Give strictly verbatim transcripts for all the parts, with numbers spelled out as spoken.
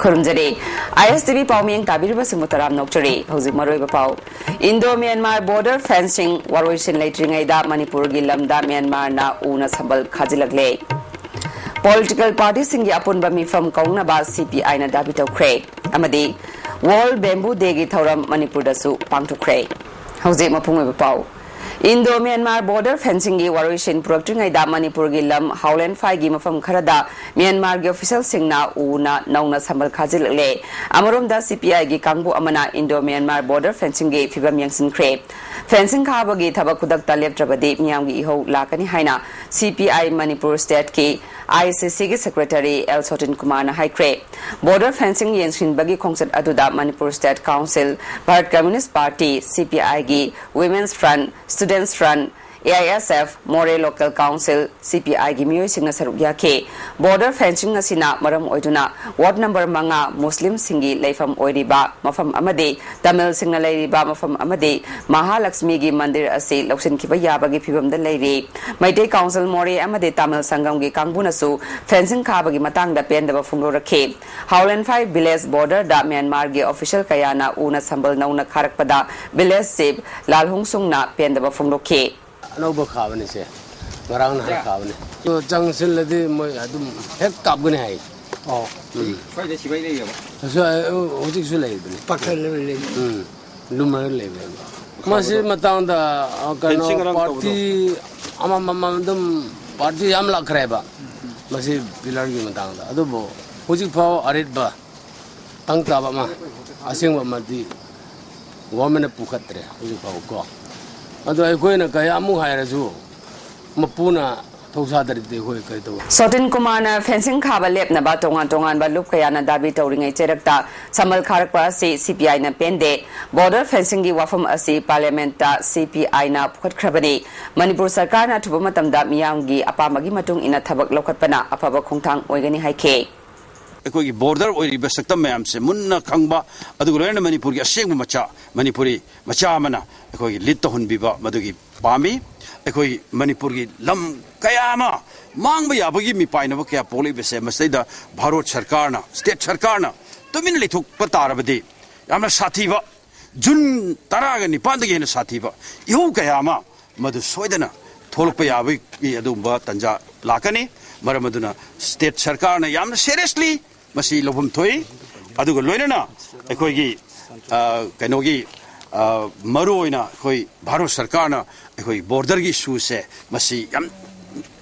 ꯈꯨꯔꯨꯝꯖꯔꯤ꯫ ꯑꯥꯏ ꯑꯦꯁ T V ꯄꯥꯎꯃꯤꯌꯦꯡ ꯇꯥꯕꯤꯔꯤꯕꯁꯤꯡꯕꯨ ꯇꯔꯥꯝꯅ ꯑꯣꯛꯆꯔꯤ꯫ ꯍꯧꯖꯤꯛ ꯃꯔꯨꯑꯣꯏꯕ ꯄꯥꯎ꯫ ꯏꯟꯗꯣ ꯃ꯭ꯌꯥꯟꯃꯥꯔ ꯕꯣꯔꯗꯔ ꯐꯦꯟꯁꯤꯡ ꯋꯥꯔꯣꯏꯁꯤꯟ ꯂꯩꯇ꯭ꯔꯤꯉꯩꯗ ꯃꯅꯤꯄꯨꯔꯒꯤ ꯂꯝꯗ ꯃ꯭ꯌꯥꯟꯃꯥꯔꯅ ꯎꯅ ꯁꯝꯕꯜ ꯈꯥꯖꯤꯜꯂꯛꯂꯦ꯫ ꯄꯣꯂꯤꯇꯤꯀꯦꯜ ꯄꯥꯔꯇꯤꯁꯤꯡꯒꯤ ꯑꯄꯨꯟꯕ ꯃꯤꯐꯝ ꯀꯧꯅꯕ ꯁꯤ ꯄꯤ ꯑꯥꯏꯅ ꯗꯥꯕꯤ ꯇꯧꯈ꯭ꯔꯦ꯫ ꯑꯃꯗꯤ ꯋꯥꯔꯜꯗ ꯕꯦꯝꯕꯨ ꯗꯦꯒꯤ ꯊꯧꯔꯝ ꯃꯅꯤꯄꯨꯔꯗꯁꯨ ꯄꯥꯡꯊꯣꯛꯈ꯭ꯔꯦ꯫ ꯍꯧꯖꯤꯛ ꯃꯄꯨꯡ ꯑꯣꯏꯕ ꯄꯥꯎ꯫ ꯏꯟꯗꯣ ꯃ꯭ꯌꯥꯟꯃꯥꯔ ꯕꯣꯔꯗꯔ ꯐꯦꯟꯁꯤꯡꯒꯤ ꯋꯥꯔꯣꯏꯁꯤꯟ ꯄꯨꯔꯛꯇ꯭ꯔꯤꯉꯩꯗ ꯃꯅꯤꯄꯨꯔꯒꯤ ꯂꯝ ꯍꯥꯎꯂꯦꯟꯐꯥꯏꯒꯤ ꯃꯐꯝ ꯈꯔꯗ ꯃ꯭ꯌꯥꯟꯃꯥꯔꯒꯤ ꯑꯣꯐꯤꯁꯤꯌꯦꯜꯁꯤꯡꯅ ꯎꯅ ꯅꯧꯅ ꯁꯝꯕꯜ ꯈꯥꯖꯤꯜꯂꯛꯂꯦ꯫ ꯑꯃꯔꯣꯝꯗ ꯁꯤ ꯄꯤ ꯑꯥꯏꯒꯤ ꯀꯥꯡꯕꯨ ꯑꯃꯅ ꯏꯟꯗꯣ ꯃ꯭ꯌꯥꯟꯃꯥꯔ ꯕꯣꯔꯗꯔ ꯐꯦꯟꯁꯤꯡꯒꯤ ꯐꯤꯕꯝ ꯌꯦꯡꯁꯤꯟꯈ꯭ꯔꯦ꯫ ꯐꯦꯟꯁꯤꯡ ꯈꯥꯕꯒꯤ ꯊꯕꯛ ꯈꯨꯗꯛꯇ ꯂꯦꯞꯇ꯭ꯔꯕꯗꯤ ꯃꯤꯌꯥꯝꯒꯤ ꯏꯍꯧ ꯂꯥꯛꯀꯅꯤ ꯍꯥꯏꯅ ꯁꯤ ꯄꯤ ꯑꯥꯏ ꯃꯅꯤꯄꯨꯔ ꯁ꯭ꯇꯦꯠꯀꯤ ꯑꯥꯏ ꯁꯤ ꯁꯤꯒꯤ ꯁꯦꯀ꯭ꯔꯦꯇꯔꯤ ꯑꯦꯜ ꯁꯣꯇꯤꯟ ꯀꯨꯃꯥꯔꯅ ꯍꯥꯏꯈ꯭ꯔꯦ꯫ ꯕꯣꯔꯗꯔ ꯐꯦꯟꯁꯤꯡ ꯌꯦꯡꯁꯤꯟꯕꯒꯤ ꯈꯣꯡꯆꯠ ꯑꯗꯨꯗ Manipur state council, Bharat communist party, C P ꯑꯥꯏꯒꯤ women's front, students front, A I S F, Moreh local council, C P ꯑꯥꯏꯒꯤ ꯃꯤꯑꯣꯏꯁꯤꯡꯅ ꯁꯔꯨꯛ ꯌꯥꯈꯤ꯫ ꯕꯣꯔꯗꯔ ꯐꯦꯟꯁꯤꯡ ꯑꯁꯤꯅ ꯃꯔꯝ ꯑꯣꯏꯗꯨꯅ ꯋꯥꯔꯗ ꯅꯝꯕꯔ ꯃꯉꯥ ꯃꯨꯁꯂꯤꯝꯁꯤꯡꯒꯤ ꯂꯩꯐꯝ ꯑꯣꯏꯔꯤꯕ ꯃꯐꯝ ꯑꯃꯗꯤ ꯇꯥꯃꯤꯜꯁꯤꯡꯅ ꯂꯩꯔꯤꯕ ꯃꯐꯝ ꯑꯃꯗꯤ ꯃꯍꯥꯂꯛꯁꯃꯤꯒꯤ ꯃꯟꯗꯤꯔ ꯑꯁꯤ ꯂꯧꯁꯤꯟꯈꯤꯕ ꯌꯥꯕꯒꯤ ꯐꯤꯕꯝꯗ ꯂꯩꯔꯤ꯫ ꯃꯩꯇꯩ ꯀꯥꯎꯟꯁꯤꯜ ꯃꯣꯔꯦ ꯑꯃꯗꯤ ꯇꯥꯃꯤꯜ ꯁꯪꯒꯝꯒꯤ ꯀꯥꯡꯕꯨꯅꯁꯨ ꯐꯦꯟꯁꯤꯡ ꯈꯥꯕꯒꯤ ꯃꯇꯥꯡꯗ ꯄꯦꯟꯗꯕ ꯐꯣꯡꯗꯣꯔꯛꯈꯤ꯫ ꯍꯥꯎꯂꯦꯟꯐꯥꯏ ꯚꯤꯂꯦꯖ ꯕꯣꯔꯗꯔꯗ ꯃ꯭ꯌꯥꯟꯃꯥꯔꯒꯤ ꯑꯣꯐꯤꯁꯤꯌꯦꯜ ꯀꯌꯥꯅ ꯎꯅ ꯁꯝꯕꯜ ꯅꯧꯅ ꯈꯥꯔꯛꯄꯗ ꯚꯤꯂꯦꯖ ꯆꯤꯐ ꯂꯥꯜꯍꯣꯡꯁꯨꯡꯅ ꯄꯦꯟꯗꯕ ꯐꯣꯡꯗꯣꯛꯈꯤ꯫ ꯑꯅꯧꯕ ꯈꯥꯕꯅꯤꯁꯦ, ꯉꯔꯥꯡ ꯅꯍꯥꯟ ꯈꯥꯕꯅꯤ꯫ ꯑꯗꯣ ꯆꯪꯁꯤꯜꯂꯗꯤ ꯃꯣꯏ ꯑꯗꯨꯝ ꯍꯦꯛ ꯀꯥꯞꯀꯅꯤ ꯍꯥꯏ꯫ ꯑꯣ꯫ ꯎꯝ꯫ ꯁ꯭ꯋꯥꯏꯗ ꯁꯤꯕꯥꯏ ꯂꯩꯌꯦꯕ? ꯑꯁ꯭ꯋꯥꯏ, ꯍꯧꯖꯤꯛꯁꯨ ꯂꯩꯕꯅꯤ꯫ ꯄꯥꯈꯠꯂꯒ ꯂꯩ꯫ ꯎꯝ꯫ ꯂꯨꯝꯃꯒ ꯂꯩꯕꯅꯤ꯫ ꯃꯁꯤ ꯃꯇꯥꯡꯗ, ꯑ, ꯀꯩꯅꯣ, ꯐꯦꯟꯁꯤꯡ ꯉꯔꯥꯡ ꯄꯥꯔꯇꯤ ꯇꯧꯕꯗꯣ꯫ ꯑꯃꯃꯝ ꯑꯗꯨꯝ ꯄꯥꯔꯇꯤ ꯌꯥꯝ ꯂꯥꯛꯈ꯭ꯔꯦꯕ꯫ ꯃꯁꯤ ꯄꯤꯂꯔꯒꯤ ꯃꯇꯥꯡꯗ꯫ ꯑꯗꯨꯕꯨ ꯍꯧꯖꯤꯛ ꯐꯥꯎ ꯑꯔꯤꯠꯄ ꯇꯪ ꯇꯥꯕ ꯑꯃ, ꯑꯁꯦꯡꯕ ꯑꯃꯗꯤ ꯒꯣꯔꯃꯦꯟꯅ ꯄꯨꯈꯠꯇ꯭ꯔꯦ ꯍꯧꯖꯤꯛ ꯐꯥꯎ ꯀꯣ꯫ ꯑꯗꯣ ꯑꯩꯈꯣꯏꯅ ꯀꯌꯥꯃꯨꯛ ꯍꯥꯏꯔꯁꯨ ꯃꯄꯨꯅ ꯊꯧꯁꯥꯗ꯭ꯔꯗꯤ ꯑꯩꯈꯣꯏ ꯀꯩ ꯇꯧ? ꯁꯣꯇꯤꯟ ꯀꯨꯃꯥꯔꯅ ꯐꯦꯟꯁꯤꯡ ꯈꯥꯕ ꯂꯦꯞꯅꯕ ꯇꯣꯉꯥꯟ ꯇꯣꯉꯥꯟꯕ ꯂꯨꯞ ꯀꯌꯥꯅ ꯗꯥꯕꯤ ꯇꯧꯔꯤꯉꯩ ꯆꯩꯔꯛꯇ ꯁꯝꯕꯜ ꯈꯥꯔꯛꯄ ꯑꯁꯤ ꯁꯤ ꯄꯤ ꯑꯥꯏꯅ ꯄꯦꯟꯗꯦ꯫ ꯕꯣꯔꯗꯔ ꯐꯦꯟꯁꯤꯡꯒꯤ ꯋꯥꯐꯝ ꯑꯁꯤ ꯄꯥꯔꯂꯤꯌꯥꯃꯦꯟꯠꯇ ꯁꯤ ꯄꯤ ꯑꯥꯏꯅ ꯄꯨꯈꯠꯈ꯭ꯔꯕꯅꯤ꯫ ꯃꯅꯤꯄꯨꯔ ꯁꯔꯀꯥꯔꯅ ꯑꯊꯨꯕ ꯃꯇꯝꯗ ꯃꯤꯌꯥꯝꯒꯤ ꯑꯄꯥꯝꯕꯒꯤ ꯃꯇꯨꯡ ꯏꯟꯅ ꯊꯕꯛ ꯂꯧꯈꯠꯄꯅ ꯑꯐꯕ ꯈꯣꯡꯊꯥꯡ ꯑꯣꯏꯒꯅꯤ ꯍꯥꯏꯈꯤ꯫ ꯑꯩꯈꯣꯏꯒꯤ ꯕꯣꯔꯗꯔ ꯑꯣꯏꯔꯤꯕ ꯁꯛꯇꯝ ꯃꯌꯥꯝꯁꯦ ꯃꯨꯟꯅ ꯈꯪꯕ, ꯑꯗꯨꯒ ꯂꯣꯏꯅꯅ ꯃꯅꯤꯄꯨꯔꯒꯤ ꯑꯁꯦꯡꯕ ꯃꯆꯥ, ꯃꯅꯤꯄꯨꯔꯤ ꯃꯆꯥ ꯑꯃꯅ ꯑꯩꯈꯣꯏꯒꯤ ꯂꯤꯗ ꯇꯧꯍꯟꯕꯤꯕ ꯃꯗꯨꯒꯤ ꯄꯥꯝꯃꯤ꯫ ꯑꯩꯈꯣꯏ ꯃꯅꯤꯄꯨꯔꯒꯤ ꯂꯝ ꯀꯌꯥ ꯑꯃ ꯃꯥꯡꯕ ꯌꯥꯕꯒꯤ ꯃꯤꯄꯥꯏꯅꯕ ꯀꯌꯥ ꯄꯣꯛꯂꯛꯏꯕꯁꯦ, ꯃꯁꯤꯗꯩꯗ ꯚꯥꯔꯠ ꯁꯔꯀꯥꯔꯅ, ꯁ꯭ꯇꯦꯠ ꯁꯔꯀꯥꯔꯅ ꯇꯨꯃꯤꯟꯅ ꯂꯩꯊꯣꯛꯄ ꯇꯥꯔꯕꯗꯤ ꯌꯥꯝꯅ ꯁꯥꯊꯤꯕ, ꯖꯨꯟ ꯇꯔꯥꯒ ꯅꯤꯄꯥꯟꯗꯒꯤ ꯍꯦꯟꯅ ꯁꯥꯊꯤꯕ ꯏꯍꯧ ꯀꯌꯥ ꯑꯃ ꯃꯗꯨ ꯁꯣꯏꯗꯅ ꯊꯣꯛꯂꯛꯄ ꯌꯥꯕꯒꯤ ꯑꯗꯨꯒꯨꯝꯕ ꯇꯥꯟꯖꯥ ꯂꯥꯛꯀꯅꯤ꯫ ꯃꯔꯝ ꯑꯗꯨꯅ ꯁ꯭ꯇꯦꯠ ꯁꯔꯀꯥꯔꯅ ꯌꯥꯝꯅ ꯁꯦꯔꯤꯌꯁꯂꯤ ꯃꯁꯤ ꯂꯧꯐꯝ ꯊꯣꯛꯏ꯫ ꯑꯗꯨꯒ ꯂꯣꯏꯅꯅ ꯑꯩꯈꯣꯏꯒꯤ, ꯑ, ꯀꯩꯅꯣꯒꯤ, ꯑ, ꯃꯔꯨ ꯑꯣꯏꯅ ꯑꯩꯈꯣꯏ ꯚꯥꯔꯠ ꯁꯔꯀꯥꯔꯅ ꯑꯩꯈꯣꯏ ꯕꯣꯔꯗꯔꯒꯤ ꯏꯁꯨꯁꯦ ꯃꯁꯤ ꯌꯥꯝ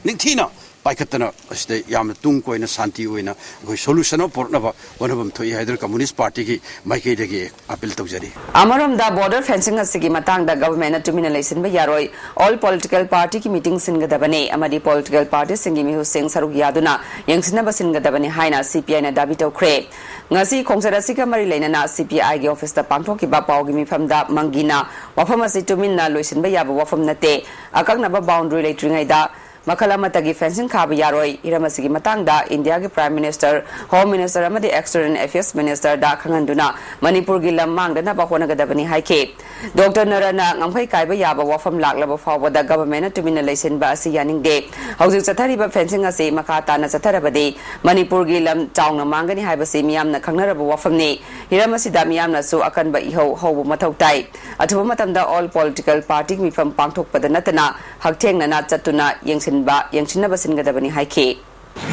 ꯅꯤꯡꯊꯤꯅ ꯄꯥꯏꯈꯠꯇꯅ ꯃꯁꯤꯗ ꯌꯥꯝꯅ ꯇꯨꯡ ꯀꯣꯏꯅ ꯁꯥꯟꯇꯤ ꯑꯣꯏꯅ ꯑꯩꯈꯣꯏ ꯁꯣꯂꯨꯁꯟ ꯑꯃ ꯄꯨꯔꯛꯅꯕ ꯍꯣꯠꯅꯐꯝ ꯊꯣꯛꯏ ꯍꯥꯏꯗꯨꯅ ꯀꯝꯃꯨꯅꯤꯁ ꯄꯥꯔꯇꯤꯒꯤ ꯃꯥꯏꯀꯩꯗꯒꯤ ꯑꯄꯤꯜ ꯇꯧꯖꯔꯤ꯫ ꯑꯃꯔꯣꯝꯗ, ꯕꯣꯔꯗꯔ ꯐꯦꯟꯁꯤꯡ ꯑꯁꯤꯒꯤ ꯃꯇꯥꯡꯗ ꯒꯚꯔꯟꯃꯦꯟꯠꯅ ꯇꯨꯃꯤꯟꯅ ꯂꯩꯁꯤꯟꯕ ꯌꯥꯔꯣꯏ, ꯑꯣꯜ ꯄꯣꯂꯤꯇꯤꯀꯦꯜ ꯄꯥꯔꯇꯤꯒꯤ ꯃꯤꯇꯤꯡ ꯁꯤꯟꯒꯗꯕꯅꯤ ꯑꯃꯗꯤ ꯄꯣꯂꯤꯇꯤꯀꯦꯜ ꯄꯥꯔꯇꯤꯁꯤꯡꯒꯤ ꯃꯤꯍꯨꯠꯁꯤꯡ ꯁꯔꯨꯛ ꯌꯥꯗꯨꯅ ꯌꯦꯡꯁꯤꯟꯅꯕ ꯁꯤꯟꯒꯗꯕꯅꯤ ꯍꯥꯏꯅ ꯁꯤ ꯄꯤ ꯑꯥꯏꯅ ꯗꯥꯕꯤ ꯇꯧꯈ꯭ꯔꯦ꯫ ꯉꯁꯤ ꯈꯣꯡꯆꯠ ꯑꯁꯤꯒ ꯃꯔꯤ ꯂꯩꯅꯅ ꯁꯤ ꯄꯤ ꯑꯥꯏꯒꯤ ꯑꯣꯐꯤꯁꯇ ꯄꯥꯡꯊꯣꯛꯈꯤꯕ ꯄꯥꯎꯒꯤ ꯃꯤꯐꯝꯗ ꯃꯪꯒꯤꯅ ꯋꯥꯐꯝ ꯑꯁꯤ ꯇꯨꯃꯤꯟꯅ ꯂꯣꯏꯁꯤꯟꯕ ꯌꯥꯕ ꯋꯥꯐꯝ ꯅꯠꯇꯦ, ꯑꯀꯛꯅꯕ ꯕꯥꯎꯟꯗꯔꯤ ꯂꯩꯇ꯭ꯔꯤꯉꯩꯗ ꯃꯈꯜ ꯑꯃꯠꯇꯒꯤ ꯐꯦꯟꯁꯤꯡ ꯈꯥꯕ ꯌꯥꯔꯣꯏ꯫ ꯍꯤꯔꯝ ꯑꯁꯤꯒꯤ ꯃꯇꯥꯡꯗ ꯏꯟꯗꯤꯌꯥꯒꯤ ꯄ꯭ꯔꯥꯏꯝ ꯃꯤꯅꯤꯁꯇꯔ, ꯍꯣꯝ ꯃꯤꯅꯤꯁꯇꯔ ꯑꯃꯗꯤ ꯑꯦꯛꯁꯇꯔꯅꯦꯜ ꯑꯦꯐꯤꯌꯔꯁ ꯃꯤꯅꯤꯁꯇꯔꯗ ꯈꯪꯍꯟꯗꯨꯅ ꯃꯅꯤꯄꯨꯔꯒꯤ ꯂꯝ ꯃꯥꯡꯗꯅꯕ ꯍꯣꯠꯅꯒꯗꯕꯅꯤ ꯍꯥꯏꯈꯤ꯫ ꯗꯣꯛꯇꯔ ꯅꯔꯥꯅ ꯉꯝꯈꯩ ꯀꯥꯏꯕ ꯌꯥꯕ ꯋꯥꯐꯝ ꯂꯥꯛꯂꯕ ꯐꯥꯎꯕꯗ ꯒꯚꯔꯟꯃꯦꯟꯠꯅ ꯇꯨꯃꯤꯟꯅ ꯂꯩꯁꯤꯟꯕ ꯑꯁꯤ ꯌꯥꯅꯤꯡꯗꯦ꯫ ꯍꯧꯖꯤꯛ ꯆꯠꯊꯔꯤꯕ ꯐꯦꯟꯁꯤꯡ ꯑꯁꯤ ꯃꯈꯥ ꯇꯥꯅ ꯆꯠꯊꯔꯕꯗꯤ ꯃꯅꯤꯄꯨꯔꯒꯤ ꯂꯝ ꯆꯥꯎꯅ ꯃꯥꯡꯒꯅꯤ ꯍꯥꯏꯕꯁꯤ ꯃꯤꯌꯥꯝꯅ ꯈꯪꯅꯔꯕ ꯋꯥꯐꯝꯅꯤ꯫ ꯍꯤꯔꯝ ꯑꯁꯤꯗ ꯃꯤꯌꯥꯝꯅꯁꯨ ꯑꯀꯟꯕ ꯏꯍꯧ ꯍꯧꯕ ꯃꯊꯧ ꯇꯥꯏ꯫ ꯑꯊꯨꯕ ꯃꯇꯝꯗ ꯑꯣꯜ ꯄꯣꯂꯤꯇꯤꯀꯦꯜ ꯄꯥꯔꯇꯤ ꯃꯤꯐꯝ ꯄꯥꯡꯊꯣꯛꯄꯗ ꯅꯠꯇꯅ ꯍꯛꯊꯦꯡꯅꯅ ꯆꯠꯇꯨꯅ ꯌꯦꯡꯁꯤꯟꯕ, ꯌꯦꯡꯁꯤꯟꯅꯕ ꯁꯤꯟꯒꯗꯕꯅꯤ ꯍꯥꯏꯈꯤ꯫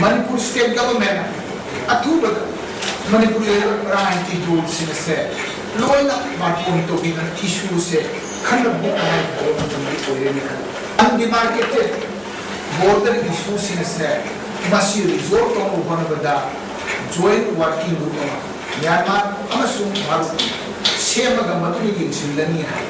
ꯃꯅꯤꯄꯨꯔ ꯁ꯭ꯇꯦꯠ ꯒꯚꯔꯟꯃꯦꯟꯠꯅ ꯑꯊꯨꯕꯗ ꯃꯅꯤꯄꯨꯔꯒꯤ ꯂꯩꯔꯤꯕ ꯔꯥꯖꯅꯤꯇꯤ ꯗꯜꯁꯤꯡ ꯑꯁꯦ ꯂꯣꯏꯅ ꯕꯥꯔꯇꯣꯟ ꯇꯧꯕꯤꯗꯨꯅ ꯏꯁꯨꯁꯦ ꯈꯟꯅꯕꯒꯤ ꯇꯉꯥꯏ ꯐꯗꯕ ꯃꯇꯝꯗꯤ ꯑꯣꯏꯔꯦꯅ ꯈꯜꯂꯤ꯫ ꯑꯟꯗꯤꯃꯥꯔꯀꯦꯇꯦꯠ ꯕꯣꯔꯗꯔ ꯏꯁꯨꯁꯤꯡ ꯑꯁꯦ ꯃꯁꯤ ꯔꯤꯖꯣꯜꯕ ꯇꯧꯅꯕ ꯍꯣꯠꯅꯕꯗ ꯖꯣꯏꯟꯠ ꯋꯥꯔꯀꯤꯡ ꯒ꯭ꯔꯨꯞ ꯑꯃ ꯃ꯭ꯌꯥꯟꯃꯥꯔ ꯑꯃꯁꯨꯡ ꯚꯥꯔꯠ ꯁꯦꯝꯃꯒ ꯃꯗꯨꯅ ꯌꯦꯡꯁꯤꯜꯂꯅꯤ ꯍꯥꯏ꯫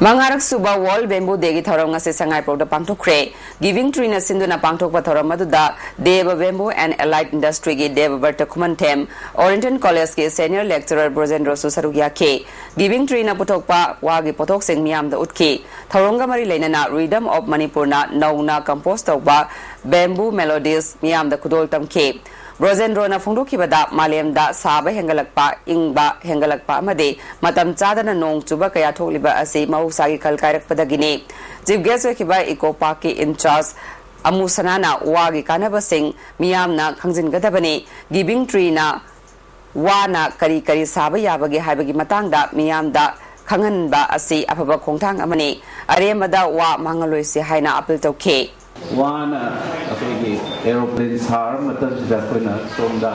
ꯃꯉꯥꯔꯛ ꯁꯨꯕ ꯋꯥꯔꯜꯗ ꯕꯦꯝꯕꯨ ꯗꯦꯒꯤ ꯊꯧꯔꯝ ꯉꯁꯤ ꯁꯉꯥꯏꯄ꯭ꯔꯧꯗ ꯄꯥꯡꯊꯣꯛꯈ꯭ꯔꯦ꯫ ꯒꯤꯚꯤꯡ ꯇ꯭ꯔꯤꯅ ꯁꯤꯟꯗꯨꯅ ꯄꯥꯡꯊꯣꯛꯄ ꯊꯧꯔꯝ ꯑꯗꯨꯗ ꯗꯦꯕ bamboo and ꯑꯦꯂꯥꯏꯠ ꯏꯟꯗꯁꯇ꯭ꯔꯤꯒꯤ Dev ꯕ꯭ꯔꯇ Khumanthem, oriental ꯀꯣꯂꯦꯖꯀꯤ ꯁꯦꯅꯤꯌꯔ ꯂꯦꯛꯆꯔꯔ ꯕ꯭ꯔꯣꯖꯦꯟꯗ꯭ꯔꯣꯁꯨ ꯁꯔꯨꯛ ꯌꯥꯈꯤ꯫ ꯒꯤꯚꯤꯡ ꯇ꯭ꯔꯤꯅ ꯄꯨꯊꯣꯛꯄ ꯋꯥꯒꯤ ꯄꯣꯠꯊꯣꯛꯁꯤꯡ ꯃꯤꯌꯥꯝꯗ ꯎꯠꯈꯤ꯫ ꯊꯧꯔꯝꯒ ꯃꯔꯤ ꯂꯩꯅꯅ ꯔꯤꯗꯝ ꯑꯣꯐ ꯃꯅꯤꯄꯨꯔꯅ ꯅꯧꯅ ꯀꯝꯄꯣꯖ ꯇꯧꯕ ꯕꯦꯝꯕꯨ ꯃꯦꯂꯣꯗꯤꯁ ꯃꯤꯌꯥꯝꯗ ꯈꯨꯗꯣꯜ ꯇꯝꯈꯤ꯫ ꯕ꯭ꯔꯣꯖꯦꯟꯗ꯭ꯔꯣꯅ ꯐꯣꯡꯗꯣꯛꯈꯤꯕꯗ, ꯃꯥꯂꯦꯝꯗ ꯁꯥꯕ ꯍꯦꯟꯒꯠꯂꯛꯄ, ꯏꯪꯕ ꯍꯦꯟꯒꯠꯂꯛꯄ ꯑꯃꯗꯤ ꯃꯇꯝ ꯆꯥꯗꯅ ꯅꯣꯡ ꯆꯨꯕ ꯀꯌꯥ ꯊꯣꯛꯂꯤꯕ ꯑꯁꯤ ꯃꯍꯧꯁꯥꯒꯤ ꯈꯜ ꯀꯥꯏꯔꯛꯄꯗꯒꯤꯅꯤ꯫ ꯆꯤꯐ ꯒꯦꯁ꯭ꯠ ꯑꯣꯏꯈꯤꯕ ꯏꯀꯣ ꯄꯥꯔꯛꯀꯤ ꯏꯟꯆꯥꯔꯖ ꯑꯃꯨ ꯁꯅꯥꯅ ꯋꯥꯒꯤ ꯀꯥꯟꯅꯕꯁꯤꯡ ꯃꯤꯌꯥꯝꯅ ꯈꯪꯖꯤꯟꯒꯗꯕꯅꯤ꯫ ꯒꯤꯕꯤꯡ ꯇ꯭ꯔꯤꯅ ꯋꯥꯅ ꯀꯔꯤ ꯀꯔꯤ ꯁꯥꯕ ꯌꯥꯕꯒꯦ ꯍꯥꯏꯕꯒꯤ ꯃꯇꯥꯡꯗ ꯃꯤꯌꯥꯝꯗ ꯈꯪꯍꯟꯕ ꯑꯁꯤ ꯑꯐꯕ ꯈꯣꯡꯊꯥꯡ ꯑꯃꯅꯤ꯫ ꯑꯔꯦꯝꯕꯗ ꯋꯥ ꯃꯥꯡꯍꯜꯂꯣꯏꯁꯤ ꯍꯥꯏꯅ ꯑꯄꯤꯜ ꯇꯧꯈꯤ꯫ ꯋꯥꯅ ꯑꯩꯈꯣꯏꯒꯤ aeroplane ꯁꯥꯔ ꯃꯇꯝꯁꯤꯗ ꯑꯩꯈꯣꯏꯅ ꯁꯣꯝꯗ,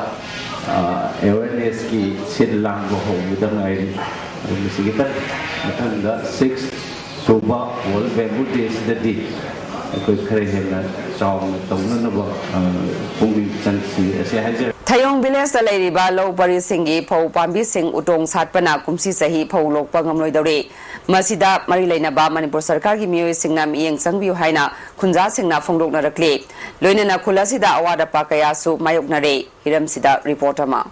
ꯑ, awareness ꯀꯤ ꯁꯤꯜ ꯂꯥꯡꯕ ꯍꯧꯕꯗ ꯉꯥꯏꯔꯤ꯫ ꯑꯗꯨ ꯃꯁꯤꯒꯤ ꯃꯊꯪꯗ six ꯁꯨꯕ World Bamboo Day ꯁꯤꯗꯗꯤ ꯑꯩꯈꯣꯏ ꯈꯔ ꯍꯦꯟꯅ ꯆꯥꯎꯅ ꯇꯧꯅꯅꯕ, ꯑ, ꯄꯨꯛꯅꯤꯡ ꯆꯪꯁꯤ ꯑꯁꯤ ꯍꯥꯏꯖꯔꯤ꯫ ꯊꯌꯣꯡ ꯚꯤꯂꯦꯖꯇ ꯂꯩꯔꯤꯕ ꯂꯧ ꯄꯔꯤꯁꯤꯡꯒꯤ ꯐꯧ ꯄꯥꯝꯕꯤꯁꯤꯡ ꯎꯇꯣꯡ ꯁꯥꯠꯄꯅ ꯀꯨꯝꯁꯤ ꯆꯍꯤ ꯐꯧ ꯂꯣꯛꯄ ꯉꯝꯂꯣꯏꯗꯧꯔꯤ꯫ ꯃꯁꯤꯗ ꯃꯔꯤ ꯂꯩꯅꯕ ꯃꯅꯤꯄꯨꯔ ꯁꯔꯀꯥꯔꯒꯤ ꯃꯤꯑꯣꯏꯁꯤꯡꯅ ꯃꯤꯠꯌꯦꯡ ꯆꯪꯕꯤꯌꯨ ꯍꯥꯏꯅ ꯈꯨꯟꯖꯥꯁꯤꯡꯅ ꯐꯣꯡꯗꯣꯛꯅꯔꯛꯂꯤ꯫ ꯂꯣꯏꯅꯅ ꯈꯨꯜ ꯑꯁꯤꯗ ꯑꯋꯥꯠ ꯑꯄꯥ ꯀꯌꯥꯁꯨ ꯃꯥꯌꯣꯛꯅꯔꯦ꯫ ꯍꯤꯔꯝꯁꯤꯗ ꯔꯤꯄꯣꯔꯠ ꯑꯃ꯫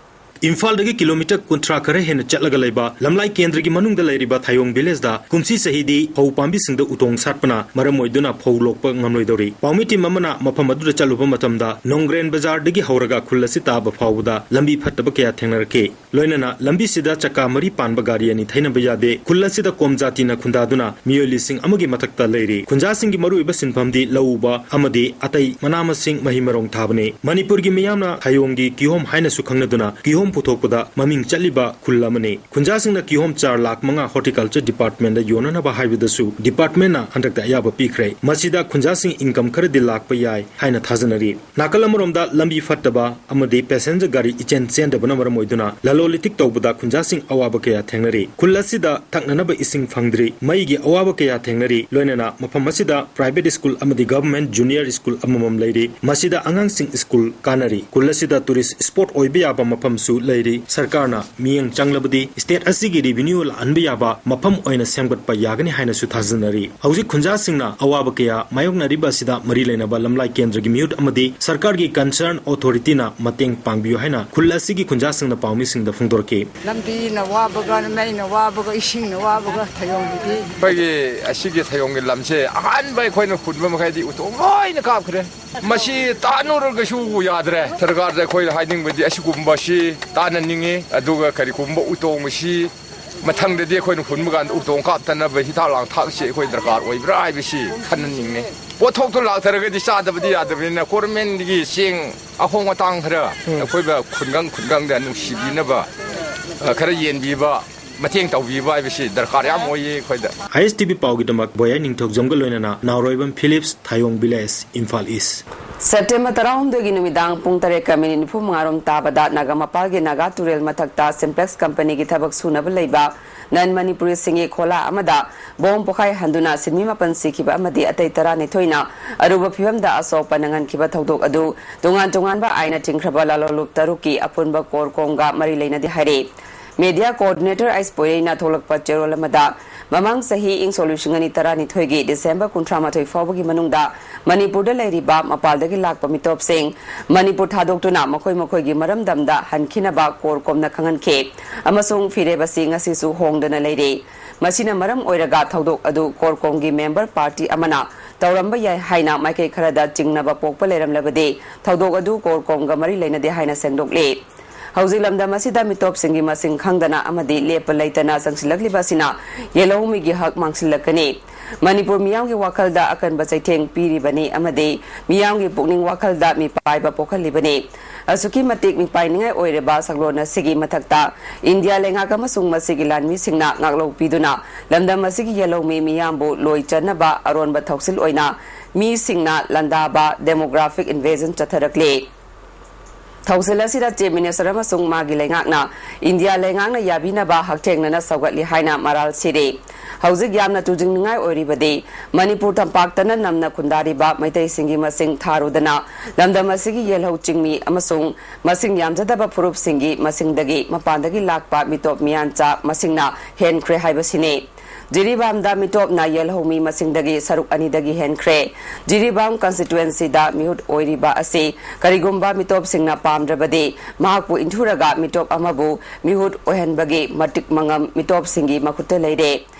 ꯏꯝꯐꯥꯜꯗꯒꯤ ꯀꯤꯂꯣꯃꯤꯇꯔ ꯀꯨꯟꯊ꯭ꯔꯥ ꯈꯔ ꯍꯦꯟꯅ ꯆꯠꯂꯒ ꯂꯩꯕ ꯂꯝꯂꯥꯏ ꯀꯦꯟꯗ꯭ꯔꯒꯤ ꯃꯅꯨꯡꯗ ꯂꯩꯔꯤꯕ ꯊꯥꯌꯣꯡ ꯚꯤꯂꯦꯖꯗ ꯀꯨꯝꯁꯤ ꯆꯍꯤꯗꯤ ꯐꯧ ꯄꯥꯝꯕꯤꯁꯤꯡꯗ ꯎꯇꯣꯡ ꯁꯥꯠꯄꯅ ꯃꯔꯝ ꯑꯣꯏꯗꯨꯅ ꯐꯧ ꯂꯣꯛꯄ ꯉꯝꯂꯣꯏꯗꯧꯔꯤ꯫ ꯄꯥꯎꯃꯤ ꯇꯤꯝ ꯑꯃꯅ ꯃꯐꯝ ꯑꯗꯨꯗ ꯆꯠꯂꯨꯕ ꯃꯇꯝꯗ ꯅꯣꯡꯒ꯭ꯔꯦꯟ ꯕꯖꯥꯔꯗꯒꯤ ꯍꯧꯔꯒ ꯈꯨꯜ ꯑꯁꯤ ꯇꯥꯕ ꯐꯥꯎꯕꯗ ꯂꯝꯕꯤ ꯐꯠꯇꯕ ꯀꯌꯥ ꯊꯦꯡꯅꯔꯛꯈꯤ꯫ ꯂꯣꯏꯅꯅ ꯂꯝꯕꯤꯁꯤꯗ ꯆꯀꯥ ꯃꯔꯤ ꯄꯥꯟꯕ ꯒꯥꯔꯤ ꯑꯅꯤ ꯊꯩꯅꯕ ꯌꯥꯗꯦ꯫ ꯈꯨꯜ ꯑꯁꯤꯗ ꯀꯣꯝ ꯖꯥꯇꯤꯅ ꯈꯨꯟꯗꯥꯗꯨꯅ ꯃꯤꯑꯣꯏ ꯂꯤꯁꯤꯡ ꯑꯃꯒꯤ ꯃꯊꯛꯇ ꯂꯩꯔꯤ꯫ ꯈꯨꯟꯖꯥꯁꯤꯡꯒꯤ ꯃꯔꯨꯑꯣꯏꯕ ꯁꯤꯟꯐꯝꯗꯤ ꯂꯧ ꯎꯕ ꯑꯃꯗꯤ ꯑꯇꯩ ꯃꯅꯥ ꯃꯁꯤꯡ, ꯃꯍꯩ ꯃꯔꯣꯡ ꯊꯥꯕꯅꯤ꯫ ꯃꯅꯤꯄꯨꯔꯒꯤ ꯃꯤꯌꯥꯝꯅ ꯊꯥꯌꯣꯡꯒꯤ ꯀꯤꯍꯣꯝ ꯍꯥꯏꯅꯁꯨ ꯈꯪꯅꯗꯨꯅ ꯀꯤꯍꯣꯝ ꯄꯨꯊꯣꯛꯄꯗ ꯃꯃꯤꯡ ꯆꯠꯂꯤꯕ ꯈꯨꯜ ꯑꯃꯅꯤ꯫ ꯈꯨꯟꯖꯥꯁꯤꯡꯅ ꯀꯤꯍꯣꯝ ꯆꯥꯔ ꯂꯥꯈ ꯃꯉꯥ horticulture department ꯗ ꯌꯣꯟꯅꯅꯕ ꯍꯥꯏꯕꯗꯁꯨ department ꯅ ꯍꯟꯗꯛꯇ ꯑꯌꯥꯕ ꯄꯤꯈ꯭ꯔꯦ꯫ ꯃꯁꯤꯗ ꯈꯨꯟꯖꯥꯁꯤꯡ income ꯈꯔꯗꯤ ꯂꯥꯛꯄ ꯌꯥꯏ ꯍꯥꯏꯅ ꯊꯥꯖꯅꯔꯤ꯫ ꯅꯥꯀꯜ ꯑꯃꯔꯣꯝꯗ ꯂꯝꯕꯤ ꯐꯠꯇꯕ ꯑꯃꯗꯤ passenger ꯒꯥꯔꯤ ꯏꯆꯦꯟ ꯆꯦꯟꯗꯕꯅ ꯃꯔꯝ ꯑꯣꯏꯗꯨꯅ ꯂꯂꯣꯟ ꯏꯇꯤꯛ ꯇꯧꯕꯗ ꯈꯨꯟꯖꯥꯁꯤꯡ ꯑꯋꯥꯕ ꯀꯌꯥ ꯊꯦꯡꯅꯔꯤ꯫ ꯈꯨꯜ ꯑꯁꯤꯗ ꯊꯛꯅꯅꯕ ꯏꯁꯤꯡ ꯐꯪꯗ꯭ꯔꯤ, ꯃꯩꯒꯤ ꯑꯋꯥꯕ ꯀꯌꯥ ꯊꯦꯡꯅꯔꯤ꯫ ꯂꯣꯏꯅꯅ ꯃꯐꯝ ꯑꯁꯤꯗ private school ꯑꯃꯗꯤ government junior school ꯑꯃꯃꯝ ꯂꯩꯔꯤ꯫ ꯃꯁꯤꯗ ꯑꯉꯥꯡꯁꯤꯡ school ꯀꯥꯟꯅꯔꯤ꯫ ꯈꯨꯜ ꯑꯁꯤꯗ tourist spot ꯑꯣꯏꯕ ꯌꯥꯕ ꯃꯐꯝꯁꯨ ꯂꯩꯔꯤ꯫ ꯁꯔꯀꯥꯔꯅ ꯃꯤꯠꯌꯦꯡ ꯆꯪꯂꯕꯗꯤ state ꯑꯁꯤꯒꯤ revenue ꯂꯥꯛꯍꯟꯕ ꯌꯥꯕ ꯃꯐꯝ ꯑꯣꯏꯅ ꯁꯦꯝꯒꯠꯄ ꯌꯥꯒꯅꯤ ꯍꯥꯏꯅꯁꯨ ꯊꯥꯖꯅꯔꯤ꯫ ꯍꯧꯖꯤꯛ ꯈꯨꯟꯖꯥꯁꯤꯡꯅ ꯑꯋꯥꯕ ꯀꯌꯥ ꯃꯥꯌꯣꯛꯅꯔꯤꯕ ꯑꯁꯤꯗ ꯃꯔꯤ ꯂꯩꯅꯕ ꯂꯝꯂꯥꯏ ꯀꯦꯟꯗ꯭ꯔꯒꯤ ꯃꯤꯍꯨꯠ ꯑꯃꯗꯤ ꯁꯔꯀꯥꯔꯒꯤ concern authority ꯅ ꯃꯇꯦꯡ ꯄꯥꯡꯕꯤꯌꯨ ꯍꯥꯏꯅ ꯈꯨꯜ ꯑꯁꯤꯒꯤ ꯈꯨꯟꯖꯥꯁꯤꯡꯅ ꯄꯥꯎꯃꯤꯁꯤꯡꯗ ꯐꯣꯡꯗꯣꯔꯛꯈꯤ꯫ ꯂꯝꯕꯤꯅ ꯋꯥꯕꯒ, ꯃꯩꯅ ꯋꯥꯕꯒ, ꯏꯁꯤꯡꯅ ꯋꯥꯕꯒ ꯊꯌꯣꯡꯒꯤꯗꯤ꯫ ꯑꯩꯈꯣꯏꯒꯤ ꯑꯁꯤꯒꯤ ꯊꯌꯣꯡꯒꯤ ꯂꯝꯁꯦ ꯑꯍꯥꯟꯕ ꯑꯩꯈꯣꯏꯅ ꯍꯨꯟꯕ ꯃꯈꯩꯗꯤ ꯎꯇꯣꯡ ꯂꯣꯏꯅ ꯀꯥꯞꯈ꯭ꯔꯦ꯫ ꯃꯁꯤ ꯇꯥꯟꯅꯔꯒꯁꯨ ꯌꯥꯗ꯭ꯔꯦ꯫ ꯁꯔꯀꯥꯔꯗ ꯑꯩꯈꯣꯏꯅ ꯍꯥꯏꯅꯤꯡꯕꯗꯤ ꯑꯁꯤꯒꯨꯝꯕꯁꯤ ꯇꯥꯟꯅꯅꯤꯡꯉꯤ, ꯑꯗꯨꯒ ꯀꯔꯤꯒꯨꯝꯕ ꯎꯇꯣꯡ ꯑꯁꯤ ꯃꯊꯪꯗꯗꯤ ꯑꯩꯈꯣꯏꯅ ꯍꯨꯟꯕ ꯀꯥꯟꯗ ꯎꯇꯣꯡ ꯀꯥꯞꯇꯅꯕ ꯍꯤꯗꯥꯛ ꯂꯥꯡꯊꯛꯁꯤ ꯑꯩꯈꯣꯏ ꯗꯔꯀꯥꯔ ꯑꯣꯏꯕ꯭ꯔꯥ ꯍꯥꯏꯕꯁꯤ ꯈꯟꯅꯅꯤꯡꯉꯤ꯫ ꯄꯣꯠꯊꯣꯛꯇꯣ ꯂꯥꯛꯇ꯭ꯔꯒꯗꯤ ꯆꯥꯗꯕꯗꯤ ꯌꯥꯗꯕꯅꯤꯅ ꯒꯣꯔꯃꯦꯟꯒꯤ ꯆꯦꯡ ꯑꯍꯣꯡ ꯑꯇꯥꯡ ꯈꯔ ꯑꯩꯈꯣꯏꯕ ꯈꯨꯟꯒꯪ ꯈꯨꯟꯒꯪꯗ ꯅꯨꯡꯁꯤꯕꯤꯅꯕ, ꯑ, ꯈꯔ ꯌꯦꯟꯕꯤꯕ, ꯃꯇꯦꯡ ꯇꯧꯕꯤꯕ ꯍꯥꯏꯕꯁꯤ ꯗꯔꯀꯥꯔ ꯌꯥꯝ ꯑꯣꯏꯌꯦ ꯑꯩꯈꯣꯏꯗ꯫ ꯑꯥꯏ ꯑꯦꯁ ꯇꯤ ꯚꯤ ꯄꯥꯎꯒꯤꯗꯃꯛ ꯕꯣꯌꯥꯏ ꯅꯤꯡꯊꯧꯖꯝꯒ ꯂꯣꯏꯅꯅ ꯅꯥꯎꯔꯣꯏꯕꯝ ꯐꯤꯂꯤꯞꯁ, ꯊꯥꯌꯣꯡ ꯚꯤꯂꯦꯖ, ꯏꯝꯐꯥꯜ ꯏꯁ꯫ ꯁꯦꯞꯇꯦꯝꯕꯔ ꯇꯔꯥꯍꯨꯝꯗꯣꯏꯒꯤ ꯅꯨꯃꯤꯗꯥꯡ ꯄꯨꯡ ꯇꯔꯦꯠꯀ ꯃꯤꯅꯤꯠ ꯅꯤꯐꯨ ꯃꯉꯥꯔꯣꯝ ꯇꯥꯕꯗ ꯅꯥꯒꯥꯃꯄꯥꯜꯒꯤ ꯅꯥꯒꯥ ꯇꯨꯔꯦꯜ ꯃꯊꯛꯇ ꯁꯤꯝꯄꯦꯛꯁ ꯀꯝꯄꯅꯤꯒꯤ ꯊꯕꯛ ꯁꯨꯅꯕ ꯂꯩꯕ ꯅꯟ ꯃꯅꯤꯄꯨꯔꯤꯁꯤꯡꯒꯤ ꯈꯣꯂꯥ ꯑꯃꯗ ꯕꯣꯝ ꯄꯣꯈꯥꯏꯍꯟꯗꯨꯅ ꯁꯤꯟꯃꯤ ꯃꯥꯄꯟ ꯁꯤꯈꯤꯕ ꯑꯃꯗꯤ ꯑꯇꯩ ꯇꯔꯥꯅꯤꯊꯣꯏꯅ ꯑꯔꯨꯕ ꯐꯤꯚꯝꯗ ꯑꯁꯣꯛꯄ ꯅꯪꯍꯟꯈꯤꯕ ꯊꯧꯗꯣꯛ ꯑꯗꯨ ꯇꯣꯉꯥꯟ ꯇꯣꯉꯥꯟꯕ ꯑꯥꯏꯟꯅ ꯊꯤꯡꯈ꯭ꯔꯕ ꯂꯥꯂꯣꯡꯂꯨꯞ ꯇꯔꯨꯛꯀꯤ ꯑꯄꯨꯟꯕ ꯀꯣꯔ ꯀꯣꯝꯒ ꯃꯔꯤ ꯂꯩꯅꯗꯦ ꯍꯥꯏꯔꯤ꯫ ꯃꯦꯗꯤꯌꯥ ꯀꯣꯑꯣꯔꯗꯤꯅꯦꯇꯔ ꯑꯩꯁ ꯄꯣꯏꯔꯩꯅ ꯊꯣꯛꯂꯛꯄ ꯆꯦꯔꯣꯜ ꯑꯃꯗ, ꯃꯃꯥꯡ ꯆꯍꯤ ꯏꯪ ꯁꯣꯛ ꯂꯤꯁꯤꯡ ꯑꯅꯤ ꯇꯔꯥꯅꯤꯊꯣꯏꯒꯤ ꯗꯤꯁꯦꯝꯕꯔ ꯀꯨꯟꯊ꯭ꯔꯥ ꯃꯥꯊꯣꯏ ꯐꯥꯎꯕꯒꯤ ꯃꯅꯨꯡꯗ ꯃꯅꯤꯄꯨꯔꯗ ꯂꯩꯔꯤꯕ ꯃꯄꯥꯜꯗꯒꯤ ꯂꯥꯛꯄ ꯃꯤꯇꯣꯞꯁꯤꯡ ꯃꯅꯤꯄꯨꯔ ꯊꯥꯗꯣꯛꯇꯨꯅ ꯃꯈꯣꯏ ꯃꯈꯣꯏꯒꯤ ꯃꯔꯝꯗꯝꯗ ꯍꯟꯈꯤꯅꯕ ꯀꯣꯔ ꯀꯣꯝꯅ ꯈꯪꯍꯟꯈꯤ ꯑꯃꯁꯨꯡ ꯐꯤꯔꯦꯞ ꯑꯁꯤ ꯉꯁꯤꯁꯨ ꯍꯣꯡꯗꯅ ꯂꯩꯔꯤ꯫ ꯃꯁꯤꯅ ꯃꯔꯝ ꯑꯣꯏꯔꯒ ꯊꯧꯗꯣꯛ ꯑꯗꯨ ꯀꯣꯔ ꯀꯣꯝꯒꯤ ꯃꯦꯝꯕꯔ ꯄꯥꯔꯇꯤ ꯑꯃꯅ ꯇꯧꯔꯝꯕ ꯌꯥꯏ ꯍꯥꯏꯅ ꯃꯥꯏꯀꯩ ꯈꯔꯗ ꯆꯤꯡꯅꯕ ꯄꯣꯛꯄ ꯂꯩꯔꯝꯂꯕꯗꯤ ꯊꯧꯗꯣꯛ ꯑꯗꯨ ꯀꯣꯔ ꯀꯣꯝꯒ ꯃꯔꯤ ꯂꯩꯅꯗꯦ ꯍꯥꯏꯅ ꯁꯦꯡꯗꯣꯛꯂꯤ꯫ ꯍꯧꯖꯤꯛ ꯂꯝꯗꯝ ꯑꯁꯤꯗ ꯃꯤꯇꯣꯞꯁꯤꯡꯒꯤ ꯃꯁꯤꯡ ꯈꯪꯗꯅ ꯑꯃꯗꯤ ꯂꯦꯞꯄ ꯂꯩꯇꯅ ꯆꯪꯁꯤꯜꯂꯛꯂꯤꯕ ꯑꯁꯤꯅ ꯌꯦꯜꯍꯧꯃꯤꯒꯤ ꯍꯛ ꯃꯥꯡꯁꯤꯜꯂꯛꯀꯅꯤ꯫ ꯃꯅꯤꯄꯨꯔ ꯃꯤꯌꯥꯝꯒꯤ ꯋꯥꯈꯜꯗ ꯑꯀꯟꯕ ꯆꯩꯊꯦꯡ ꯄꯤꯔꯤꯕꯅꯤ ꯑꯃꯗꯤ ꯃꯤꯌꯥꯝꯒꯤ ꯄꯨꯛꯅꯤꯡ ꯋꯥꯈꯜꯗ ꯃꯤꯄꯥꯏꯕ ꯄꯣꯛꯍꯜꯂꯤꯕꯅꯤ꯫ ꯑꯁꯨꯛꯀꯤ ꯃꯇꯤꯛ ꯃꯤꯄꯥꯏꯅꯤꯡꯉꯥꯏ ꯑꯣꯏꯔꯕ ꯁꯛꯂꯣꯟ ꯑꯁꯤꯒꯤ ꯃꯊꯛꯇ ꯏꯟꯗꯤꯌꯥ ꯂꯩꯉꯥꯛ ꯑꯃꯁꯨꯡ ꯃꯁꯤꯒꯤ ꯂꯥꯟꯃꯤꯁꯤꯡꯅ ꯉꯥꯛꯂꯧ ꯄꯤꯗꯨꯅ ꯂꯝꯗꯝ ꯑꯁꯤꯒꯤ ꯌꯦꯜꯍꯧꯃꯤ ꯃꯤꯌꯥꯝꯕꯨ ꯂꯣꯏ ꯆꯟꯅꯕ ꯑꯔꯣꯟꯕ ꯊꯧꯁꯤꯜ ꯑꯣꯏꯅ ꯃꯤꯁꯤꯡꯅ ꯂꯥꯟꯗꯥꯕ demographic invasion ꯆꯠꯊꯔꯛꯂꯤ꯫ ꯊꯧꯁꯤꯜ ꯑꯁꯤꯗ Chief Minister ꯑꯃꯁꯨꯡ ꯃꯥꯒꯤ ꯂꯩꯉꯥꯛꯅ ꯏꯟꯗꯤꯌꯥ ꯂꯩꯉꯥꯛꯅ ꯌꯥꯕꯤꯅꯕ ꯍꯛꯊꯦꯡꯅꯅ ꯁꯧꯒꯠꯂꯤ ꯍꯥꯏꯅ ꯃꯔꯥꯜ ꯁꯤꯔꯤ꯫ ꯍꯧꯖꯤꯛ ꯌꯥꯝꯅ ꯇꯨꯖꯤꯡꯅꯤꯡꯉꯥꯏ ꯑꯣꯏꯔꯤꯕꯗꯤ ꯃꯅꯤꯄꯨꯔ ꯇꯝꯄꯥꯛꯇꯅ ꯅꯝꯅ ꯈꯨꯟꯗꯥꯔꯤꯕ ꯃꯩꯇꯩꯁꯤꯡꯒꯤ ꯃꯁꯤꯡ ꯊꯥꯔꯨꯗꯅ ꯂꯝꯗꯝ ꯑꯁꯤꯒꯤ ꯌꯦꯜꯍꯧ ꯆꯤꯡꯃꯤ ꯑꯃꯁꯨꯡ ꯃꯁꯤꯡ ꯌꯥꯝꯖꯗꯕ ꯐꯨꯔꯨꯞꯁꯤꯡꯒꯤ ꯃꯁꯤꯡꯗꯒꯤ ꯃꯄꯥꯟꯗꯒꯤ ꯂꯥꯛꯄ ꯃꯤꯇꯣꯞ ꯃꯤꯌꯥꯟꯆꯥ ꯃꯁꯤꯡꯅ ꯍꯦꯟꯈ꯭ꯔꯦ ꯍꯥꯏꯕꯁꯤꯅꯤ꯫ ꯖꯤꯔꯤꯕꯥꯝꯗ ꯃꯤꯇꯣꯞꯅ ꯌꯦꯜꯍꯧꯃꯤ ꯃꯁꯤꯡꯗꯒꯤ ꯁꯔꯨꯛ ꯑꯅꯤꯗꯒꯤ ꯍꯦꯟꯈ꯭ꯔꯦ꯫ ꯖꯤꯔꯤꯕꯥꯝ constituencyꯗ ꯃꯤꯍꯨꯠ ꯑꯣꯏꯔꯤꯕ ꯑꯁꯤ ꯀꯔꯤꯒꯨꯝꯕ ꯃꯤꯇꯣꯞꯁꯤꯡꯅ ꯄꯥꯝꯗ꯭ꯔꯕꯗꯤ ꯃꯍꯥꯛꯄꯨ ꯏꯟꯊꯨꯔꯒ ꯃꯤꯇꯣꯞ ꯑꯃꯕꯨ ꯃꯤꯍꯨꯠ ꯑꯣꯏꯍꯟꯕꯒꯤ ꯃꯇꯤꯛ ꯃꯉꯝ ꯃꯤꯇꯣꯞꯁꯤꯡꯒꯤ ꯃꯈꯨꯠꯇ ꯂꯩꯔꯦ꯫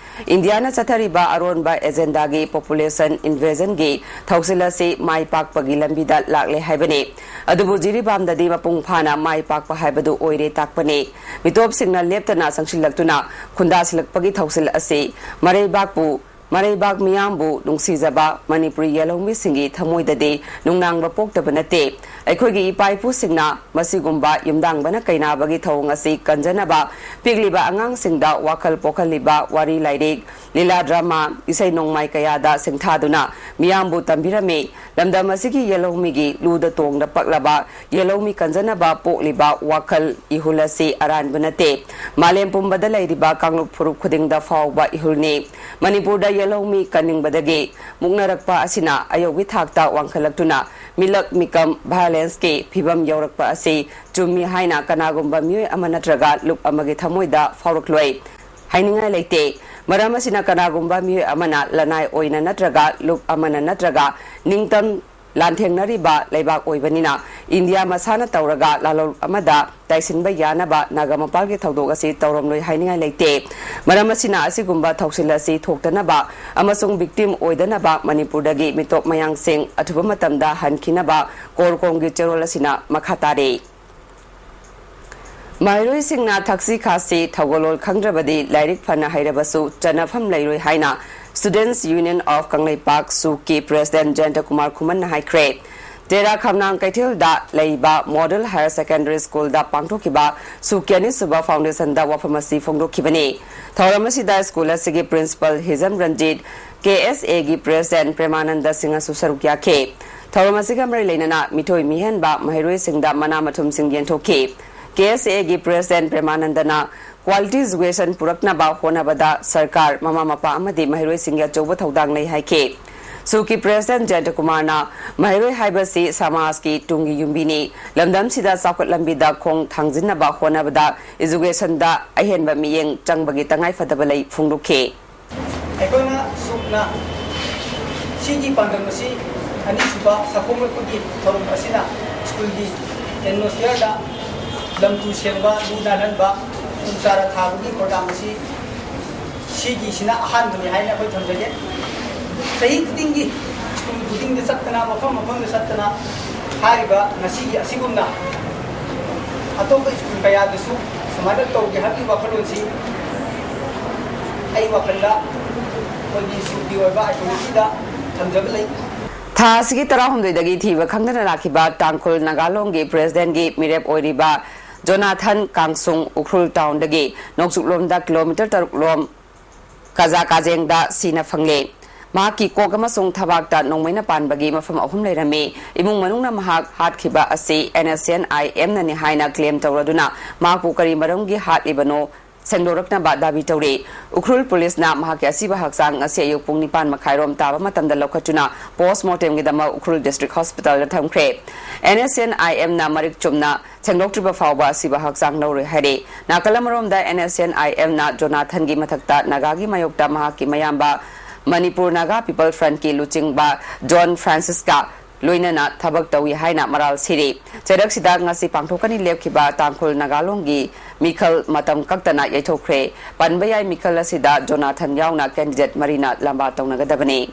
ꯏꯟꯗꯤꯌꯥꯅ ꯆꯠꯊꯔꯤꯕ ꯑꯔꯣꯟꯕ ꯑꯦꯖꯦꯟꯗꯥꯒꯤ ꯄꯣꯄꯨꯂꯦꯁꯟ ꯏꯟꯚꯦꯖꯟꯒꯤ ꯊꯧꯁꯤꯜ ꯑꯁꯤ ꯃꯥꯏ ꯄꯥꯛꯄꯒꯤ ꯂꯝꯕꯤꯗ ꯂꯥꯛꯂꯦ ꯍꯥꯏꯕꯅꯤ꯫ ꯑꯗꯨꯕꯨ ꯖꯤꯔꯤꯕꯥꯝꯗꯗꯤ ꯃꯄꯨꯡ ꯐꯥꯅ ꯃꯥꯏ ꯄꯥꯛꯄ ꯍꯥꯏꯕꯗꯨ ꯑꯣꯏꯔꯦ ꯇꯥꯛꯄꯅꯤ꯫ ꯃꯤꯇꯣꯞꯁꯤꯡꯅ ꯂꯦꯞꯇꯅ ꯆꯪꯁꯤꯜꯂꯛꯇꯨꯅ ꯈꯨꯟꯗꯥꯁꯤꯜꯂꯛꯄꯒꯤ ꯊꯧꯁꯤꯜ ꯑꯁꯤ ꯃꯔꯩꯕꯥꯛꯄꯨ ꯃꯔꯩꯕꯥꯛ ꯃꯤꯌꯥꯝꯕꯨ ꯅꯨꯡꯁꯤꯖꯕ ꯃꯅꯤꯄꯨꯔꯤ ꯌꯦꯜꯍꯧꯃꯤꯁꯤꯡꯒꯤ ꯊꯃꯣꯏꯗꯗꯤ ꯅꯨꯡꯅꯥꯡꯕ ꯄꯣꯛꯇꯕ ꯅꯠꯇꯦ꯫ ꯑꯩꯈꯣꯏꯒꯤ ꯏꯄꯥ ꯏꯄꯨꯁꯤꯡꯅ ꯃꯁꯤꯒꯨꯝꯕ ꯌꯨꯝꯗꯥꯡꯕꯅ ꯀꯩꯅꯥꯕꯒꯤ ꯊꯧꯑꯣꯡ ꯑꯁꯤ ꯀꯟꯖꯅꯕ, ꯄꯤꯛꯂꯤꯕ ꯑꯉꯥꯡꯁꯤꯡꯗ ꯋꯥꯈꯜ ꯄꯣꯛꯍꯜꯂꯤꯕ ꯋꯥꯔꯤ ꯂꯥꯏꯔꯤꯛ, ꯂꯤꯂꯥ ꯗ꯭ꯔꯃꯥ, ꯏꯁꯩ ꯅꯣꯡꯃꯥꯏ ꯀꯌꯥꯗ ꯁꯤꯡꯊꯥꯗꯨꯅ ꯃꯤꯌꯥꯝꯕꯨ ꯇꯝꯕꯤꯔꯝꯃꯤ꯫ ꯂꯝꯗꯝ ꯑꯁꯤꯒꯤ ꯌꯦꯜꯍꯧꯃꯤꯒꯤ ꯂꯨꯗ ꯇꯣꯡꯗ ꯄꯛꯂꯕ ꯌꯦꯜꯍꯧꯃꯤ ꯀꯟꯖꯅꯕ ꯄꯣꯛꯂꯤꯕ ꯋꯥꯈꯜ ꯏꯍꯨꯜ ꯑꯁꯤ ꯑꯔꯥꯟꯕ ꯅꯠꯇꯦ꯫ ꯃꯥꯂꯦꯝ ꯄꯨꯝꯕꯗ ꯂꯩꯔꯤꯕ ꯀꯥꯡꯂꯨꯞ ꯐꯨꯔꯨꯞ ꯈꯨꯗꯤꯡꯗ ꯐꯥꯎꯕ ꯏꯍꯨꯜꯅꯤ꯫ ꯃꯅꯤꯄꯨꯔꯗ ꯌꯦꯜꯍꯧꯃꯤ ꯀꯟꯅꯤꯡꯕꯗꯒꯤ ꯃꯨꯛꯅꯔꯛꯄ ꯑꯁꯤꯅ ꯑꯌꯧꯕꯤ ꯊꯥꯛꯇ ꯋꯥꯡꯈꯠꯂꯛꯇꯨꯅ ꯃꯤꯂꯛ ꯃꯤꯀꯝ ꯚꯥꯏꯑꯣꯂꯦꯟꯁꯀꯤ ꯐꯤꯕꯝ ꯌꯧꯔꯛꯄ ꯑꯁꯤ ꯆꯨꯝꯃꯤ ꯍꯥꯏꯅ ꯀꯅꯥꯒꯨꯝꯕ ꯃꯤꯑꯣꯏ ꯑꯃ ꯅꯠꯇ꯭ꯔꯒ ꯂꯨꯞ ꯑꯃꯒꯤ ꯊꯃꯣꯏꯗ ꯐꯥꯎꯔꯛꯂꯣꯏ꯫ ꯍꯥꯏꯅꯤꯡꯉꯥꯏ ꯂꯩꯇꯦ꯫ ꯃꯔꯝ ꯑꯁꯤꯅ ꯀꯅꯥꯒꯨꯝꯕ ꯃꯤꯑꯣꯏ ꯑꯃꯅ ꯂꯅꯥꯏ ꯑꯣꯏꯅ ꯅꯠꯇ꯭ꯔꯒ ꯂꯨꯞ ꯑꯃꯅ ꯅꯠꯇ꯭ꯔꯒ ꯅꯤꯡꯇꯝ ꯂꯥꯟꯊꯦꯡꯅꯔꯤꯕ ꯂꯩꯕꯥꯛ ꯑꯣꯏꯕꯅꯤꯅ ꯏꯟꯗꯤꯌꯥ ꯃꯁꯥꯅ ꯇꯧꯔꯒ ꯂꯥꯂꯣꯡ ꯑꯃꯗ ꯇꯥꯏꯁꯤꯟꯕ ꯌꯥꯅꯕ ꯅꯥꯒꯥ ꯃꯄꯥꯜꯒꯤ ꯊꯧꯗꯣꯛ ꯑꯁꯤ ꯇꯧꯔꯝꯂꯣꯏ ꯍꯥꯏꯅꯤꯡꯉꯥꯏ ꯂꯩꯇꯦ꯫ ꯃꯔꯝ ꯑꯁꯤꯅ ꯑꯁꯤꯒꯨꯝꯕ ꯊꯧꯁꯤꯜ ꯑꯁꯤ ꯊꯣꯛꯇꯅꯕ ꯑꯃꯁꯨꯡ ꯚꯤꯛꯇꯤꯝ ꯑꯣꯏꯗꯅꯕ ꯃꯅꯤꯄꯨꯔꯗꯒꯤ ꯃꯤꯇꯣꯞ ꯃꯌꯥꯡꯁꯤꯡ ꯑꯊꯨꯕ ꯃꯇꯝꯗ ꯍꯟꯈꯤꯅꯕ ꯀꯣꯔꯀꯣꯡꯒꯤ ꯆꯦꯔꯣꯜ ꯑꯁꯤꯅ ꯃꯈꯥ ꯇꯥꯔꯤ꯫ ꯃꯍꯩꯔꯣꯏꯁꯤꯡꯅ ꯊꯛꯁꯤ ꯈꯥꯁꯤ ꯊꯧꯒꯜꯂꯣꯟ ꯈꯪꯗ꯭ꯔꯕꯗꯤ ꯂꯥꯏꯔꯤꯛ ꯐꯅ ꯍꯩꯔꯕꯁꯨ ꯆꯟꯅꯐꯝ ꯂꯩꯔꯣꯏ ꯍꯥꯏꯅ Students Union of Kangleipak, ꯁꯨꯛꯀꯤ President ꯖꯌꯟꯇ Kumar ꯈꯨꯃꯟꯅ ꯍꯥꯏꯈ꯭ꯔꯦ꯫ ꯇꯦꯔꯥ ꯈꯝꯅꯥꯡ ꯀꯩꯊꯦꯜꯗ ꯂꯩꯕ Model Higher Secondary Schoolꯗ ꯄꯥꯡꯊꯣꯛꯈꯤꯕ ꯁꯨꯛꯀꯤ ꯑꯅꯤꯁꯨꯕ foundationꯗ ꯋꯥꯐꯝ ꯑꯁꯤ ꯐꯣꯡꯗꯣꯛꯈꯤꯕꯅꯤ꯫ ꯊꯧꯔꯝ ꯑꯁꯤꯗ ꯁ꯭ꯀꯨꯜ ꯑꯁꯤꯒꯤ Principal ꯍꯤꯖꯝ ꯔꯟꯖꯤꯠ, ꯀꯦ ꯑꯦꯁ ꯑꯦꯒꯤ President ꯄ꯭ꯔꯦꯃꯥꯅꯟꯗ ꯁꯤꯡꯍꯁꯨ ꯁꯔꯨꯛ ꯌꯥꯈꯤ꯫ ꯊꯧꯔꯝ ꯑꯁꯤꯒ ꯃꯔꯤ ꯂꯩꯅꯅ ꯃꯤꯊꯣꯏ ꯃꯤꯍꯦꯟꯕ ꯃꯍꯩꯔꯣꯏꯁꯤꯡꯗ ꯃꯅꯥ ꯃꯊꯨꯝꯁꯤꯡ ꯌꯦꯟꯊꯣꯛꯈꯤ꯫ ꯀꯦ ꯑꯦꯁ ꯑꯦꯒꯤ President ꯄ꯭ꯔꯦꯃꯥꯅꯟꯗꯅ quality education ꯄꯨꯔꯛꯅꯕ ꯍꯣꯠꯅꯕꯗ ꯁꯔꯀꯥꯔ, ꯃꯃꯥ ꯃꯄꯥ ꯑꯃꯗꯤ ꯃꯍꯩꯔꯣꯏꯁꯤꯡꯒꯤ ꯑꯆꯧꯕ ꯊꯧꯗꯥꯡ ꯂꯩ ꯍꯥꯏꯈꯤ꯫ ꯁꯨꯛꯀꯤ President ꯖꯌꯟꯇ ꯀꯨꯃꯥꯔꯅ ꯃꯍꯩꯔꯣꯏ ꯍꯥꯏꯕꯁꯤ ꯁꯃꯥꯖꯀꯤ ꯇꯨꯡꯒꯤ ꯌꯨꯝꯕꯤꯅꯤ꯫ ꯂꯝꯗꯝꯁꯤꯗ ꯆꯥꯎꯈꯠ ꯂꯝꯕꯤꯗ ꯈꯣꯡ ꯊꯥꯡꯖꯤꯟꯅꯕ ꯍꯣꯠꯅꯕꯗ educationꯗ ꯑꯍꯦꯟꯕ ꯃꯤꯠꯌꯦꯡ ꯆꯪꯕꯒꯤ ꯇꯉꯥꯏꯐꯗꯕ ꯂꯩ ꯐꯣꯡꯗꯣꯛꯈꯤ꯫ ꯑꯩꯈꯣꯏꯅ ꯁꯨꯛꯅ ꯁꯤꯒꯤ ꯄꯥꯟꯗꯝ ꯑꯁꯤ ꯑꯅꯤꯁꯨꯕ ꯁꯛꯈꯣꯡ ꯑꯣꯛꯄꯒꯤ ꯊꯧꯔꯝ ꯑꯁꯤꯅ ꯁ꯭ꯀꯨꯜꯒꯤ atmosphereꯗ ꯂꯝ ꯇꯨ ꯁꯦꯡꯕ, ꯂꯨ ꯅꯥꯜꯍꯟꯕ, ꯎ ꯆꯥꯔꯥ ꯊꯥꯕꯒꯤ program ꯑꯁꯤ ꯁꯤꯒꯤꯁꯤꯅ ꯑꯍꯥꯟꯕꯅꯤ ꯍꯥꯏꯅ ꯑꯩꯈꯣꯏ ꯊꯝꯖꯒꯦ꯫ ꯆꯍꯤ ꯈꯨꯗꯤꯡꯒꯤ, ꯁ꯭ꯀꯨꯜ ꯈꯨꯗꯤꯡꯗ ꯆꯠꯇꯅ, ꯃꯐꯝ ꯃꯐꯝꯗ ꯆꯠꯇꯅ ꯍꯥꯏꯔꯤꯕ ꯉꯁꯤꯒꯤ ꯑꯁꯤꯒꯨꯝꯅ ꯑꯇꯣꯞꯄ ꯁ꯭ꯀꯨꯜ ꯀꯌꯥꯗꯁꯨ ꯁꯨꯃꯥꯏꯅ ꯇꯧꯒꯦ ꯍꯥꯏꯕꯒꯤ ꯋꯥꯈꯜꯂꯣꯟꯁꯤ ꯑꯩ ꯋꯥꯈꯜꯗ ꯑꯩꯈꯣꯏꯒꯤ ꯁ꯭ꯀꯨꯜꯒꯤ ꯑꯣꯏꯕ ꯑꯥꯏꯗꯦꯟꯇꯤꯇꯤꯗ ꯊꯝꯖꯕ ꯂꯩ꯫ ꯊꯥ ꯑꯁꯤꯒꯤ ꯇꯔꯥꯍꯨꯝꯗꯣꯏꯗꯒꯤ ꯊꯤꯕ ꯈꯪꯗꯅ ꯂꯥꯛꯈꯤꯕ ꯇꯥꯡꯈꯨꯜ ꯅꯥꯒꯥꯂꯣꯡꯒꯤ ꯄ꯭ꯔꯦꯁꯤꯗꯦꯟꯒꯤ ꯃꯤꯔꯦꯞ ꯑꯣꯏꯔꯤꯕ ꯖꯣꯅꯥꯊꯟ ꯀꯥꯡꯁꯨꯡ ꯎꯈ꯭ꯔꯨꯜ ꯇꯥꯎꯟꯗꯒꯤ ꯅꯣꯡꯆꯨꯞꯂꯣꯝꯗ ꯀꯤꯂꯣꯃꯤꯇꯔ ꯇꯔꯨꯛ ꯂꯣꯝ ꯀꯖꯥ ꯀꯥꯖꯦꯡꯗ ꯁꯤꯅ ꯐꯪꯂꯦ꯫ ꯃꯍꯥꯛꯀꯤ ꯀꯣꯛ ꯑꯃꯁꯨꯡ ꯊꯕꯥꯛꯇ ꯅꯣꯡꯃꯩꯅ ꯄꯥꯟꯕꯒꯤ ꯃꯐꯝ ꯑꯍꯨꯝ ꯂꯩꯔꯝꯃꯤ꯫ ꯏꯃꯨꯡ ꯃꯅꯨꯡꯅ ꯃꯍꯥꯛ ꯍꯥꯠꯈꯤꯕ ꯑꯁꯤ ꯑꯦꯟ ꯑꯦꯁ ꯑꯦꯟ ꯑꯥꯏ ꯑꯦꯝꯅꯅꯤ ꯍꯥꯏꯅ ꯀ꯭ꯂꯦꯝ ꯇꯧꯔꯗꯨꯅ ꯃꯍꯥꯛꯄꯨ ꯀꯔꯤ ꯃꯔꯝꯒꯤ ꯍꯥꯠꯂꯤꯕꯅꯣ ꯁꯦꯡꯗꯣꯔꯛꯅꯕ ꯗꯥꯕꯤ ꯇꯧꯔꯤ꯫ ꯎꯈ꯭ꯔꯨꯜ ꯄꯨꯂꯤꯁꯅ ꯃꯍꯥꯛꯀꯤ ꯑꯁꯤꯕ ꯍꯛꯆꯥꯡ ꯉꯁꯤ ꯑꯌꯨꯛ ꯄꯨꯡ ꯅꯤꯄꯥꯟ ꯃꯈꯥꯏꯔꯣꯝ ꯇꯥꯕ ꯃꯇꯝꯗ ꯂꯧꯈꯠꯇꯨꯅ ꯄꯣꯁꯃꯣꯔꯇꯦꯝꯒꯤꯗꯃꯛ ꯎꯈ꯭ꯔꯨꯜ ꯗꯤꯁꯇ꯭ꯔꯤꯛ ꯍꯣꯁꯄꯤꯇꯥꯜꯗ ꯊꯝꯈ꯭ꯔꯦ꯫ ꯑꯦꯟ ꯑꯦꯁ ꯑꯦꯟ ꯑꯥꯏ ꯑꯦꯝꯅ ꯃꯔꯤꯛ ꯆꯨꯝꯅ ꯁꯦꯡꯗꯣꯛꯇ꯭ꯔꯤꯕ ꯐꯥꯎꯕ ꯑꯁꯤꯕ ꯍꯛꯆꯥꯡ ꯂꯧꯔꯣꯏ ꯍꯥꯏꯔꯤ꯫ ꯅꯥꯀꯜ ꯑꯃꯔꯣꯝꯗ ꯑꯦꯟ ꯑꯦꯁ ꯑꯦꯟ ꯑꯥꯏ ꯑꯦꯝꯅ ꯖꯣꯅꯥꯊꯟꯒꯤ ꯃꯊꯛꯇ ꯅꯥꯒꯥꯒꯤ ꯃꯥꯌꯣꯛꯇ ꯃꯍꯥꯛꯀꯤ ꯃꯌꯥꯝꯕ ꯃꯅꯤꯄꯨꯔ ꯅꯥꯒꯥ ꯄꯤꯄꯜ ꯐ꯭ꯔꯟꯠꯀꯤ ꯂꯨꯆꯤꯡꯕ ꯖꯣꯟ ꯐ꯭ꯔꯥꯟꯁꯤꯁꯀ ꯂꯣꯏꯅꯅ ꯊꯕꯛ ꯇꯧꯏ ꯍꯥꯏꯅ ꯃꯔꯥꯜ ꯁꯤꯔꯤ꯫ ꯆꯩꯔꯛꯁꯤꯗ ꯉꯁꯤ ꯄꯥꯡꯊꯣꯛꯀꯅꯤ ꯂꯦꯞꯈꯤꯕ ꯇꯥꯡꯈꯨꯜ ꯅꯥꯒꯥꯂꯣꯡꯒꯤ ꯃꯤꯈꯜ ꯃꯇꯝ ꯀꯛꯇꯅ ꯌꯩꯊꯣꯛꯈ꯭ꯔꯦ꯫ ꯄꯟꯕ ꯌꯥꯏ, ꯃꯤꯈꯜ ꯑꯁꯤꯗ ꯖꯣꯅꯥꯊꯟ ꯌꯥꯎꯅ ꯀꯦꯟꯗꯤꯗꯦꯠ ꯃꯔꯤꯅ ꯂꯝꯕꯥ ꯇꯧꯅꯒꯗꯕꯅꯤ꯫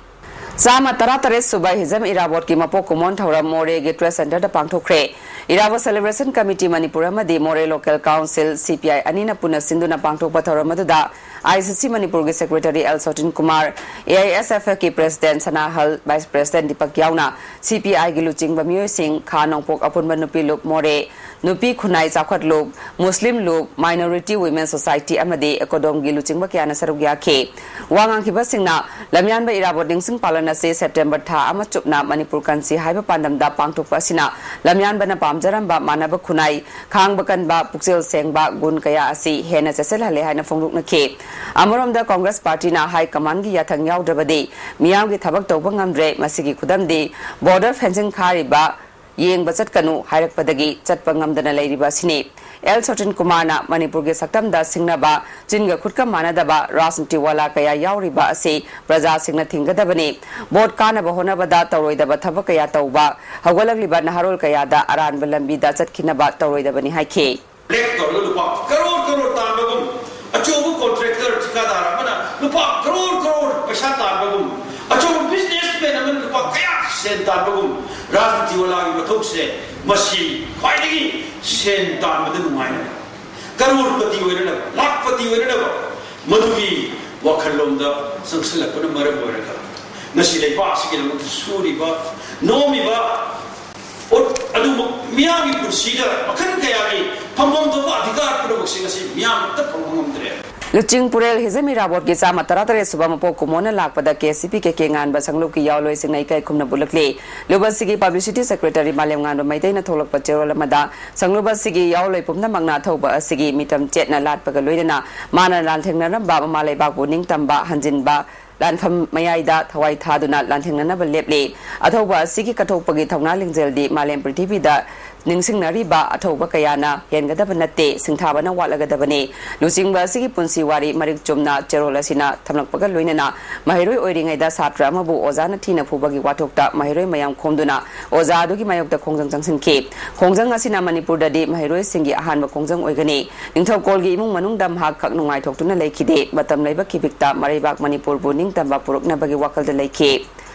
ꯆꯥꯝꯃ ꯇꯔꯥꯇꯔꯦꯠ ꯁꯨꯕ ꯍꯤꯖꯝ ꯏꯔꯥꯕꯣꯠꯀꯤ ꯃꯄꯣꯛ ꯀꯨꯝꯑꯣꯟ ꯊꯧꯔꯝ ꯃꯣꯔꯦꯒꯤ ꯇ꯭ꯔꯦꯗ ꯁꯦꯟꯇꯔꯗ ꯄꯥꯡꯊꯣꯛꯈ꯭ꯔꯦ꯫ ꯏꯔꯥꯕꯣꯠ ꯁꯦꯂꯦꯕ꯭ꯔꯦꯁꯟ ꯀꯃꯤꯇꯤ ꯃꯅꯤꯄꯨꯔ ꯑꯃꯗꯤ ꯃꯣꯔꯦ local council, C P I, ꯑꯅꯤꯅ ꯄꯨꯟꯅ ꯁꯤꯟꯗꯨꯅ ꯄꯥꯡꯊꯣꯛꯄ ꯊꯧꯔꯝ ꯑꯗꯨꯗ ꯑꯥꯏ ꯁꯤ ꯁꯤ ꯃꯅꯤꯄꯨꯔꯒꯤ secretary L Sotin Kumar, A I S F ꯑꯦꯐꯀꯤ president Sanahal, vice president Deepak ꯌꯥꯎꯅ ꯁꯤ ꯄꯤ ꯑꯥꯏꯒꯤ ꯂꯨꯆꯤꯡꯕ ꯃꯤꯑꯣꯏꯁꯤꯡ, ꯈꯥ ꯅꯣꯡꯄꯣꯛ ꯑꯄꯨꯟꯕ ꯅꯨꯄꯤ ꯂꯨꯞ ꯃꯣꯔꯦ, ꯅꯨꯄꯤ ꯈꯨꯟꯅꯥꯏ ꯆꯥꯎꯈꯠ ꯂꯨꯞ, ꯃꯨꯁꯂꯤꯝ ꯂꯨꯞ, ꯃꯥꯏꯅꯣꯔꯤꯇꯤ ꯋꯤꯃꯦꯟ ꯁꯣꯁꯥꯏꯇꯤ ꯑꯃꯗꯤ ꯑꯦꯀꯣꯗꯣꯝꯒꯤ ꯂꯨꯆꯤꯡꯕ ꯀꯌꯥꯅ ꯁꯔꯨꯛ ꯌꯥꯈꯤ꯫ ꯋꯥ ꯉꯥꯡꯈꯤꯕꯁꯤꯡꯅ ꯂꯝꯌꯥꯟꯕ ꯏꯔꯥꯕꯣꯠ ꯅꯤꯡꯁꯤꯡ ꯄꯥꯂꯟ ꯑꯁꯤ ꯁꯦꯞꯇꯦꯝꯕꯔ ꯊꯥ ꯑꯃ ꯆꯨꯞꯅ ꯃꯅꯤꯄꯨꯔ ꯀꯟꯁꯤ ꯍꯥꯏꯕ ꯄꯥꯟꯗꯝꯗ ꯄꯥꯡꯊꯣꯛꯄ ꯑꯁꯤꯅ ꯂꯝꯌꯥꯟꯕꯅ ꯄꯥꯝꯖꯔꯝꯕ ꯃꯥꯟꯅꯕ ꯈꯨꯟꯅꯥꯏ, ꯈꯥꯡꯕ ꯀꯟꯕ, ꯄꯨꯛꯆꯦꯜ ꯁꯦꯡꯕ ꯒꯨꯟ ꯀꯌꯥ ꯑꯁꯤ ꯍꯦꯟꯅ ꯆꯦꯠꯁꯤꯜꯍꯜꯂꯦ ꯍꯥꯏꯅ ꯐꯣꯡꯗꯣꯛꯅꯈꯤ꯫ ꯑꯃꯔꯣꯝꯗ ꯀꯣꯡꯒ꯭ꯔꯦꯁ ꯄꯥꯔꯇꯤꯅ ꯍꯥꯏ ꯀꯃꯥꯟꯒꯤ ꯌꯥꯊꯪ ꯌꯥꯎꯗ꯭ꯔꯕꯗꯤ ꯃꯤꯌꯥꯝꯒꯤ ꯊꯕꯛ ꯇꯧꯕ ꯉꯝꯗ꯭ꯔꯦ꯫ ꯃꯁꯤꯒꯤ ꯈꯨꯗꯝꯗꯤ ꯕꯣꯔꯗꯔ ꯐꯦꯟꯁꯤꯡ ꯈꯥꯔꯤꯕ ꯌꯦꯡꯕ ꯆꯠꯀꯅꯨ ꯍꯥꯏꯔꯛꯄꯗꯒꯤ ꯆꯠꯄ ꯉꯝꯗꯅ ꯂꯩꯔꯤꯕ ꯑꯁꯤꯅꯤ꯫ ꯑꯦꯜ ꯁꯣꯇꯤꯟ ꯀꯨꯃꯥꯔꯅ ꯃꯅꯤꯄꯨꯔꯒꯤ ꯁꯛꯇꯝꯗ ꯁꯤꯡꯅꯕ, ꯆꯤꯟꯒ ꯈꯨꯠꯀ ꯃꯥꯟꯅꯗꯕ ꯔꯥꯖꯅꯤꯇꯤ ꯋꯥꯂꯥ ꯀꯌꯥ ꯌꯥꯎꯔꯤꯕ ꯑꯁꯤ ꯄ꯭ꯔꯖꯥꯁꯤꯡꯅ ꯊꯤꯡꯒꯗꯕꯅꯤ꯫ ꯚꯣꯠ ꯀꯥꯅꯕ ꯍꯣꯠꯅꯕꯗ ꯇꯧꯔꯣꯏꯗꯕ ꯊꯕꯛ ꯀꯌꯥ ꯇꯧꯕ, ꯍꯧꯒꯠꯂꯛꯂꯤꯕ ꯅꯍꯥꯔꯣꯜ ꯀꯌꯥꯗ ꯑꯔꯥꯟꯕ ꯂꯝꯕꯤꯗ ꯆꯠꯈꯤꯅꯕ ꯇꯧꯔꯣꯏꯗꯕꯅꯤ ꯍꯥꯏꯈꯤ꯫ ꯕ꯭ꯂꯦꯛ ꯇꯧꯔꯒ ꯂꯨꯄꯥ ꯀꯔꯣꯔ ꯀꯔꯣꯔ ꯇꯥꯟꯕꯒꯨꯝ ꯑꯆꯧꯕ ꯀꯣꯟꯇ꯭ꯔꯦꯛꯇꯔ ꯊꯤꯀꯥꯗꯥꯔ ꯑꯃꯅ ꯁꯦꯟ ꯇꯥꯟꯕꯒꯨꯝ ꯔꯥꯖꯅꯤꯇꯤ ꯋꯥꯂꯥꯒꯤ ꯃꯊꯧꯁꯦ ꯃꯁꯤ ꯈ꯭ꯋꯥꯏꯗꯒꯤ ꯁꯦꯟ ꯇꯥꯟꯕꯗ ꯅꯨꯡꯉꯥꯏꯅꯕ, ꯀꯔꯣꯔꯄꯇꯤ ꯑꯣꯏꯅꯅꯕ, ꯂꯥꯛꯄꯇꯤ ꯑꯣꯏꯅꯅꯕ, ꯃꯗꯨꯒꯤ ꯋꯥꯈꯜꯂꯣꯟꯗ ꯆꯪꯁꯤꯜꯂꯛꯄꯅ ꯃꯔꯝ ꯑꯣꯏꯔꯒ ꯉꯁꯤ ꯂꯩꯕꯥꯛ ꯑꯁꯤꯒꯤꯗꯃꯛꯇ ꯁꯨꯔꯤꯕ, ꯅꯣꯝꯃꯤꯕ, ꯑꯣ, ꯑꯗꯨꯕꯨ ꯃꯤꯌꯥꯝꯒꯤ ꯄꯨꯟꯁꯤꯗ ꯃꯈꯜ ꯀꯌꯥꯒꯤ ꯐꯪꯐꯝ ꯊꯣꯛꯄ ꯑꯙꯤꯀꯥꯔ ꯄꯨꯝꯅꯃꯛꯁꯤꯡ ꯑꯁꯤ ꯃꯤꯌꯥꯝ ꯑꯃꯠꯇ ꯐꯪꯕ ꯉꯝꯗ꯭ꯔꯦ꯫ ꯂꯨꯆꯤꯡ ꯄꯨꯔꯦꯜ ꯍꯤꯖꯝ ꯏꯔꯥꯕꯣꯠꯀꯤ ꯆꯥꯝꯃ ꯇꯔꯥꯇꯔꯦꯠ ꯁꯨꯕ ꯃꯄꯣꯛ ꯀꯨꯝꯑꯣꯟꯅ ꯂꯥꯛꯄꯗ ꯀꯦ ꯁꯤ ꯄꯤ ꯀꯦ ꯀꯦ ꯉꯥꯟꯕ ꯁꯪꯂꯨꯞꯀꯤ ꯌꯥꯑꯣꯟꯂꯣꯏꯁꯤꯡꯅ ꯏꯀꯥꯏ ꯈꯨꯝꯅꯕ ꯎꯠꯂꯛꯂꯤ꯫ ꯂꯨꯞ ꯑꯁꯤꯒꯤ ꯄꯕ꯭ꯂꯤꯁꯤꯇꯤ ꯁꯦꯀ꯭ꯔꯦꯇꯔꯤ ꯃꯥꯂꯦꯝꯉꯥꯟꯕ ꯃꯩꯇꯩꯅ ꯊꯣꯛꯂꯛꯄ ꯆꯦꯔꯣꯜ ꯑꯃꯗ ꯁꯪꯂꯨꯞ ꯑꯁꯤꯒꯤ ꯌꯥꯑꯣꯟꯂꯣꯏ ꯄꯨꯝꯅꯃꯛꯅ ꯑꯊꯧꯕ ꯑꯁꯤꯒꯤ ꯃꯤꯇꯝ ꯆꯦꯠꯅ ꯂꯥꯠꯄꯒ ꯂꯣꯏꯅꯅ ꯃꯥꯅ ꯂꯥꯟꯊꯦꯡꯅꯔꯝꯕ ꯃꯃꯥ ꯂꯩꯕꯥꯛꯄꯨ ꯅꯤꯡꯇꯝꯕ, ꯍꯟꯖꯤꯟꯕ, ꯂꯥꯟꯐꯝ ꯃꯌꯥꯏꯗ ꯊꯋꯥꯏ ꯊꯥꯗꯨꯅ ꯂꯥꯟꯊꯦꯡꯅꯅꯕ ꯂꯦꯞꯂꯤ꯫ ꯑꯊꯧꯕ ꯑꯁꯤꯒꯤ ꯀꯠꯊꯣꯛꯄꯒꯤ ꯊꯧꯅꯥ ꯂꯤꯡꯖꯦꯜꯗꯤ ꯃꯥꯂꯦꯝ ꯄ꯭ꯔꯤꯊꯤꯕꯤꯗ ꯅꯤꯡꯁꯤꯡꯅꯔꯤꯕ ꯑꯊꯧꯕ ꯀꯌꯥꯅ ꯍꯦꯟꯒꯗꯕ ꯅꯠꯇꯦ, ꯁꯤꯡꯊꯥꯕꯅ ꯋꯥꯠꯂꯒꯗꯕꯅꯤ꯫ ꯂꯨꯆꯤꯡꯕ ꯑꯁꯤꯒꯤ ꯄꯨꯟꯁꯤ ꯋꯥꯔꯤ ꯃꯔꯤꯛ ꯆꯨꯝꯅ ꯆꯦꯔꯣꯜ ꯑꯁꯤꯅ ꯊꯝꯂꯛꯄꯒ ꯂꯣꯏꯅꯅ ꯃꯍꯩꯔꯣꯏ ꯑꯣꯏꯔꯤꯉꯩꯗ ꯁꯥꯇ꯭ꯔ ꯑꯃꯕꯨ ꯑꯣꯖꯥꯅ ꯊꯤꯅ ꯐꯨꯕꯒꯤ ꯋꯥꯊꯣꯛꯇ ꯃꯍꯩꯔꯣꯏ ꯃꯌꯥꯝ ꯈꯣꯝꯗꯨꯅ ꯑꯣꯖꯥ ꯑꯗꯨꯒꯤ ꯃꯥꯌꯣꯛꯇ ꯈꯣꯡꯖꯪ ꯆꯪꯁꯤꯟꯈꯤ꯫ ꯈꯣꯡꯖꯪ ꯑꯁꯤꯅ ꯃꯅꯤꯄꯨꯔꯗꯗꯤ ꯃꯍꯩꯔꯣꯏꯁꯤꯡꯒꯤ ꯑꯍꯥꯟꯕ ꯈꯣꯡꯖꯪ ꯑꯣꯏꯒꯅꯤ꯫ ꯅꯤꯡꯊꯧꯀꯣꯜꯒꯤ ꯏꯃꯨꯡ ꯃꯅꯨꯡꯗ ꯃꯍꯥꯛ ꯈꯛ ꯅꯨꯡꯉꯥꯏꯊꯣꯛꯇꯨꯅ ꯂꯩꯈꯤꯗꯦ꯫ ꯃꯇꯝ ꯂꯩꯕ ꯈꯤꯕꯤꯛꯇ ꯃꯔꯩꯕꯥꯛ ꯃꯅꯤꯄꯨꯔꯕꯨ ꯅꯤꯡꯇꯝꯕ ꯄꯨꯔꯛꯅꯕꯒꯤ ꯋꯥꯈꯜꯗ ꯂꯩꯈꯤ꯫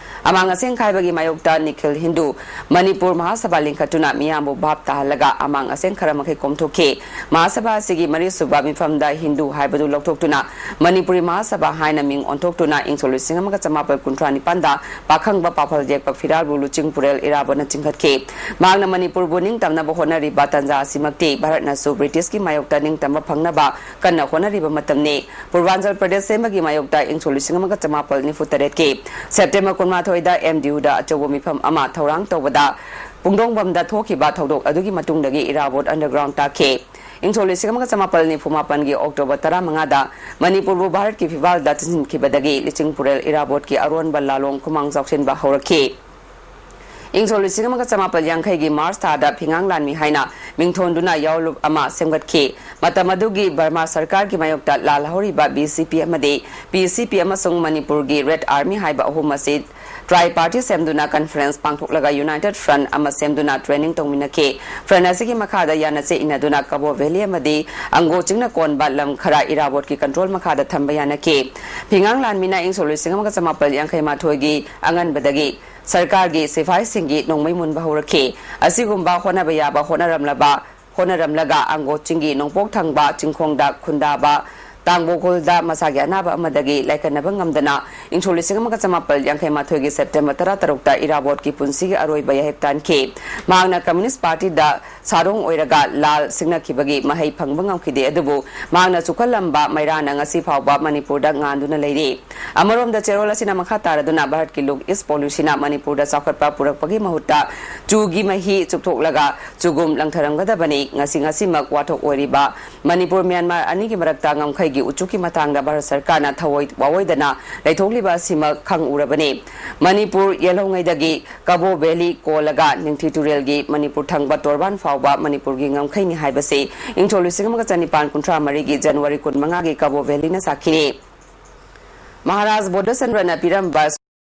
ꯑꯃꯥꯡ ꯑꯁꯦꯡ ꯈꯥꯏꯕꯒꯤ ꯃꯥꯌꯣꯛꯇ ꯅꯤꯈꯤꯜ ꯍꯤꯟꯗꯨ ꯃꯅꯤꯄꯨꯔ ꯃꯍꯥꯁꯚꯥ ꯂꯤꯡꯈꯠꯇꯨꯅ ꯃꯤꯌꯥꯝꯕꯨ ꯚꯥꯞ ꯇꯥꯍꯜꯂꯒ ꯑꯃꯥꯡ ꯑꯁꯦꯡ ꯈꯔ ꯃꯈꯩ ꯈꯣꯝꯊꯣꯛꯈꯤ꯫ ꯃꯍꯥꯁꯚꯥ ꯑꯁꯤꯒꯤ ꯃꯔꯤꯁꯨꯕ ꯃꯤꯐꯝꯗ ꯍꯤꯟꯗꯨ ꯍꯥꯏꯕꯗꯨ ꯂꯧꯊꯣꯛꯇꯨꯅ ꯃꯅꯤꯄꯨꯔꯤ ꯃꯍꯥꯁꯚꯥ ꯍꯥꯏꯅ ꯃꯤꯡ ꯑꯣꯟꯊꯣꯛꯇꯨꯅ ꯏꯪ ꯁꯣꯛ ꯂꯤꯁꯤꯡ ꯑꯃꯒ ꯆꯃꯥꯄꯜ ꯀꯨꯟꯊ꯭ꯔꯥ ꯅꯤꯄꯥꯟꯗ ꯄꯥꯈꯪꯕ ꯄꯥꯐꯜ ꯌꯦꯛꯄ ꯐꯤꯔꯥꯜꯕꯨ ꯂꯨꯆꯤꯡ ꯄꯨꯔꯦꯜ ꯏꯔꯥꯕꯣꯠꯅ ꯆꯤꯡꯈꯠꯈꯤ꯫ ꯃꯍꯥꯛꯅ ꯃꯅꯤꯄꯨꯔꯕꯨ ꯅꯤꯡꯇꯝꯅꯕ ꯍꯣꯠꯅꯔꯤꯕ ꯇꯥꯟꯖꯥ ꯑꯁꯤꯃꯛꯇꯤ ꯚꯥꯔꯠꯅꯁꯨ ꯕ꯭ꯔꯤꯇꯤꯁꯀꯤ ꯃꯥꯌꯣꯛꯇ ꯅꯤꯡꯇꯝꯕ ꯐꯪꯅꯕ ꯀꯟꯅ ꯍꯣꯠꯅꯔꯤꯕ ꯃꯇꯝꯅꯤ꯫ ꯄꯨꯔꯕꯥꯟꯆꯜ ꯄ꯭ꯔꯗꯦꯁ ꯁꯦꯝꯕꯒꯤ ꯃꯥꯌꯣꯛꯇ ꯏꯪ ꯁꯣꯛ ꯂꯤꯁꯤꯡ ꯑꯃꯒ ꯆꯃꯥꯄꯜ ꯅꯤꯐꯨ ꯇꯔꯦꯠꯀꯤ ꯁꯦꯞꯇꯦꯝꯕꯔ ꯀꯨꯟꯃꯥꯊꯣꯏꯗ ꯑꯦꯝ ꯗꯤ ꯌꯨꯗ ꯑꯆꯧꯕ ꯃꯤꯐꯝ ꯑꯃ ꯊꯧꯔꯥꯡ ꯇꯧꯕꯗ ꯄꯨꯡꯗꯣꯡꯕꯝꯗ ꯊꯣꯛꯈꯤꯕ ꯊꯧꯗꯣꯛ ꯑꯗꯨꯒꯤ ꯃꯇꯨꯡꯗꯒꯤ ꯏꯔꯥꯕꯣꯠ ꯑꯟꯗꯔꯒ꯭ꯔꯥꯎꯟ ꯇꯥꯈꯤ꯫ ꯏꯪ ꯁꯣꯛ ꯂꯤꯁꯤꯡ ꯑꯃꯒ ꯆꯃꯥꯄꯜ ꯅꯤꯐꯨ ꯃꯥꯄꯟꯒꯤ ꯑꯣꯛꯇꯣꯕꯔ ꯇꯔꯥꯃꯉꯥꯗ ꯃꯅꯤꯄꯨꯔꯕꯨ ꯚꯥꯔꯠꯀꯤ ꯐꯤꯕꯥꯜꯗ ꯆꯤꯟꯁꯤꯟꯈꯤꯕꯗꯒꯤ ꯂꯨꯆꯤꯡ ꯄꯨꯔꯦꯜ ꯏꯔꯥꯕꯣꯠꯀꯤ ꯑꯔꯣꯟꯕ ꯂꯥꯂꯣꯡ ꯈꯨꯃꯥꯡ ꯆꯥꯎꯁꯤꯟꯕ ꯍꯧꯔꯛꯈꯤ꯫ ꯏꯪ ꯁꯣꯛ ꯂꯤꯁꯤꯡ ꯑꯃꯒ ꯆꯃꯥꯄꯜ ꯌꯥꯡꯈꯩꯒꯤ ꯃꯥꯔꯆ ꯊꯥꯗ ꯐꯤꯉꯥꯡ ꯂꯥꯟꯃꯤ ꯍꯥꯏꯅ ꯃꯤꯡꯊꯣꯟꯗꯨꯅ ꯌꯥꯑꯣꯟꯂꯨꯞ ꯑꯃ ꯁꯦꯝꯒꯠꯈꯤ꯫ ꯃꯇꯝ ꯑꯗꯨꯒꯤ ꯕꯔꯃꯥ ꯁꯔꯀꯥꯔꯒꯤ ꯃꯥꯌꯣꯛꯇ ꯂꯥꯜꯍꯧꯔꯤꯕ ꯕꯤ ꯁꯤ ꯄꯤ ꯑꯃꯗꯤ ꯄꯤ ꯁꯤ ꯄꯤ ꯑꯃꯁꯨꯡ ꯃꯅꯤꯄꯨꯔꯒꯤ ꯔꯦꯗ ꯑꯥꯔꯃꯤ ꯍꯥꯏꯕ ꯑꯍꯨꯝ ꯑꯁꯤ ꯇ꯭ꯔꯥꯏ ꯄꯥꯔꯇꯤ ꯁꯦꯝꯗꯨꯅ ꯀꯟꯐꯔꯦꯟꯁ ꯄꯥꯡꯊꯣꯛꯂꯒ ꯌꯨꯅꯥꯏꯇꯦꯗ ꯐ꯭ꯔꯟꯠ ꯑꯃ ꯁꯦꯝꯗꯨꯅ ꯇ꯭ꯔꯦꯅꯤꯡ ꯇꯧꯃꯤꯟꯅꯈꯤ꯫ ꯐ꯭ꯔꯟꯠ ꯑꯁꯤꯒꯤ ꯃꯈꯥꯗ ꯌꯥꯅꯆꯦ ꯏꯟꯅꯗꯨꯅ ꯀꯕꯣ ꯚꯦꯂꯤ ꯑꯃꯗꯤ ꯑꯪꯒꯣ ꯆꯤꯡꯅ ꯀꯣꯟꯕ ꯂꯝ ꯈꯔ ꯏꯔꯥꯕꯣꯠꯀꯤ ꯀꯟꯇ꯭ꯔꯣꯜ ꯃꯈꯥꯗ ꯊꯝꯕ ꯌꯥꯅꯈꯤ꯫ ꯐꯤꯉꯥꯡ ꯂꯥꯟꯃꯤꯅ ꯏꯪ ꯁꯣꯛ ꯂꯤꯁꯤꯡ ꯑꯃꯒ ꯆꯃꯥꯄꯜ ꯌꯥꯡꯈꯩ ꯃꯥꯊꯣꯏꯒꯤ ꯑꯉꯟꯕꯗꯒꯤ ꯁꯔꯀꯥꯔꯒꯤ ꯁꯤꯐꯥꯏꯁꯤꯡꯒꯤ ꯅꯣꯡꯃꯩ ꯃꯨꯟꯕ ꯍꯧꯔꯛꯈꯤ꯫ ꯑꯁꯤꯒꯨꯝꯕ ꯍꯣꯠꯅꯕ ꯌꯥꯕ ꯍꯣꯠꯅꯔꯝꯂꯕ ꯍꯣꯠꯅꯔꯝꯂꯒ ꯑꯪꯒꯣ ꯆꯤꯡꯒꯤ ꯅꯣꯡꯄꯣꯛ ꯊꯪꯕ ꯆꯤꯡꯈꯣꯡꯗ ꯈꯨꯟꯗꯥꯕ ꯇꯥꯡꯕꯣꯈꯨꯜꯗ ꯃꯁꯥꯒꯤ ꯑꯅꯥꯕ ꯑꯃꯗꯒꯤ ꯂꯥꯏꯀꯠꯅꯕ ꯉꯝꯗꯅ ꯏꯪꯁꯣꯛ ꯂꯤꯁꯤꯡ ꯑꯃꯒ ꯆꯃꯥꯄꯜ ꯌꯥꯡꯈꯩ ꯃꯥꯊꯣꯏꯒꯤ ꯁꯦꯞꯇꯦꯝꯕꯔ ꯇꯔꯥꯇꯔꯨꯛꯇ ꯏꯔꯥꯕꯣꯠꯀꯤ ꯄꯨꯟꯁꯤꯒꯤ ꯑꯔꯣꯏꯕ ꯌꯥꯍꯦꯞ ꯇꯥꯟꯈꯤ꯫ ꯃꯍꯥꯛꯅ ꯀꯝꯌꯨꯅꯤꯁ꯭ꯠ ꯄꯥꯔꯇꯤꯗ ꯁꯥꯗꯣꯡ ꯑꯣꯏꯔꯒ ꯂꯥꯜ ꯁꯤꯡꯅꯈꯤꯕꯒꯤ ꯃꯍꯩ ꯐꯪꯕ ꯉꯝꯈꯤꯗꯦ, ꯑꯗꯨꯕꯨ ꯃꯍꯥꯛꯅ ꯆꯨꯈꯠꯂꯝꯕ ꯃꯩꯔꯥꯅ ꯉꯁꯤ ꯐꯥꯎꯕ ꯃꯅꯤꯄꯨꯔꯗ ꯉꯥꯟꯗꯨꯅ ꯂꯩꯔꯤ꯫ ꯑꯃꯔꯣꯝꯗ ꯆꯦꯔꯣꯜ ꯑꯁꯤꯅ ꯃꯈꯥ ꯇꯥꯔꯗꯨꯅ ꯚꯥꯔꯠꯀꯤ ꯂꯨꯛ ꯏꯁ꯭ꯠ ꯄꯣꯂꯤꯁꯤꯅ ꯃꯅꯤꯄꯨꯔꯗ ꯆꯥꯎꯈꯠꯄ ꯄꯨꯔꯛꯄꯒꯤ ꯃꯍꯨꯠꯇ ꯆꯨꯒꯤ ꯃꯍꯤ ꯆꯨꯞꯊꯣꯛꯂꯒ ꯆꯨꯒꯨꯝ ꯂꯪꯊꯔꯝꯒꯗꯕꯅꯤ꯫ ꯉꯁꯤ ꯉꯁꯤꯃꯛ ꯋꯥꯊꯣꯛ ꯑꯣꯏꯔꯤꯕ ꯃꯅꯤꯄꯨꯔ ꯃ꯭ꯌꯥꯟꯃꯥꯔ ꯑꯅꯤꯒꯤ ꯃꯔꯛꯇ ꯉꯝꯈꯩꯒꯤ ꯎꯆꯨꯛꯀꯤ ꯃꯇꯥꯡꯗ ꯚꯥꯔꯠ ꯁꯔꯀꯥꯔꯅ ꯊꯑꯣꯏ ꯋꯥꯑꯣꯏꯗꯅ ꯂꯩꯊꯣꯛꯂꯤꯕ ꯑꯁꯤꯃꯛ ꯈꯪꯎꯔꯕꯅꯤ꯫ ꯃꯅꯤꯄꯨꯔ ꯌꯦꯜꯍꯧꯉꯩꯗꯒꯤ ꯀꯕꯣ ꯚꯦꯂꯤ ꯀꯣꯜꯂꯒ ꯅꯤꯡꯊꯤ ꯇꯨꯔꯦꯜꯒꯤ ꯃꯅꯤꯄꯨꯔ ꯊꯪꯕ ꯇꯣꯔꯕꯥꯟ ꯐꯥꯎꯕ ꯃꯅꯤꯄꯨꯔꯒꯤ ꯉꯝꯈꯩꯅꯤ ꯍꯥꯏꯕꯁꯤ ꯏꯪꯁꯣꯛ ꯂꯤꯁꯤꯡ ꯑꯃꯒ ꯆꯅꯤꯄꯥꯟ ꯀꯨꯟꯊ꯭ꯔꯥ ꯃꯔꯤꯒꯤ ꯖꯅꯋꯥꯔꯤ ꯀꯨꯟꯃꯉꯥꯒꯤ ꯀꯕꯣ ꯚꯦꯂꯤꯅ ꯁꯥꯈꯤꯅꯤ꯫ ꯃꯍꯥꯔꯥꯖ ꯕꯣꯙꯆꯟꯗ꯭ꯔꯅ ꯄꯤꯔꯝꯕ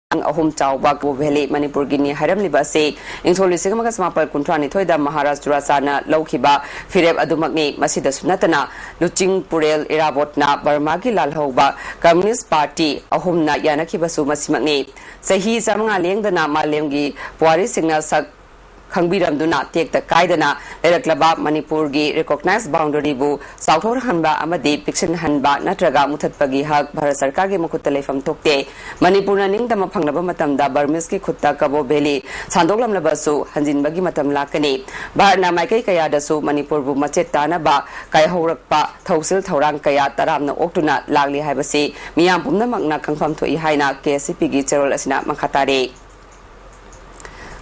ꯑꯍꯨꯝ ꯆꯥꯎꯕ ꯀꯕꯣ ꯚꯦꯂꯤ ꯃꯅꯤꯄꯨꯔꯒꯤꯅꯤ ꯍꯥꯏꯔꯝꯂꯤꯕ ꯑꯁꯤ ꯏꯪꯁꯣꯛ ꯂꯤꯁꯤꯡ ꯑꯃꯒ ꯆꯃꯥꯄꯜ ꯀꯨꯟꯊ꯭ꯔꯥ ꯅꯤꯊꯣꯏꯗ ꯃꯍꯥꯔꯥꯖ ꯆꯨꯔꯥꯆꯥꯟꯅ ꯂꯧꯈꯤꯕ ꯐꯤꯔꯦꯞ ꯑꯗꯨꯃꯛꯅꯤ꯫ ꯃꯁꯤꯗꯁꯨ ꯅꯠꯇꯅ ꯂꯨꯆꯤꯡ ꯄꯨꯔꯦꯜ ꯏꯔꯥꯕꯣꯠꯅ ꯕꯔꯃꯥꯒꯤ ꯂꯥꯜꯍꯧꯕ ꯀꯝꯌꯨꯅꯤꯁ꯭ꯠ ꯄꯥꯔꯇꯤ ꯑꯍꯨꯝꯅ ꯌꯥꯅꯈꯤꯕꯁꯨ ꯃꯁꯤꯃꯛꯅꯤ꯫ ꯆꯍꯤ ꯆꯥꯃꯉꯥ ꯂꯦꯡꯗꯅ ꯃꯥꯂꯦꯝꯒꯤ ꯄꯨꯋꯥꯔꯤꯁꯤꯡꯅ ꯁꯛ ꯈꯪꯕꯤꯔꯝꯗꯨꯅ ꯇꯦꯛꯇ ꯀꯥꯏꯗꯅ ꯂꯩꯔꯛꯂꯕ ꯃꯅꯤꯄꯨꯔꯒꯤ ꯔꯤꯀꯣꯛꯅꯥꯏꯖ ꯕꯥꯎꯟꯗꯔꯤꯕꯨ ꯆꯥꯎꯊꯣꯛꯍꯟꯕ ꯑꯃꯗꯤ ꯄꯤꯛꯁꯤꯟꯍꯟꯕ ꯅꯠꯇ꯭ꯔꯒ ꯃꯨꯊꯠꯄꯒꯤ ꯍꯛ ꯚꯥꯔꯠ ꯁꯔꯀꯥꯔꯒꯤ ꯃꯈꯨꯠꯇ ꯂꯩꯐꯝ ꯊꯣꯛꯇꯦ꯫ ꯃꯅꯤꯄꯨꯔꯅ ꯅꯤꯡꯇꯝꯕ ꯐꯪꯂꯕ ꯃꯇꯝꯗ ꯕꯔꯃꯤꯁꯀꯤ ꯈꯨꯠꯇ ꯀꯕꯣ ꯚꯦꯂꯤ ꯁꯥꯟꯗꯣꯛꯂꯝꯂꯕꯁꯨ ꯍꯟꯖꯤꯟꯕꯒꯤ ꯃꯇꯝ ꯂꯥꯛꯀꯅꯤ꯫ ꯚꯥꯔꯠꯅ ꯃꯥꯏꯀꯩ ꯀꯌꯥꯗꯁꯨ ꯃꯅꯤꯄꯨꯔꯕꯨ ꯃꯆꯦꯠ ꯇꯥꯅꯕ ꯀꯥꯏꯍꯧꯔꯛꯄ ꯊꯧꯁꯤꯜ ꯊꯧꯔꯥꯡ ꯀꯌꯥ ꯇꯔꯥꯝꯅ ꯑꯣꯛꯇꯨꯅ ꯂꯥꯛꯂꯤ ꯍꯥꯏꯕꯁꯤ ꯃꯤꯌꯥꯝ ꯄꯨꯝꯅꯃꯛꯅ ꯈꯪꯐꯝ ꯊꯣꯛꯏ ꯍꯥꯏꯅ ꯀꯦ ꯑꯦꯁ ꯁꯤ ꯄꯤꯒꯤ ꯆꯦꯔꯣꯜ ꯑꯁꯤꯅ ꯃꯈꯥ ꯇꯥꯔꯤ꯫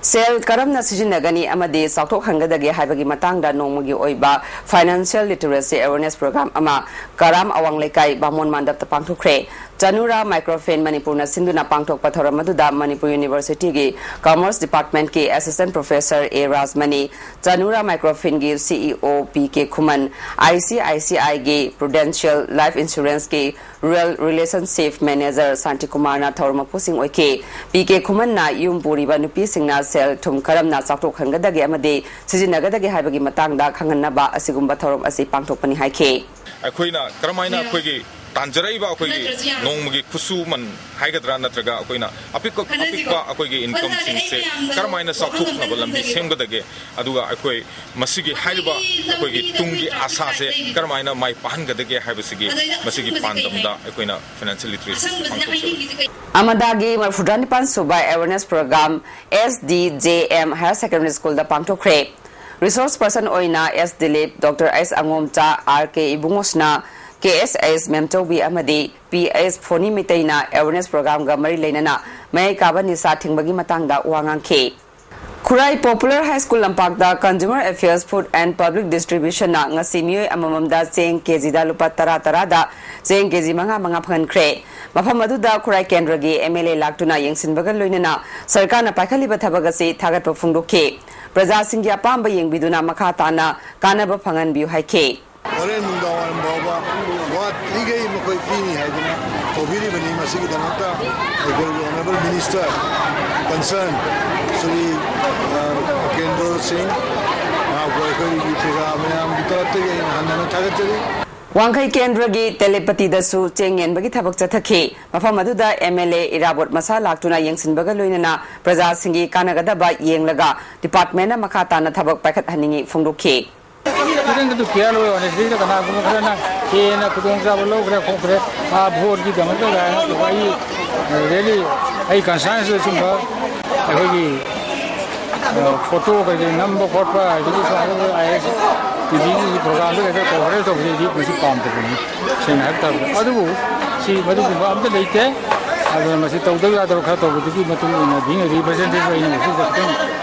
ꯁꯦꯜ ꯀꯔꯝꯅ ꯁꯤꯖꯤꯟꯅꯒꯅꯤ ꯑꯃꯗꯤ ꯆꯥꯎꯊꯣꯛꯍꯟꯒꯗꯒꯦ ꯍꯥꯏꯕꯒꯤ ꯃꯇꯥꯡꯗ ꯅꯣꯡꯃꯒꯤ ꯑꯣꯏꯕ Financial Literacy Awareness Program ꯑꯃ ꯀꯔꯥꯝ ꯑꯋꯥꯡ ꯂꯩꯀꯥꯏ ꯕꯥꯃꯣꯟ ꯃꯥꯟꯗꯞꯇ ꯄꯥꯡꯊꯣꯛꯈ꯭ꯔꯦ꯫ ꯆꯅꯨꯔꯥ ꯃꯥꯏꯀ꯭ꯔꯣꯐꯤꯟ ꯃꯅꯤꯄꯨꯔꯅ ꯁꯤꯟꯗꯨꯅ ꯄꯥꯡꯊꯣꯛꯄ ꯊꯧꯔꯝ ꯑꯗꯨꯗ ꯃꯅꯤꯄꯨꯔ ꯌꯨꯅꯤꯚꯔꯁꯤꯇꯤꯒꯤ ꯀꯃꯔꯁ ꯗꯤꯄꯥꯔꯠꯃꯦꯟꯠꯀꯤ ꯑꯦꯁꯤꯁ꯭ꯇꯦꯟꯠ ꯄ꯭ꯔꯣꯐꯦꯁꯔ ꯑꯦ ꯔꯥꯖꯃꯅꯤ, ꯆꯅꯨꯔꯥ ꯃꯥꯏꯀ꯭ꯔꯣꯐꯤꯟꯒꯤ ꯁꯤ ꯏ ꯑꯣ P K Khuman, I C I C ꯑꯥꯏꯒꯤ ꯄ꯭ꯔꯨꯗꯦꯟꯁꯤꯌꯦꯜ ꯂꯥꯏꯐ ꯏꯟꯁꯨꯔꯦꯟꯁꯀꯤ ꯔꯨꯔꯦꯜ ꯔꯤꯂꯦꯁꯟꯁꯤꯞ ꯃꯦꯅꯦꯖꯔ ꯁꯥꯟꯇꯤꯀꯨꯃꯥꯔꯅ ꯊꯧꯔꯝ ꯃꯄꯨꯁꯤꯡ ꯑꯣꯏꯈꯤ꯫ ꯄꯤ ꯀꯦ ꯈꯨꯃꯟꯅ ꯌꯨꯝ ꯄꯨꯔꯤꯕ ꯅꯨꯄꯤꯁꯤꯡꯅ ꯁꯦꯜ ꯊꯨꯝ ꯀꯔꯝꯅ ꯆꯥꯎꯊꯣꯛꯍꯟꯒꯗꯒꯦ ꯑꯃꯗꯤ ꯁꯤꯖꯤꯟꯅꯒꯗꯒꯦ ꯍꯥꯏꯕꯒꯤ ꯃꯇꯥꯡꯗ ꯈꯪꯍꯟꯅꯕ ꯑꯁꯤꯒꯨꯝꯕ ꯊꯧꯔꯝ ꯑꯁꯤ ꯄꯥꯡꯊꯣꯛꯄꯅꯤ ꯍꯥꯏꯈꯤ꯫ ꯑꯩꯈꯣꯏꯅ ꯀꯔꯝꯍꯥꯏꯅ ꯑꯩꯈꯣꯏꯒꯤ ꯇꯥꯟꯖꯔꯛꯏꯕ ꯑꯩꯈꯣꯏꯒꯤ ꯅꯣꯡꯃꯒꯤ ꯈꯨꯠꯁꯨꯃꯟ ꯍꯥꯏꯒꯗ꯭ꯔꯥ, ꯅꯠꯇ꯭ꯔꯒ ꯑꯩꯈꯣꯏꯅ ꯑꯄꯤꯛꯄ ꯑꯄꯤꯛꯄ ꯑꯩꯈꯣꯏꯒꯤ ꯏꯟꯀꯝꯁꯤꯡꯁꯦ ꯀꯔꯝꯍꯥꯏꯅ ꯆꯥꯎꯊꯣꯛꯅꯕ ꯂꯝꯕꯤ ꯁꯦꯝꯒꯗꯒꯦ, ꯑꯗꯨꯒ ꯑꯩꯈꯣꯏ ꯃꯁꯤꯒꯤ ꯍꯥꯏꯔꯤꯕ ꯑꯩꯈꯣꯏꯒꯤ ꯇꯨꯡꯒꯤ ꯑꯁꯥꯁꯦ ꯀꯔꯝꯍꯥꯏꯅ ꯃꯥꯏ ꯄꯥꯛꯍꯟꯒꯗꯒꯦ ꯍꯥꯏꯕꯁꯤꯒꯤ ꯃꯁꯤꯒꯤ ꯄꯥꯟꯗꯝꯗ ꯑꯩꯈꯣꯏꯅ ꯐꯥꯏꯅꯥꯟꯁꯤꯌꯦꯜ ꯂꯤꯇꯔꯦꯁꯤ ꯄꯥꯡꯊꯣꯛꯆꯕꯅꯤ꯫ ꯑꯃꯗꯥꯒꯤ ꯃꯔꯐꯨꯇꯔꯥ ꯅꯤꯄꯥꯟ ꯁꯨꯕ awareness programme S D J M higher secondary ꯁ꯭ꯀꯨꯜꯗ ꯄꯥꯡꯊꯣꯛꯈ꯭ꯔꯦ꯫ ꯔꯤꯁꯣꯔꯁ ꯄꯔꯁꯟ ꯑꯣꯏꯅ S Dilip, doctor S Angomcha, R K ꯏꯕꯨꯡꯉꯣꯁꯅꯥ, ꯀꯦ ꯑꯦꯁ ꯑꯩꯁ ꯃꯦꯝꯆꯧꯕꯤ ꯑꯃꯗꯤ ꯄꯤ ꯑꯩꯁ ꯐꯣꯅꯤ ꯃꯤꯇꯩꯅ ꯑꯦꯋꯦꯔꯅꯦꯁ ꯄ꯭ꯔꯣꯒ꯭ꯔꯥꯝꯒ ꯃꯔꯤ ꯂꯩꯅꯅ ꯃꯌꯥꯏ ꯀꯥꯕ ꯅꯤꯁꯥ ꯊꯤꯡꯕꯒꯤ ꯃꯇꯥꯡꯗ ꯋꯥ ꯉꯥꯡꯈꯤ꯫ ꯈꯨꯔꯥꯏ ꯄꯣꯄꯨꯂꯔ ꯍꯥꯏ ꯁ꯭ꯀꯨꯜ ꯂꯝꯄꯥꯛꯇ consumer affairs food and public ꯗꯤꯁꯇ꯭ꯔꯤꯕ꯭ꯌꯨꯁꯟꯅ ꯉꯁꯤ ꯃꯤꯑꯣꯏ ꯑꯃꯃꯝꯗ ꯆꯦꯡ ꯀꯦꯖꯤꯗ ꯂꯨꯄꯥ ꯇꯔꯥ ꯇꯔꯥꯗ ꯆꯦꯡ ꯀꯦꯖꯤ ꯃꯉꯥ ꯃꯉꯥ ꯐꯪꯍꯟꯈ꯭ꯔꯦ꯫ ꯃꯐꯝ ꯑꯗꯨꯗ ꯈꯨꯔꯥꯏ ꯀꯦꯟꯗ꯭ꯔꯒꯤ ꯑꯦꯝ ꯑꯦꯜ ꯑꯦ ꯂꯥꯛꯇꯨꯅ ꯌꯦꯡꯁꯤꯟꯕꯒ ꯂꯣꯏꯅꯅ ꯁꯔꯀꯥꯔꯅ ꯄꯥꯏꯈꯠꯂꯤꯕ ꯊꯕꯛ ꯑꯁꯤ ꯊꯥꯒꯠꯄ ꯐꯣꯡꯗꯣꯛꯈꯤ꯫ ꯄ꯭ꯔꯖꯥꯁꯤꯡꯒꯤ ꯑꯄꯥꯝꯕ ꯌꯦꯡꯕꯤꯗꯨꯅ ꯃꯈꯥ ꯇꯥꯅ ꯀꯥꯟꯅꯕ ꯐꯪꯍꯟꯕꯤꯌꯨ ꯍꯥꯏꯈꯤ꯫ ꯍꯣꯔꯦꯟ ꯅꯨꯡꯗꯥꯡꯋꯥꯏꯔꯝ ꯐꯥꯎꯕ ꯋꯥꯠꯂꯤꯈꯩ ꯃꯈꯣꯏ ꯄꯤꯅꯤ ꯍꯥꯏꯗꯨꯅ ꯀꯧꯕꯤꯔꯤꯕꯅꯤ꯫ ꯃꯁꯤꯒꯤꯗꯃꯛꯇ ꯑꯩꯈꯣꯏꯒꯤ ꯑꯣꯅꯔꯦꯕꯜ ꯃꯤꯅꯤꯁꯇꯔ ꯀꯟꯁꯔꯟ ꯁ꯭ꯔꯤ, ꯑ, ꯀꯦꯟꯗ꯭ꯔꯣ ꯁꯤꯡ, ꯃꯍꯥꯛꯄꯨ ꯑꯩꯈꯣꯏꯒꯤ ꯄ꯭ꯔꯖꯥ ꯃꯌꯥꯝꯒꯤ ꯇꯔꯞꯇꯒꯤ ꯑꯩꯅ ꯍꯟꯅ ꯍꯟꯅ ꯊꯥꯒꯠꯆꯔꯤ꯫ ꯋꯥꯡꯈꯩ ꯀꯦꯟꯗ꯭ꯔꯒꯤ ꯇꯦꯂꯦꯄꯇꯤꯗꯁꯨ ꯆꯦꯡ ꯌꯦꯟꯕꯒꯤ ꯊꯕꯛ ꯆꯠꯊꯈꯤ꯫ ꯃꯐꯝ ꯑꯗꯨꯗ ꯑꯦꯝ ꯑꯦꯜ ꯑꯦ ꯏꯔꯥꯕꯣꯠ ꯃꯁꯥ ꯂꯥꯛꯇꯨꯅ ꯌꯦꯡꯁꯤꯟꯕꯒ ꯂꯣꯏꯅꯅ ꯄ꯭ꯔꯖꯥꯁꯤꯡꯒꯤ ꯀꯥꯟꯅꯒꯗꯕ ꯌꯦꯡꯂꯒ ꯗꯤꯄꯥꯔꯠꯃꯦꯟꯅ ꯃꯈꯥ ꯇꯥꯅ ꯊꯕꯛ ꯄꯥꯏꯈꯠꯍꯟꯅꯤꯡꯏ ꯐꯣꯡꯗꯣꯛꯈꯤ꯫ ꯈꯤꯇꯪꯗꯤ ꯈꯦꯌꯔ ꯑꯣꯏ, ꯍꯧꯖꯤꯛꯇ ꯀꯅꯥꯒꯨꯝꯕ ꯈꯔꯅ ꯍꯦꯟꯅ ꯈꯨꯗꯣꯡꯆꯥꯕ ꯂꯧꯈ꯭ꯔꯦ ꯈꯣꯠꯈ꯭ꯔꯦ, ꯑꯥ, ꯚꯣꯠꯀꯤꯗꯃꯛꯇ ꯀꯥꯏꯅ ꯑꯩ, ꯑ, ꯔꯦꯂꯤ, ꯑꯩ ꯀꯟꯁꯔꯟꯁꯨ ꯁꯨꯝꯕ ꯑꯩꯈꯣꯏꯒꯤ, ꯑ, ꯐꯣꯇꯣ ꯀꯩꯀꯩ ꯅꯝꯕ ꯈꯣꯠꯄ, ꯑꯗꯒꯤ ꯑꯥꯏ ꯑꯦꯁ ꯇꯤ ꯚꯤꯒꯤ ꯄ꯭ꯔꯣꯒ꯭ꯔꯥꯝꯗ ꯀꯩꯗ ꯀꯣꯚꯔꯦꯖ ꯇꯧꯕꯁꯤꯗꯤ ꯃꯁꯤ ꯄꯥꯝꯗꯕꯅꯤ, ꯁꯦꯡꯅ ꯍꯥꯏꯕ ꯇꯥꯔꯕꯗ꯫ ꯑꯗꯨꯕꯨ ꯁꯤ ꯃꯗꯨꯒꯨꯝꯕ ꯑꯝꯇ ꯂꯩꯇꯦ꯫ ꯑꯗꯨꯅ ꯃꯁꯤ ꯇꯧꯗꯕ ꯌꯥꯗꯕ ꯈꯔ ꯇꯧꯕꯗꯨꯒꯤ ꯃꯇꯨꯡ ꯏꯟꯅ, being a representative, ꯑꯩꯅ ꯃꯁꯤꯗ ꯈꯤꯇꯪ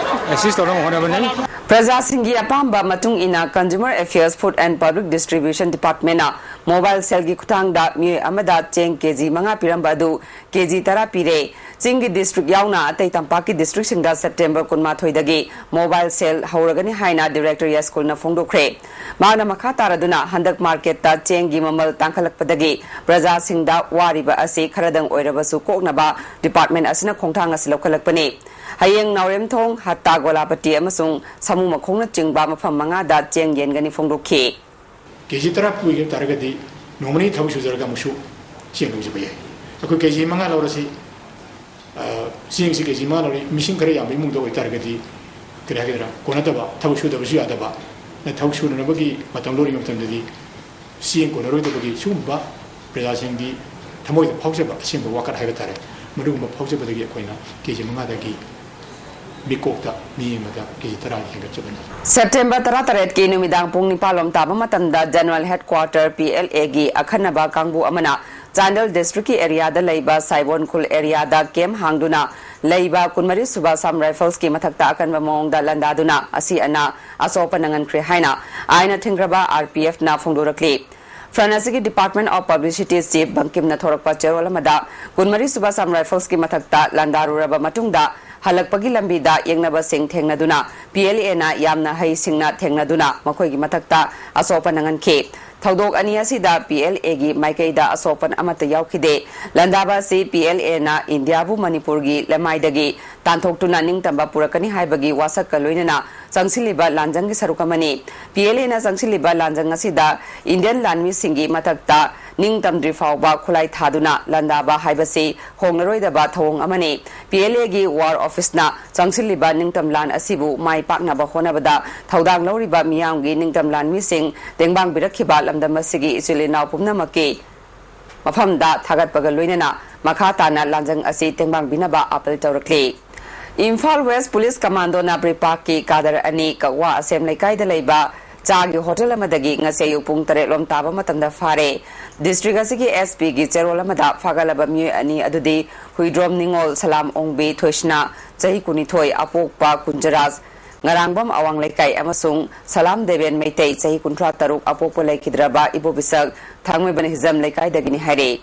ꯑꯦꯁꯤꯁ ꯇꯧꯅꯕ ꯍꯣꯠꯅꯕꯅꯤ꯫ ꯄ꯭ꯔꯖꯥꯁꯤꯡꯒꯤ ꯑꯄꯥꯝꯕ ꯃꯇꯨꯡ ꯏꯟꯅ Consumer Affairs, Food and Public Distribution Department ꯅ mobile cell ꯒꯤ ꯈꯨꯠꯊꯥꯡꯗ ꯃꯤꯑꯣꯏ ꯑꯃꯗ ꯆꯦꯡ ꯀꯦꯖꯤ ꯃꯉꯥ ꯄꯤꯔꯝꯕ ꯑꯗꯨ ꯀꯦꯖꯤ ꯇꯔꯥ ꯄꯤꯔꯦ꯫ ꯆꯤꯡꯒꯤ ꯗꯤꯁꯇ꯭ꯔꯤꯛ ꯌꯥꯎꯅ ꯑꯇꯩ ꯇꯝꯄꯥꯛꯀꯤ ꯗꯤꯁꯇ꯭ꯔꯤꯛꯁꯤꯡꯗ ꯁꯦꯞꯇꯦꯝꯕꯔ ꯀꯨꯟꯃꯥꯊꯣꯏꯗꯒꯤ mobile cell ꯍꯧꯔꯒꯅꯤ ꯍꯥꯏꯅ ꯗꯤꯔꯦꯛꯇꯔ ꯌꯥꯏꯁ꯭ꯀꯨꯜꯅ ꯐꯣꯡꯗꯣꯛꯈ꯭ꯔꯦ꯫ ꯃꯍꯥꯛꯅ ꯃꯈꯥ ꯇꯥꯔꯗꯨꯅ ꯍꯟꯗꯛ ꯃꯥꯔꯀꯦꯠꯇ ꯆꯦꯡꯒꯤ ꯃꯃꯜ ꯇꯥꯡꯈꯠꯂꯛꯄꯗꯒꯤ ꯄ꯭ꯔꯖꯥꯁꯤꯡꯗ ꯋꯥꯔꯤꯕ ꯑꯁꯤ ꯈꯔꯗꯪ ꯑꯣꯏꯔꯕꯁꯨ ꯀꯣꯛꯅꯕ ꯗꯤꯄꯥꯔꯠꯃꯦꯟ ꯑꯁꯤꯅ ꯈꯣꯡꯊꯥꯡ ꯑꯁꯤ ꯂꯧꯈꯠꯂꯛꯄꯅꯤ꯫ ꯍꯌꯦꯡ ꯅꯥꯎꯔꯦꯝꯊꯣꯡ, ꯍꯠꯇꯥ, ꯒꯣꯂꯥꯄꯇꯤ ꯑꯃꯁꯨꯡ ꯁꯥꯃꯨ ꯃꯈꯣꯡꯅꯆꯤꯡꯕ ꯃꯐꯝ ꯃꯉꯥꯗ ꯆꯦꯡ ꯌꯦꯟꯒꯅꯤ ꯐꯣꯡꯗꯣꯛꯈꯤ꯫ ꯀꯦꯖꯤ ꯇꯔꯥ ꯄꯨꯒꯦ ꯍꯥꯏꯕ ꯇꯥꯔꯒꯗꯤ ꯅꯣꯡꯃꯅꯤ ꯊꯕꯛ ꯁꯨꯖꯔꯒ ꯑꯃꯨꯛꯁꯨ ꯆꯦꯡ ꯂꯧꯖꯕ ꯌꯥꯏ꯫ ꯑꯩꯈꯣꯏ ꯀꯦ ꯖꯤ ꯃꯉꯥ ꯂꯧꯔꯁꯤ, ꯑ, ꯆꯦꯡꯁꯤ ꯀꯦ ꯖꯤ ꯃꯉꯥ ꯂꯧꯔꯤ, ꯃꯤꯁꯤꯡ ꯈꯔ ꯌꯥꯝꯕ ꯏꯃꯨꯡꯗ ꯑꯣꯏꯇꯥꯔꯒꯗꯤ, ꯀꯔꯤ ꯍꯥꯏꯒꯗ꯭ꯔꯥ, ꯀꯣꯟꯅꯗꯕ, ꯊꯕꯛ ꯁꯨꯗꯕꯁꯨ ꯌꯥꯗꯕ, ꯊꯕꯛ ꯁꯨꯅꯅꯕꯒꯤ ꯃꯇꯝ ꯂꯧꯔꯤꯉꯩ ꯃꯇꯝꯗꯗꯤ ꯆꯦꯡ ꯀꯣꯟꯅꯔꯣꯏꯗꯕꯒꯤ ꯁꯤꯒꯨꯝꯕ ꯄ꯭ꯔꯖꯥꯁꯤꯡꯒꯤ ꯊꯃꯣꯏꯗ ꯐꯥꯎꯖꯕ ꯑꯁꯦꯡꯕ ꯋꯥꯈꯜ ꯍꯥꯏꯕ ꯇꯥꯔꯦ, ꯃꯗꯨꯒꯨꯝꯕ ꯐꯥꯎꯖꯕꯗꯒꯤ ꯑꯩꯈꯣꯏꯅ ꯀꯦ ꯖꯤ ꯃꯉꯥꯗꯒꯤ ꯃꯤꯀꯣꯛꯇ ꯃꯤ ꯑꯃꯗ ꯀꯦ ꯖꯤ ꯇꯔꯥ ꯍꯦꯟꯒꯠꯆꯕꯅꯤ꯫ ꯁꯦꯞꯇꯦꯝꯕꯔ ꯇꯔꯥꯇꯔꯦꯠꯀꯤ ꯅꯨꯃꯤꯗꯥꯡ ꯄꯨꯡ ꯅꯤꯄꯥꯟ ꯂꯣꯝ ꯇꯥꯕ ꯃꯇꯝꯗ General Headquarter P L Aꯒꯤ ꯑꯈꯟꯅꯕ ꯀꯥꯡꯕꯨ ꯑꯃꯅ ꯆꯥꯟꯗꯦꯜ districtꯀꯤ areaꯗ ꯂꯩꯕ ꯁꯥꯏꯕꯣꯟ ꯈꯨꯜ areaꯗ camp ꯍꯥꯡꯗꯨꯅ ꯂꯩꯕ ꯀꯨꯟꯃꯔꯤ ꯁꯨꯕ Assam Riflesꯀꯤ ꯃꯊꯛꯇ ꯑꯀꯟꯕ ꯃꯑꯣꯡꯗ ꯂꯥꯟꯗꯥꯗꯨꯅ ꯑꯁꯤ ꯑꯅꯥ ꯑꯁꯣꯛ ꯑꯄꯟ ꯅꯪꯍꯟꯈ꯭ꯔꯦ ꯍꯥꯏꯅ ꯑꯥꯏꯟꯅ ꯊꯤꯡꯈ꯭ꯔꯕ RPFꯅ ꯐꯣꯡꯗꯣꯔꯛꯂꯤ꯫ Front ꯑꯁꯤꯒꯤ Department of Publicity Chief ꯕꯪꯀꯤꯝꯅ ꯊꯣꯔꯛꯄ ꯆꯦꯔꯣꯜ ꯑꯃꯗ ꯀꯨꯟꯃꯔꯤ ꯁꯨꯕ Assam Riflesꯀꯤ ꯃꯊꯛꯇ ꯂꯥꯟꯗꯥꯔꯨꯔꯕ ꯃꯇꯨꯡꯗ ꯍꯜꯂꯛꯄꯒꯤ ꯂꯝꯕꯤꯗ ꯌꯦꯛꯅꯕꯁꯤꯡ ꯊꯦꯡꯅꯗꯨꯅ P L Aꯅ ꯌꯥꯝꯅ ꯍꯩꯁꯤꯡꯅ ꯊꯦꯡꯅꯗꯨꯅ ꯃꯈꯣꯏꯒꯤ ꯃꯊꯛꯇ ꯑꯁꯣꯛ ꯑꯄꯟ ꯅꯪꯍꯟꯈꯤ꯫ ꯊꯧꯗꯣꯛ ꯑꯅꯤ ꯑꯁꯤꯗ P L Aꯒꯤ ꯃꯥꯏꯀꯩꯗ ꯑꯁꯣꯛ ꯑꯄꯟ ꯑꯃꯠꯇ ꯌꯥꯎꯈꯤꯗꯦ꯫ ꯂꯥꯟꯗꯥꯕ ꯑꯁꯤ P L Aꯅ ꯏꯟꯗꯤꯌꯥꯕꯨ ꯃꯅꯤꯄꯨꯔꯒꯤ ꯂꯃꯥꯏꯗꯒꯤ ꯇꯥꯟꯊꯣꯛꯇꯨꯅ ꯅꯤꯡꯇꯝꯕ ꯄꯨꯔꯛꯀꯅꯤ ꯍꯥꯏꯕꯒꯤ ꯋꯥꯁꯛꯀ ꯂꯣꯏꯅꯅ ꯆꯪꯁꯤꯜꯂꯤꯕ ꯂꯥꯟꯖꯪꯒꯤ ꯁꯔꯨꯛ ꯑꯃꯅꯤ꯫ P L Aꯅ ꯆꯪꯁꯤꯜꯂꯤꯕ ꯂꯥꯟꯖꯪ ꯑꯁꯤꯗ Indian ꯂꯥꯟꯃꯤꯁꯤꯡꯒꯤ ꯃꯊꯛꯇ ꯅꯤꯡꯇꯝꯗ꯭ꯔꯤ ꯐꯥꯎꯕ ꯈꯨꯠꯂꯥꯏ ꯊꯥꯗꯨꯅ ꯂꯥꯟꯗꯥꯕ ꯍꯥꯏꯕꯁꯤ ꯍꯣꯡꯂꯔꯣꯏꯗꯕ ꯊꯧꯑꯣꯡ ꯑꯃꯅꯤ꯫ P L Aꯒꯤ War Officeꯅ ꯆꯪꯁꯤꯜꯂꯤꯕ ꯅꯤꯡꯇꯝ ꯂꯥꯟ ꯑꯁꯤꯕꯨ ꯃꯥꯏ ꯄꯥꯛꯅꯕ ꯍꯣꯠꯅꯕꯗ ꯊꯧꯗꯥꯡ ꯂꯧꯔꯤꯕ ꯃꯤꯌꯥꯝꯒꯤ ꯅꯤꯡꯇꯝ ꯂꯥꯟꯃꯤꯁꯤꯡ ꯇꯦꯡꯕꯥꯡꯕꯤꯔꯛꯈꯤꯕ ꯂꯝꯗꯝ ꯑꯁꯤꯒꯤ ꯏꯆꯤꯜ ꯏꯅꯥꯎ ꯄꯨꯝꯅꯃꯛꯀꯤ ꯃꯐꯝꯗ ꯊꯥꯒꯠꯄꯒ ꯂꯣꯏꯅꯅ ꯃꯈꯥ ꯇꯥꯅ ꯂꯥꯟꯖꯪ ꯑꯁꯤ ꯇꯦꯡꯕꯥꯡꯕꯤꯅꯕ ꯑꯥꯄꯤꯜ ꯇꯧꯔꯛꯂꯤ꯫ ꯏꯝꯐꯥꯜ West Police Commandoꯅ ꯕ꯭ꯔꯤꯄꯥꯛꯀꯤ ꯀꯥꯗꯔ ꯑꯅꯤ ꯀꯛꯋꯥ ꯑꯁꯦꯝ ꯂꯩꯀꯥꯏꯗ ꯂꯩꯕ ꯆꯥꯒꯤ ꯍꯣꯇꯦꯜ ꯑꯃꯗꯒꯤ ꯉꯁꯤ ꯑꯌꯨꯛ ꯄꯨꯡ ꯇꯔꯦꯠ ꯂꯣꯝ ꯇꯥꯕ ꯃꯇꯝꯗ ꯐꯥꯔꯦ꯫ District ꯑꯁꯤꯒꯤ S Pꯒꯤ ꯆꯦꯔꯣꯜ ꯑꯃꯗ ꯐꯥꯒꯠꯂꯕ ꯃꯤꯑꯣꯏ ꯑꯅꯤ ꯑꯗꯨꯗꯤ ꯍꯨꯏꯗ꯭ꯔꯣꯝ ꯅꯤꯉꯣꯜ, ꯁꯂꯥꯝ ꯑꯣꯡꯕꯤ ꯊꯣꯏꯁꯅꯥ, ꯆꯍꯤ ꯀꯨꯟꯅꯤꯊꯣꯏ, ꯑꯄꯣꯛꯄ ꯀꯨꯟꯖꯔꯥꯖ, ꯉꯔꯥꯡꯕꯝ ꯑꯋꯥꯡ ꯂꯩꯀꯥꯏ, ꯑꯃꯁꯨꯡ ꯁꯂꯥꯝ ꯗꯦꯕꯦꯟ ꯃꯩꯇꯩ, ꯆꯍꯤ ꯀꯨꯟꯊ꯭ꯔꯥ ꯇꯔꯨꯛ, ꯑꯄꯣꯛꯄ ꯂꯩꯈꯤꯗ꯭ꯔꯕ ꯏꯕꯣꯕꯤꯁꯛ ꯊꯥꯡꯃꯩꯕꯟ ꯍꯤꯖꯝ ꯂꯩꯀꯥꯏꯗꯒꯤꯅꯤ ꯍꯥꯏꯔꯦ꯫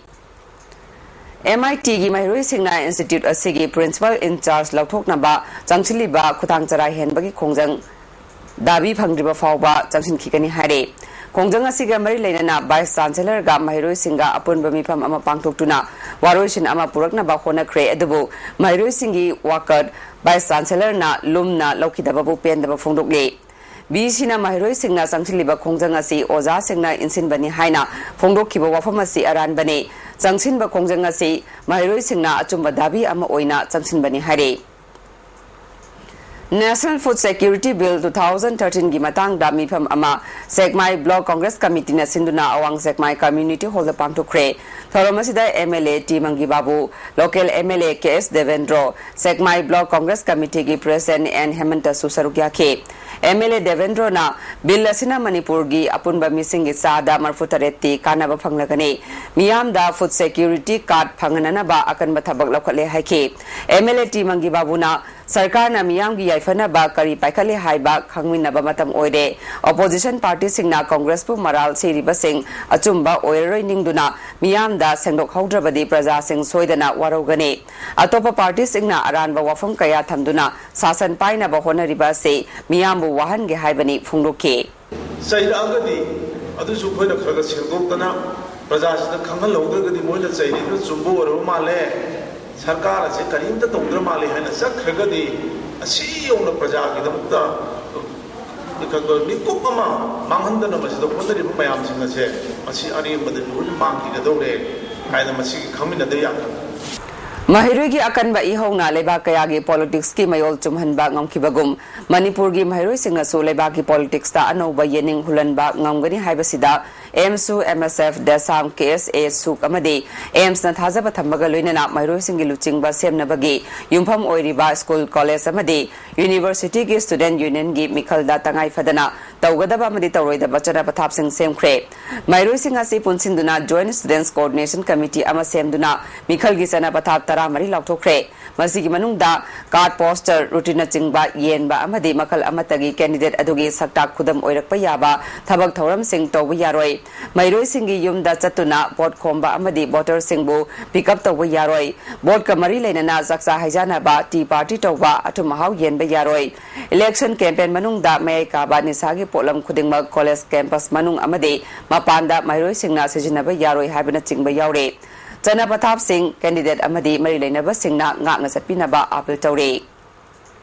MITꯒꯤ ꯃꯍꯩꯔꯣꯏꯁꯤꯡꯅ institute ꯑꯁꯤꯒꯤ principal in charge ꯂꯧꯊꯣꯛꯅꯕ ꯆꯪꯁꯤꯜꯂꯤꯕ ꯈꯨꯊꯥꯡ ꯆꯔꯥ ꯍꯦꯟꯕꯒꯤ ꯈꯣꯡꯖꯪ ꯗꯥꯕꯤ ꯐꯪꯗ꯭ꯔꯤꯕ ꯐꯥꯎꯕ ꯆꯪꯁꯤꯟꯈꯤꯒꯅꯤ ꯍꯥꯏꯔꯦ꯫ ꯈꯣꯡꯖꯪ ꯑꯁꯤꯒ ꯃꯔꯤ ꯂꯩꯅꯅ Vice Chancellorꯒ ꯃꯍꯩꯔꯣꯏꯁꯤꯡꯒ ꯑꯄꯨꯟꯕ ꯃꯤꯐꯝ ꯑꯃ ꯄꯥꯡꯊꯣꯛꯇꯨꯅ ꯋꯥꯔꯣꯏꯁꯤꯟ ꯑꯃ ꯄꯨꯔꯛꯅꯕ ꯍꯣꯠꯅꯈ꯭ꯔꯦ, ꯑꯗꯨꯕꯨ ꯃꯍꯩꯔꯣꯏꯁꯤꯡꯒꯤ ꯋꯥꯀꯠ Vice Chancellorꯅ ꯂꯨꯝꯅ ꯂꯧꯈꯤꯗꯕꯕꯨ ꯄꯦꯟꯗꯕ ꯐꯣꯡꯗꯣꯛꯂꯤ꯫ ꯕꯤ ꯁꯤꯅ ꯃꯍꯩꯔꯣꯏꯁꯤꯡꯅ ꯆꯪꯁꯤꯜꯂꯤꯕ ꯈꯣꯡꯖꯪ ꯑꯁꯤ ꯑꯣꯖꯥꯁꯤꯡꯅ ꯏꯟꯁꯤꯟꯕꯅꯤ ꯍꯥꯏꯅ ꯐꯣꯡꯗꯣꯛꯈꯤꯕ ꯋꯥꯐꯝ ꯑꯁꯤ ꯑꯔꯥꯟꯕꯅꯤ꯫ ꯆꯪꯁꯤꯟꯕ ꯈꯣꯡꯖꯪ ꯑꯁꯤ ꯃꯍꯩꯔꯣꯏꯁꯤꯡꯅ ꯑꯆꯨꯝꯕ ꯗꯥꯕꯤ ꯑꯃ ꯑꯣꯏꯅ ꯆꯪꯁꯤꯟꯕꯅꯤ ꯍꯥꯏꯔꯤ꯫ National Food Security Bill two thousand thirteen ꯒꯤ ꯃꯇꯥꯡꯗ ꯃꯤꯐꯝ ꯑꯃ ꯁꯦꯛꯃꯥꯏ Block Congress Committee ꯅ ꯁꯤꯟꯗꯨꯅ ꯑꯋꯥꯡ ꯁꯦꯛꯃꯥꯏ Community Hall ꯗ ꯄꯥꯡꯊꯣꯛꯈ꯭ꯔꯦ꯫ ꯊꯧꯔꯝ ꯑꯁꯤꯗ M L A T Mangi Babu, local M L A K S Debendro, Sekmai Block Congress Committee ꯒꯤ President ꯑꯦꯟ ꯍꯦꯃꯟꯇꯁꯨ ꯁꯔꯨꯛ ꯌꯥꯈꯤ꯫ M L A ꯗꯦꯕꯦꯟꯗ꯭ꯔꯣꯅ ꯕꯤꯜ ꯑꯁꯤꯅ ꯃꯅꯤꯄꯨꯔꯒꯤ ꯑꯄꯨꯟꯕ ꯃꯤꯁꯤꯡꯒꯤ ꯆꯥꯗ ꯃꯔꯤꯐꯨ ꯇꯔꯦꯠꯇꯤ ꯀꯥꯟꯅꯕ ꯐꯪꯂꯒꯅꯤ꯫ ꯃꯤꯌꯥꯝꯗ Food Security Card ꯐꯪꯍꯟꯅꯅꯕ ꯑꯀꯟꯕ ꯊꯕꯛ ꯂꯧꯈꯠꯂꯦ ꯍꯥꯏꯈꯤ꯫ M L A ꯇꯤ ꯃꯪꯒꯤ ꯕꯥꯕꯨꯅ ꯁꯔꯀꯥꯔꯅ ꯃꯤꯌꯥꯝꯒꯤ ꯌꯥꯏꯐꯅꯕ ꯀꯔꯤ ꯄꯥꯏꯈꯠꯂꯤ ꯍꯥꯏꯕ ꯈꯪꯃꯤꯟꯅꯕ ꯃꯇꯝ ꯑꯣꯏꯔꯦ꯫ Opposition party ꯁꯤꯡꯅ Congress ꯄꯨ ꯃꯔꯥꯜ ꯁꯤꯔꯤꯕꯁꯤꯡ ꯑꯆꯨꯝꯕ ꯑꯣꯏꯔꯔꯣꯏ ꯅꯤꯡꯗꯨꯅ ꯃꯤꯌꯥꯝꯗ ꯁꯦꯡꯗꯣꯛꯍꯧꯗ꯭ꯔꯕꯗꯤ ꯄ꯭ꯔꯖꯥꯁꯤꯡ ꯁꯣꯏꯗꯅ ꯋꯥꯔꯧꯒꯅꯤ꯫ ꯑꯇꯣꯞꯄ party ꯁꯤꯡꯅ ꯑꯔꯥꯟꯕ ꯋꯥꯐꯝ ꯀꯌꯥ ꯊꯝꯗꯨꯅ ꯁꯥꯁꯟ ꯄꯥꯏꯅꯕ ꯍꯣꯠꯅꯔꯤꯕ ꯑꯁꯤ ꯃꯤꯌꯥꯝꯕꯨ ꯋꯥꯍꯟꯒꯦ ꯍꯥꯏꯕꯅꯤ ꯐꯣꯡꯗꯣꯛꯈꯤ꯫ ꯆꯩꯔꯛꯑꯒꯗꯤ ꯑꯗꯨꯁꯨ ꯑꯩꯈꯣꯏꯅ ꯈꯔ ꯈꯔ ꯁꯦꯡꯗꯣꯛꯇꯅ ꯄ꯭ꯔꯖꯥꯁꯤꯗ ꯈꯪꯍꯜꯍꯧꯗ꯭ꯔꯒꯗꯤ ꯃꯣꯏꯅ ꯆꯩꯔꯤꯗꯨꯅ ꯆꯨꯝꯕ ꯑꯣꯏꯔꯕ ꯃꯥꯜꯂꯦ, ꯁꯔꯀꯥꯔ ꯑꯁꯦ ꯀꯔꯤꯝꯇ ꯇꯧꯗ꯭ꯔ ꯃꯥꯜꯂꯦ ꯍꯥꯏꯅ ꯆꯠꯈ꯭ꯔꯒꯗꯤ ꯑꯁꯤ ꯌꯧꯅ ꯄ꯭ꯔꯖꯥꯒꯤꯗꯃꯛꯇ ꯃꯤꯀꯨꯞ ꯑꯃ ꯃꯥꯡꯍꯟꯗꯅ ꯃꯁꯤꯗ ꯍꯣꯠꯅꯔꯤꯕ ꯃꯌꯥꯝꯁꯤꯡ ꯑꯁꯦ ꯃꯁꯤ ꯑꯔꯦꯝꯕꯗ ꯂꯣꯏꯅ ꯃꯥꯡꯈꯤꯒꯗꯧꯔꯦ ꯍꯥꯏꯅ ꯃꯁꯤꯒꯤ ꯈꯪꯃꯤꯟꯅꯗ ꯌꯥꯗꯕ꯫ ꯃꯍꯩꯔꯣꯏꯒꯤ ꯑꯀꯟꯕ ꯏꯍꯧꯅ ꯂꯩꯕꯥꯛ ꯀꯌꯥꯒꯤ politics ꯀꯤ ꯃꯌꯣꯜ ꯆꯨꯝꯍꯟꯕ ꯉꯝꯈꯤꯕꯒꯨꯝ, ꯃꯅꯤꯄꯨꯔꯒꯤ ꯃꯍꯩꯔꯣꯏꯁꯤꯡꯅꯁꯨ ꯂꯩꯕꯥꯛꯀꯤ politics ꯇ ꯑꯅꯧꯕ ꯌꯦꯅꯤꯡ ꯍꯨꯜꯍꯟꯕ ꯉꯝꯒꯅꯤ ꯍꯥꯏꯕꯁꯤꯗ ꯑꯦꯝꯁꯨ, M S F, ꯗꯦꯁꯥꯝ, K S A, ꯁꯨꯛ ꯑꯃꯗꯤ ꯑꯦꯝꯁꯅ ꯊꯥꯖꯕ ꯊꯝꯕꯒ ꯂꯣꯏꯅꯅ ꯃꯍꯩꯔꯣꯏꯁꯤꯡꯒꯤ ꯂꯨꯆꯤꯡꯕ ꯁꯦꯝꯅꯕꯒꯤ ꯌꯨꯝꯐꯝ ꯑꯣꯏꯔꯤꯕ school, college ꯑꯃꯗꯤ university ꯒꯤ student union ꯒꯤ ꯃꯤꯈꯜꯗ ꯇꯉꯥꯏ ꯐꯗꯅ ꯇꯧꯒꯗꯕ ꯑꯃꯗꯤ ꯇꯧꯔꯣꯏꯗꯕ ꯆꯠꯅ ꯄꯊꯥꯞꯁꯤꯡ ꯁꯦꯝꯈ꯭ꯔꯦ꯫ ꯃꯍꯩꯔꯣꯏꯁꯤꯡ ꯑꯁꯤ ꯄꯨꯟꯁꯤꯟꯗꯨꯅ Joint Students Coordination Committee ꯑꯃ ꯁꯦꯝꯗꯨꯅ ꯃꯤꯈꯜꯒꯤ ꯆꯠꯅ ꯄꯊꯥꯞ ꯇꯔꯥꯃꯔꯤ ꯂꯥꯎꯊꯣꯛꯈ꯭ꯔꯦ꯫ ꯃꯁꯤꯒꯤ ꯃꯅꯨꯡꯗ card poster, routine ꯅꯆꯤꯡꯕ ꯌꯦꯟꯕ ꯑꯃꯗꯤ ꯃꯈꯜ ꯑꯃꯠꯇꯒꯤ candidate ꯑꯗꯨꯒꯤ ꯁꯛꯇꯥꯛ ꯈꯨꯗꯝ ꯑꯣꯏꯔꯛꯄ ꯌꯥꯕ ꯊꯕꯛ ꯊꯧꯔꯝꯁꯤꯡ ꯇꯧꯕ ꯌꯥꯔꯣꯏ꯫ ꯃꯍꯩꯔꯣꯏꯁꯤꯡꯒꯤ ꯌꯨꯝꯗ ꯆꯠꯇꯨꯅ vote ꯈꯣꯝꯕ ꯑꯃꯗꯤ voter ꯁꯤꯡꯕꯨ pick up ꯇꯧꯕ ꯌꯥꯔꯣꯏ꯫ Vote ꯀ ꯃꯔꯤ ꯂꯩꯅꯅ ꯆꯥꯛꯆꯥ ꯍꯩꯖꯥꯟꯅꯕ, tea party ꯇꯧꯕ, ꯑꯊꯨꯝ ꯑꯍꯥꯎ ꯌꯦꯟꯕ ꯌꯥꯔꯣꯏ꯫ Election campaign ꯃꯅꯨꯡꯗ ꯃꯌꯥꯏ ꯀꯥꯕ ꯅꯤꯁꯥꯒꯤ ꯄꯣꯠꯂꯝ ꯈꯨꯗꯤꯡꯃꯛ college campus ꯃꯅꯨꯡ ꯑꯃꯗꯤ ꯃꯄꯥꯟꯗ ꯃꯍꯩꯔꯣꯏꯁꯤꯡꯅ ꯁꯤꯖꯤꯟꯅꯕ ꯌꯥꯔꯣꯏ ꯍꯥꯏꯕꯅꯆꯤꯡꯕ ꯌꯥꯎꯔꯤ꯫ ꯆꯠꯅ ꯄꯊꯥꯞꯁꯤꯡ, candidate ꯑꯃꯗꯤ ꯃꯔꯤ ꯂꯩꯅꯕꯁꯤꯡꯅ ꯉꯥꯛꯅ ꯆꯠꯄꯤꯅꯕ appeal ꯇꯧꯔꯤ꯫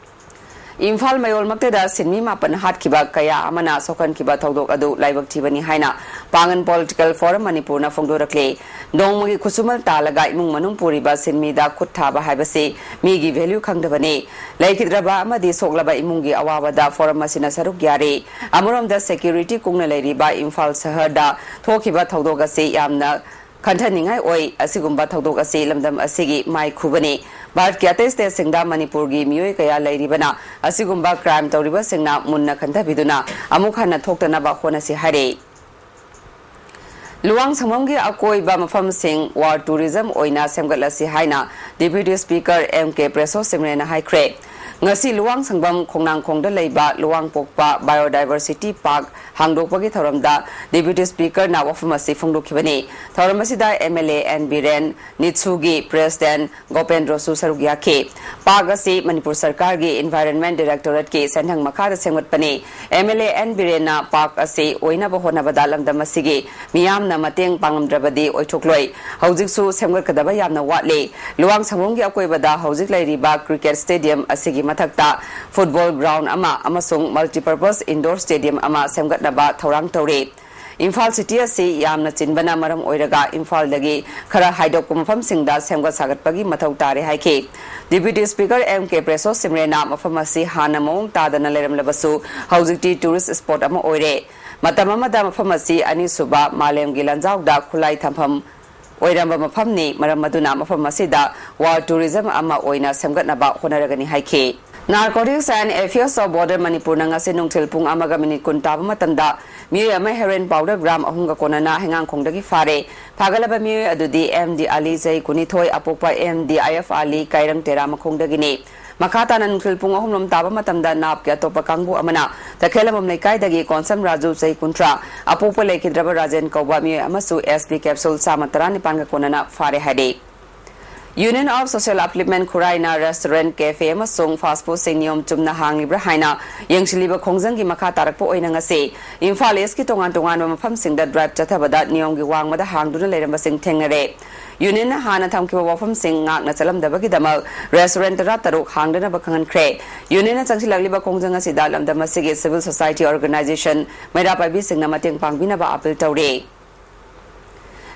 ꯏꯝꯐꯥꯜ ꯃꯌꯣꯜꯃꯛꯇꯗ ꯁꯤꯟꯃꯤ ꯃꯥꯄꯟ ꯍꯥꯠꯈꯤꯕ ꯀꯌꯥ ꯑꯃꯅ ꯁꯣꯛꯍꯟꯈꯤꯕ ꯊꯧꯗꯣꯛ ꯑꯗꯨ ꯂꯥꯏꯕꯛ ꯊꯤꯕꯅꯤ ꯍꯥꯏꯅ ꯄꯥꯡꯒꯟ ꯄꯣꯂꯤꯇꯤꯀꯦꯜ ꯐꯣꯔꯝ ꯃꯅꯤꯄꯨꯔꯅ ꯐꯣꯡꯗꯣꯔꯛꯂꯤ꯫ ꯅꯣꯡꯃꯒꯤ ꯈꯨꯠꯁꯨꯃꯟ ꯇꯥꯜꯂꯒ ꯏꯃꯨꯡ ꯃꯅꯨꯡ ꯄꯨꯔꯤꯕ ꯁꯤꯟꯃꯤꯗ ꯈꯨꯠ ꯊꯥꯕ ꯍꯥꯏꯕꯁꯤ ꯃꯤꯒꯤ ꯚꯦꯂ꯭ꯌꯨ ꯈꯪꯗꯕꯅꯤ꯫ ꯂꯩꯈꯤꯗ꯭ꯔꯕ ꯑꯃꯗꯤ ꯁꯣꯛꯂꯕ ꯏꯃꯨꯡꯒꯤ ꯑꯋꯥꯕꯗ ꯐꯣꯔꯝ ꯑꯁꯤꯅ ꯁꯔꯨꯛ ꯌꯥꯔꯤ꯫ ꯑꯃꯔꯣꯝꯗ ꯁꯦꯀ꯭ꯌꯨꯔꯤꯇꯤ ꯀꯨꯡꯅ ꯂꯩꯔꯤꯕ ꯏꯝꯐꯥꯜ ꯁꯍꯔꯗ ꯊꯣꯛꯈꯤꯕ ꯊꯧꯗꯣꯛ ꯑꯁꯤ ꯌꯥꯝꯅ ꯈꯟꯊꯅꯤꯡꯉꯥꯏ ꯑꯣꯏ꯫ ꯑꯁꯤꯒꯨꯝꯕ ꯊꯧꯗꯣꯛ ꯑꯁꯤ ꯂꯝꯗꯝ ꯑꯁꯤꯒꯤ ꯃꯥꯏꯈꯨꯕꯅꯤ꯫ ꯚꯥꯔꯠꯀꯤ ꯑꯇꯩ ꯁ꯭ꯇꯦꯠꯁꯤꯡꯗ ꯃꯅꯤꯄꯨꯔꯒꯤ ꯃꯤꯑꯣꯏ ꯀꯌꯥ ꯂꯩꯔꯤꯕꯅ ꯑꯁꯤꯒꯨꯝꯕ ꯀ꯭ꯔꯥꯏꯝ ꯇꯧꯔꯤꯕꯁꯤꯡꯅ ꯃꯨꯟꯅ ꯈꯟꯊꯕꯤꯗꯨꯅ ꯑꯃꯨꯛ ꯍꯟꯅ ꯊꯣꯛꯇꯅꯕ ꯍꯣꯠꯅꯁꯤ ꯍꯥꯏꯔꯤ꯫ ꯂꯨꯋꯥꯡ ꯁꯪꯕꯝꯒꯤ ꯑꯀꯣꯏꯕ ꯃꯐꯝꯁꯤꯡ ꯋꯥꯔ ꯇꯨꯔꯤꯖꯝ ꯑꯣꯏꯅ ꯁꯦꯝꯒꯠꯂꯁꯤ ꯍꯥꯏꯅ ꯗꯤꯄ꯭ꯌꯨꯇꯤ ꯁ꯭ꯄꯤꯀꯔ ꯑꯦꯝ ꯀꯦ ꯄ꯭ꯔꯦꯁꯣ ꯁꯤꯝꯔꯦꯟꯅ ꯍꯥꯏꯈ꯭ꯔꯦ꯫ ꯉꯁꯤ ꯂꯨꯋꯥꯡ ꯁꯪꯕꯝ ꯈꯣꯡꯅꯥꯡꯈꯣꯡꯗ ꯂꯩꯕ ꯂꯨꯋꯥꯡꯄꯣꯛꯄ ꯕꯥꯏꯑꯣꯗꯥꯏꯚꯔꯁꯤꯇꯤ ꯄꯥꯔꯛ ꯍꯥꯡꯗꯣꯛꯄꯒꯤ ꯊꯧꯔꯝꯗ ꯗꯤꯄ꯭ꯌꯨꯇꯤ ꯁ꯭ꯄꯤꯀꯔꯅ ꯋꯥꯐꯝ ꯑꯁꯤ ꯐꯣꯡꯗꯣꯛꯈꯤꯕꯅꯤ꯫ ꯊꯧꯔꯝ ꯑꯁꯤꯗ M L A N Biren, ꯅꯤꯠꯁꯨꯒꯤ ꯄ꯭ꯔꯦꯁꯤꯗꯦꯟꯠ ꯒꯣꯄꯦꯟꯗ꯭ꯔꯣꯁꯨ ꯁꯔꯨꯛ ꯌꯥꯈꯤ꯫ ꯄꯥꯔꯛ ꯑꯁꯤ ꯃꯅꯤꯄꯨꯔ ꯁꯔꯀꯥꯔꯒꯤ ꯏꯟꯚꯥꯏꯔꯟꯃꯦꯟꯠ ꯗꯥꯏꯔꯦꯛꯇꯣꯔꯦꯠꯀꯤ ꯁꯦꯟꯊꯪ ꯃꯈꯥꯗ ꯁꯦꯝꯒꯠꯄꯅꯤ꯫ ꯑꯦꯝ ꯑꯦꯜ ꯑꯦ ꯑꯦꯟ ꯕꯤꯔꯦꯟꯅ ꯄꯥꯔꯛ ꯑꯁꯤ ꯑꯣꯏꯅꯕ ꯍꯣꯠꯅꯕꯗ ꯂꯝꯗꯝ ꯑꯁꯤꯒꯤ ꯃꯤꯌꯥꯝꯅ ꯃꯇꯦꯡ ꯄꯥꯡꯂꯝꯗ꯭ꯔꯕꯗꯤ ꯑꯣꯏꯊꯣꯛꯂꯣꯏ꯫ ꯍꯧꯖꯤꯛꯁꯨ ꯁꯦꯝꯒꯠꯀꯗꯕ ꯌꯥꯝꯅ ꯋꯥꯠꯂꯤ꯫ ꯂꯨꯋꯥꯡ ꯁꯪꯕꯝꯒꯤ ꯑꯀꯣꯏꯕꯗ ꯍꯧꯖꯤꯛ ꯂꯩꯔꯤꯕ ꯀ꯭ꯔꯤꯀꯦꯠ ꯁ꯭ꯇꯦꯗꯤꯌꯝ ꯑꯁꯤꯒꯤ ꯃꯊꯛꯇ ꯐꯨꯠꯕꯣꯜ ꯒ꯭ꯔꯥꯎꯟꯗ ꯑꯃ ꯑꯃꯁꯨꯡ ꯃꯜꯇꯤꯄꯔꯄꯁ ꯏꯟꯗꯣꯔ ꯁ꯭ꯇꯦꯗꯤꯌꯝ ꯑꯃ ꯁꯦꯝꯒꯠꯅꯕ ꯊꯧꯔꯥꯡ ꯇꯧꯔꯤ꯫ ꯏꯝꯐꯥꯜ ꯁꯤꯇꯤ ꯑꯁꯤ ꯌꯥꯝꯅ ꯆꯤꯟꯕꯅ ꯃꯔꯝ ꯑꯣꯏꯔꯒ ꯏꯝꯐꯥꯜꯗꯒꯤ ꯈꯔ ꯍꯥꯏꯗꯣꯛꯄ ꯃꯐꯝꯁꯤꯡꯗ ꯁꯦꯝꯒꯠ ꯁꯥꯒꯠꯄꯒꯤ ꯃꯊꯧ ꯇꯥꯔꯦ ꯍꯥꯏꯈꯤ꯫ ꯗꯤꯄ꯭ꯌꯨꯇꯤ ꯁ꯭ꯄꯤꯀꯔ ꯑꯦꯝ ꯀꯦ ꯄ꯭ꯔꯦꯁꯣ ꯁꯤꯝꯔꯦꯟꯅ ꯃꯐꯝ ꯑꯁꯤ ꯍꯥꯟꯅ ꯃꯑꯣꯡ ꯇꯥꯗꯅ ꯂꯩꯔꯝꯂꯕꯁꯨ ꯍꯧꯖꯤꯛꯇꯤ ꯇꯨꯔꯤꯁ ꯁ꯭ꯄꯣꯠ ꯑꯃ ꯑꯣꯏꯔꯦ꯫ ꯃꯇꯝ ꯑꯃꯗ ꯃꯐꯝ ꯑꯁꯤ ꯑꯅꯤꯁꯨꯕ ꯃꯥꯂꯦꯝꯒꯤ ꯂꯥꯟꯖꯥꯎꯗ ꯈꯨꯠꯂꯥꯏ ꯊꯝꯐꯝ ꯑꯣꯏꯔꯝꯕ ꯃꯐꯝꯅꯤ꯫ ꯃꯔꯝ ꯑꯗꯨꯅ ꯃꯐꯝ ꯑꯁꯤꯗ ꯋꯥꯔ ꯇꯨꯔꯤꯖꯝ ꯑꯃ ꯑꯣꯏꯅ ꯁꯦꯝꯒꯠꯅꯕ ꯍꯣꯠꯅꯔꯒꯅꯤ ꯍꯥꯏꯈꯤ꯫ Narcotics and Affairs of Border ꯃꯅꯤꯄꯨꯔꯅ ꯉꯁꯤ ꯅꯨꯡꯊꯤꯜ ꯄꯨꯡ ꯑꯃꯒ ꯃꯤꯅꯤꯠ ꯀꯨꯟ ꯇꯥꯕ ꯃꯇꯝꯗ ꯃꯤꯑꯣꯏ ꯑꯃ ꯍꯦꯔꯣꯏꯟ ꯄꯥꯎꯗꯔ ꯒ꯭ꯔꯥꯝ ꯑꯍꯨꯝꯒ ꯀꯣꯟꯅꯅ ꯍꯩꯉꯥꯡꯈꯣꯡꯗꯒꯤ ꯐꯥꯔꯦ꯫ ꯐꯥꯒꯠꯂꯕ ꯃꯤꯑꯣꯏ ꯑꯗꯨꯗꯤ ꯑꯦꯝ ꯗꯤ ꯑꯂꯤ, ꯆꯍꯤ ꯀꯨꯟꯅꯤꯊꯣꯏ, ꯑꯄꯣꯛꯄ ꯑꯦꯝ ꯗꯤ ꯑꯥꯏ ꯑꯦꯐ ꯑꯂꯤ, ꯀꯥꯏꯔꯪ ꯇꯦꯔꯥ ꯃꯈꯣꯡꯗꯒꯤꯅꯤ꯫ ꯃꯈꯥ ꯇꯥꯅ ꯅꯨꯡꯊꯤꯜ ꯄꯨꯡ ꯑꯍꯨꯝ ꯂꯣꯝ ꯇꯥꯕ ꯃꯇꯝꯗ ꯅꯥꯞꯀꯤ ꯑꯇꯣꯞꯄ ꯀꯥꯡꯕꯨ ꯑꯃꯅ ꯇꯈꯦꯂꯝꯕꯝ ꯂꯩꯀꯥꯏꯗꯒꯤ ꯀꯣꯟꯁꯝ ꯔꯥꯖꯨ, ꯆꯍꯤ ꯀꯨꯟꯊ꯭ꯔꯥ, ꯑꯄꯣꯛꯄ ꯂꯩꯈꯤꯗ꯭ꯔꯕ ꯔꯥꯖꯦꯟ ꯀꯧꯕ ꯃꯤꯑꯣꯏ ꯑꯃꯁꯨ ꯑꯦꯁ ꯄꯤ ꯀꯦꯞꯁꯨꯜ ꯆꯥꯝꯃ ꯇꯔꯥꯅꯤꯄꯥꯟꯒ ꯀꯣꯟꯅꯅ ꯐꯥꯔꯦ ꯍꯥꯏꯔꯤ꯫ Union of Social Upliftment ꯈꯨꯔꯥꯏꯅ restaurant, cafe ꯑꯃꯁꯨꯡ fast foodꯁꯤꯡ ꯅꯤꯌꯣꯝ ꯆꯨꯝꯅ ꯍꯥꯡꯂꯤꯕ꯭ꯔꯥ ꯍꯥꯏꯅ ꯌꯦꯡꯁꯤꯜꯂꯤꯕ ꯈꯣꯡꯖꯪꯒꯤ ꯃꯈꯥ ꯇꯥꯔꯛꯄ ꯑꯣꯏꯅ ꯉꯁꯤ ꯏꯝꯐꯥꯜ ꯏꯁꯀꯤ ꯇꯣꯉꯥꯟ ꯇꯣꯉꯥꯟꯕ ꯃꯐꯝꯁꯤꯡꯗ drive ꯆꯠꯊꯕꯗ ꯅꯤꯌꯣꯝꯒꯤ ꯋꯥꯡꯃꯗ ꯍꯥꯡꯗꯨꯅ ꯂꯩꯔꯝꯕꯁꯤꯡ ꯊꯦꯡꯅꯔꯦ꯫ Unionꯅ ꯍꯥꯟꯅ ꯊꯝꯈꯤꯕ ꯋꯥꯐꯝꯁꯤꯡ ꯉꯥꯛꯅ ꯆꯠꯂꯝꯗꯕꯒꯤꯗꯃꯛ restaurant ꯇꯔꯥꯇꯔꯨꯛ ꯍꯥꯡꯗꯅꯕ ꯈꯪꯍꯟꯈ꯭ꯔꯦ꯫ Unionꯅ ꯆꯪꯁꯤꯜꯂꯛꯂꯤꯕ ꯈꯣꯡꯖꯪ ꯑꯁꯤꯗ ꯂꯝꯗꯝ ꯑꯁꯤꯒꯤ civil society organization, ꯃꯩꯔꯥ ꯄꯥꯏꯕꯤꯁꯤꯡꯅ ꯃꯇꯦꯡ ꯄꯥꯡꯕꯤꯅꯕ appeal ꯇꯧꯔꯤ꯫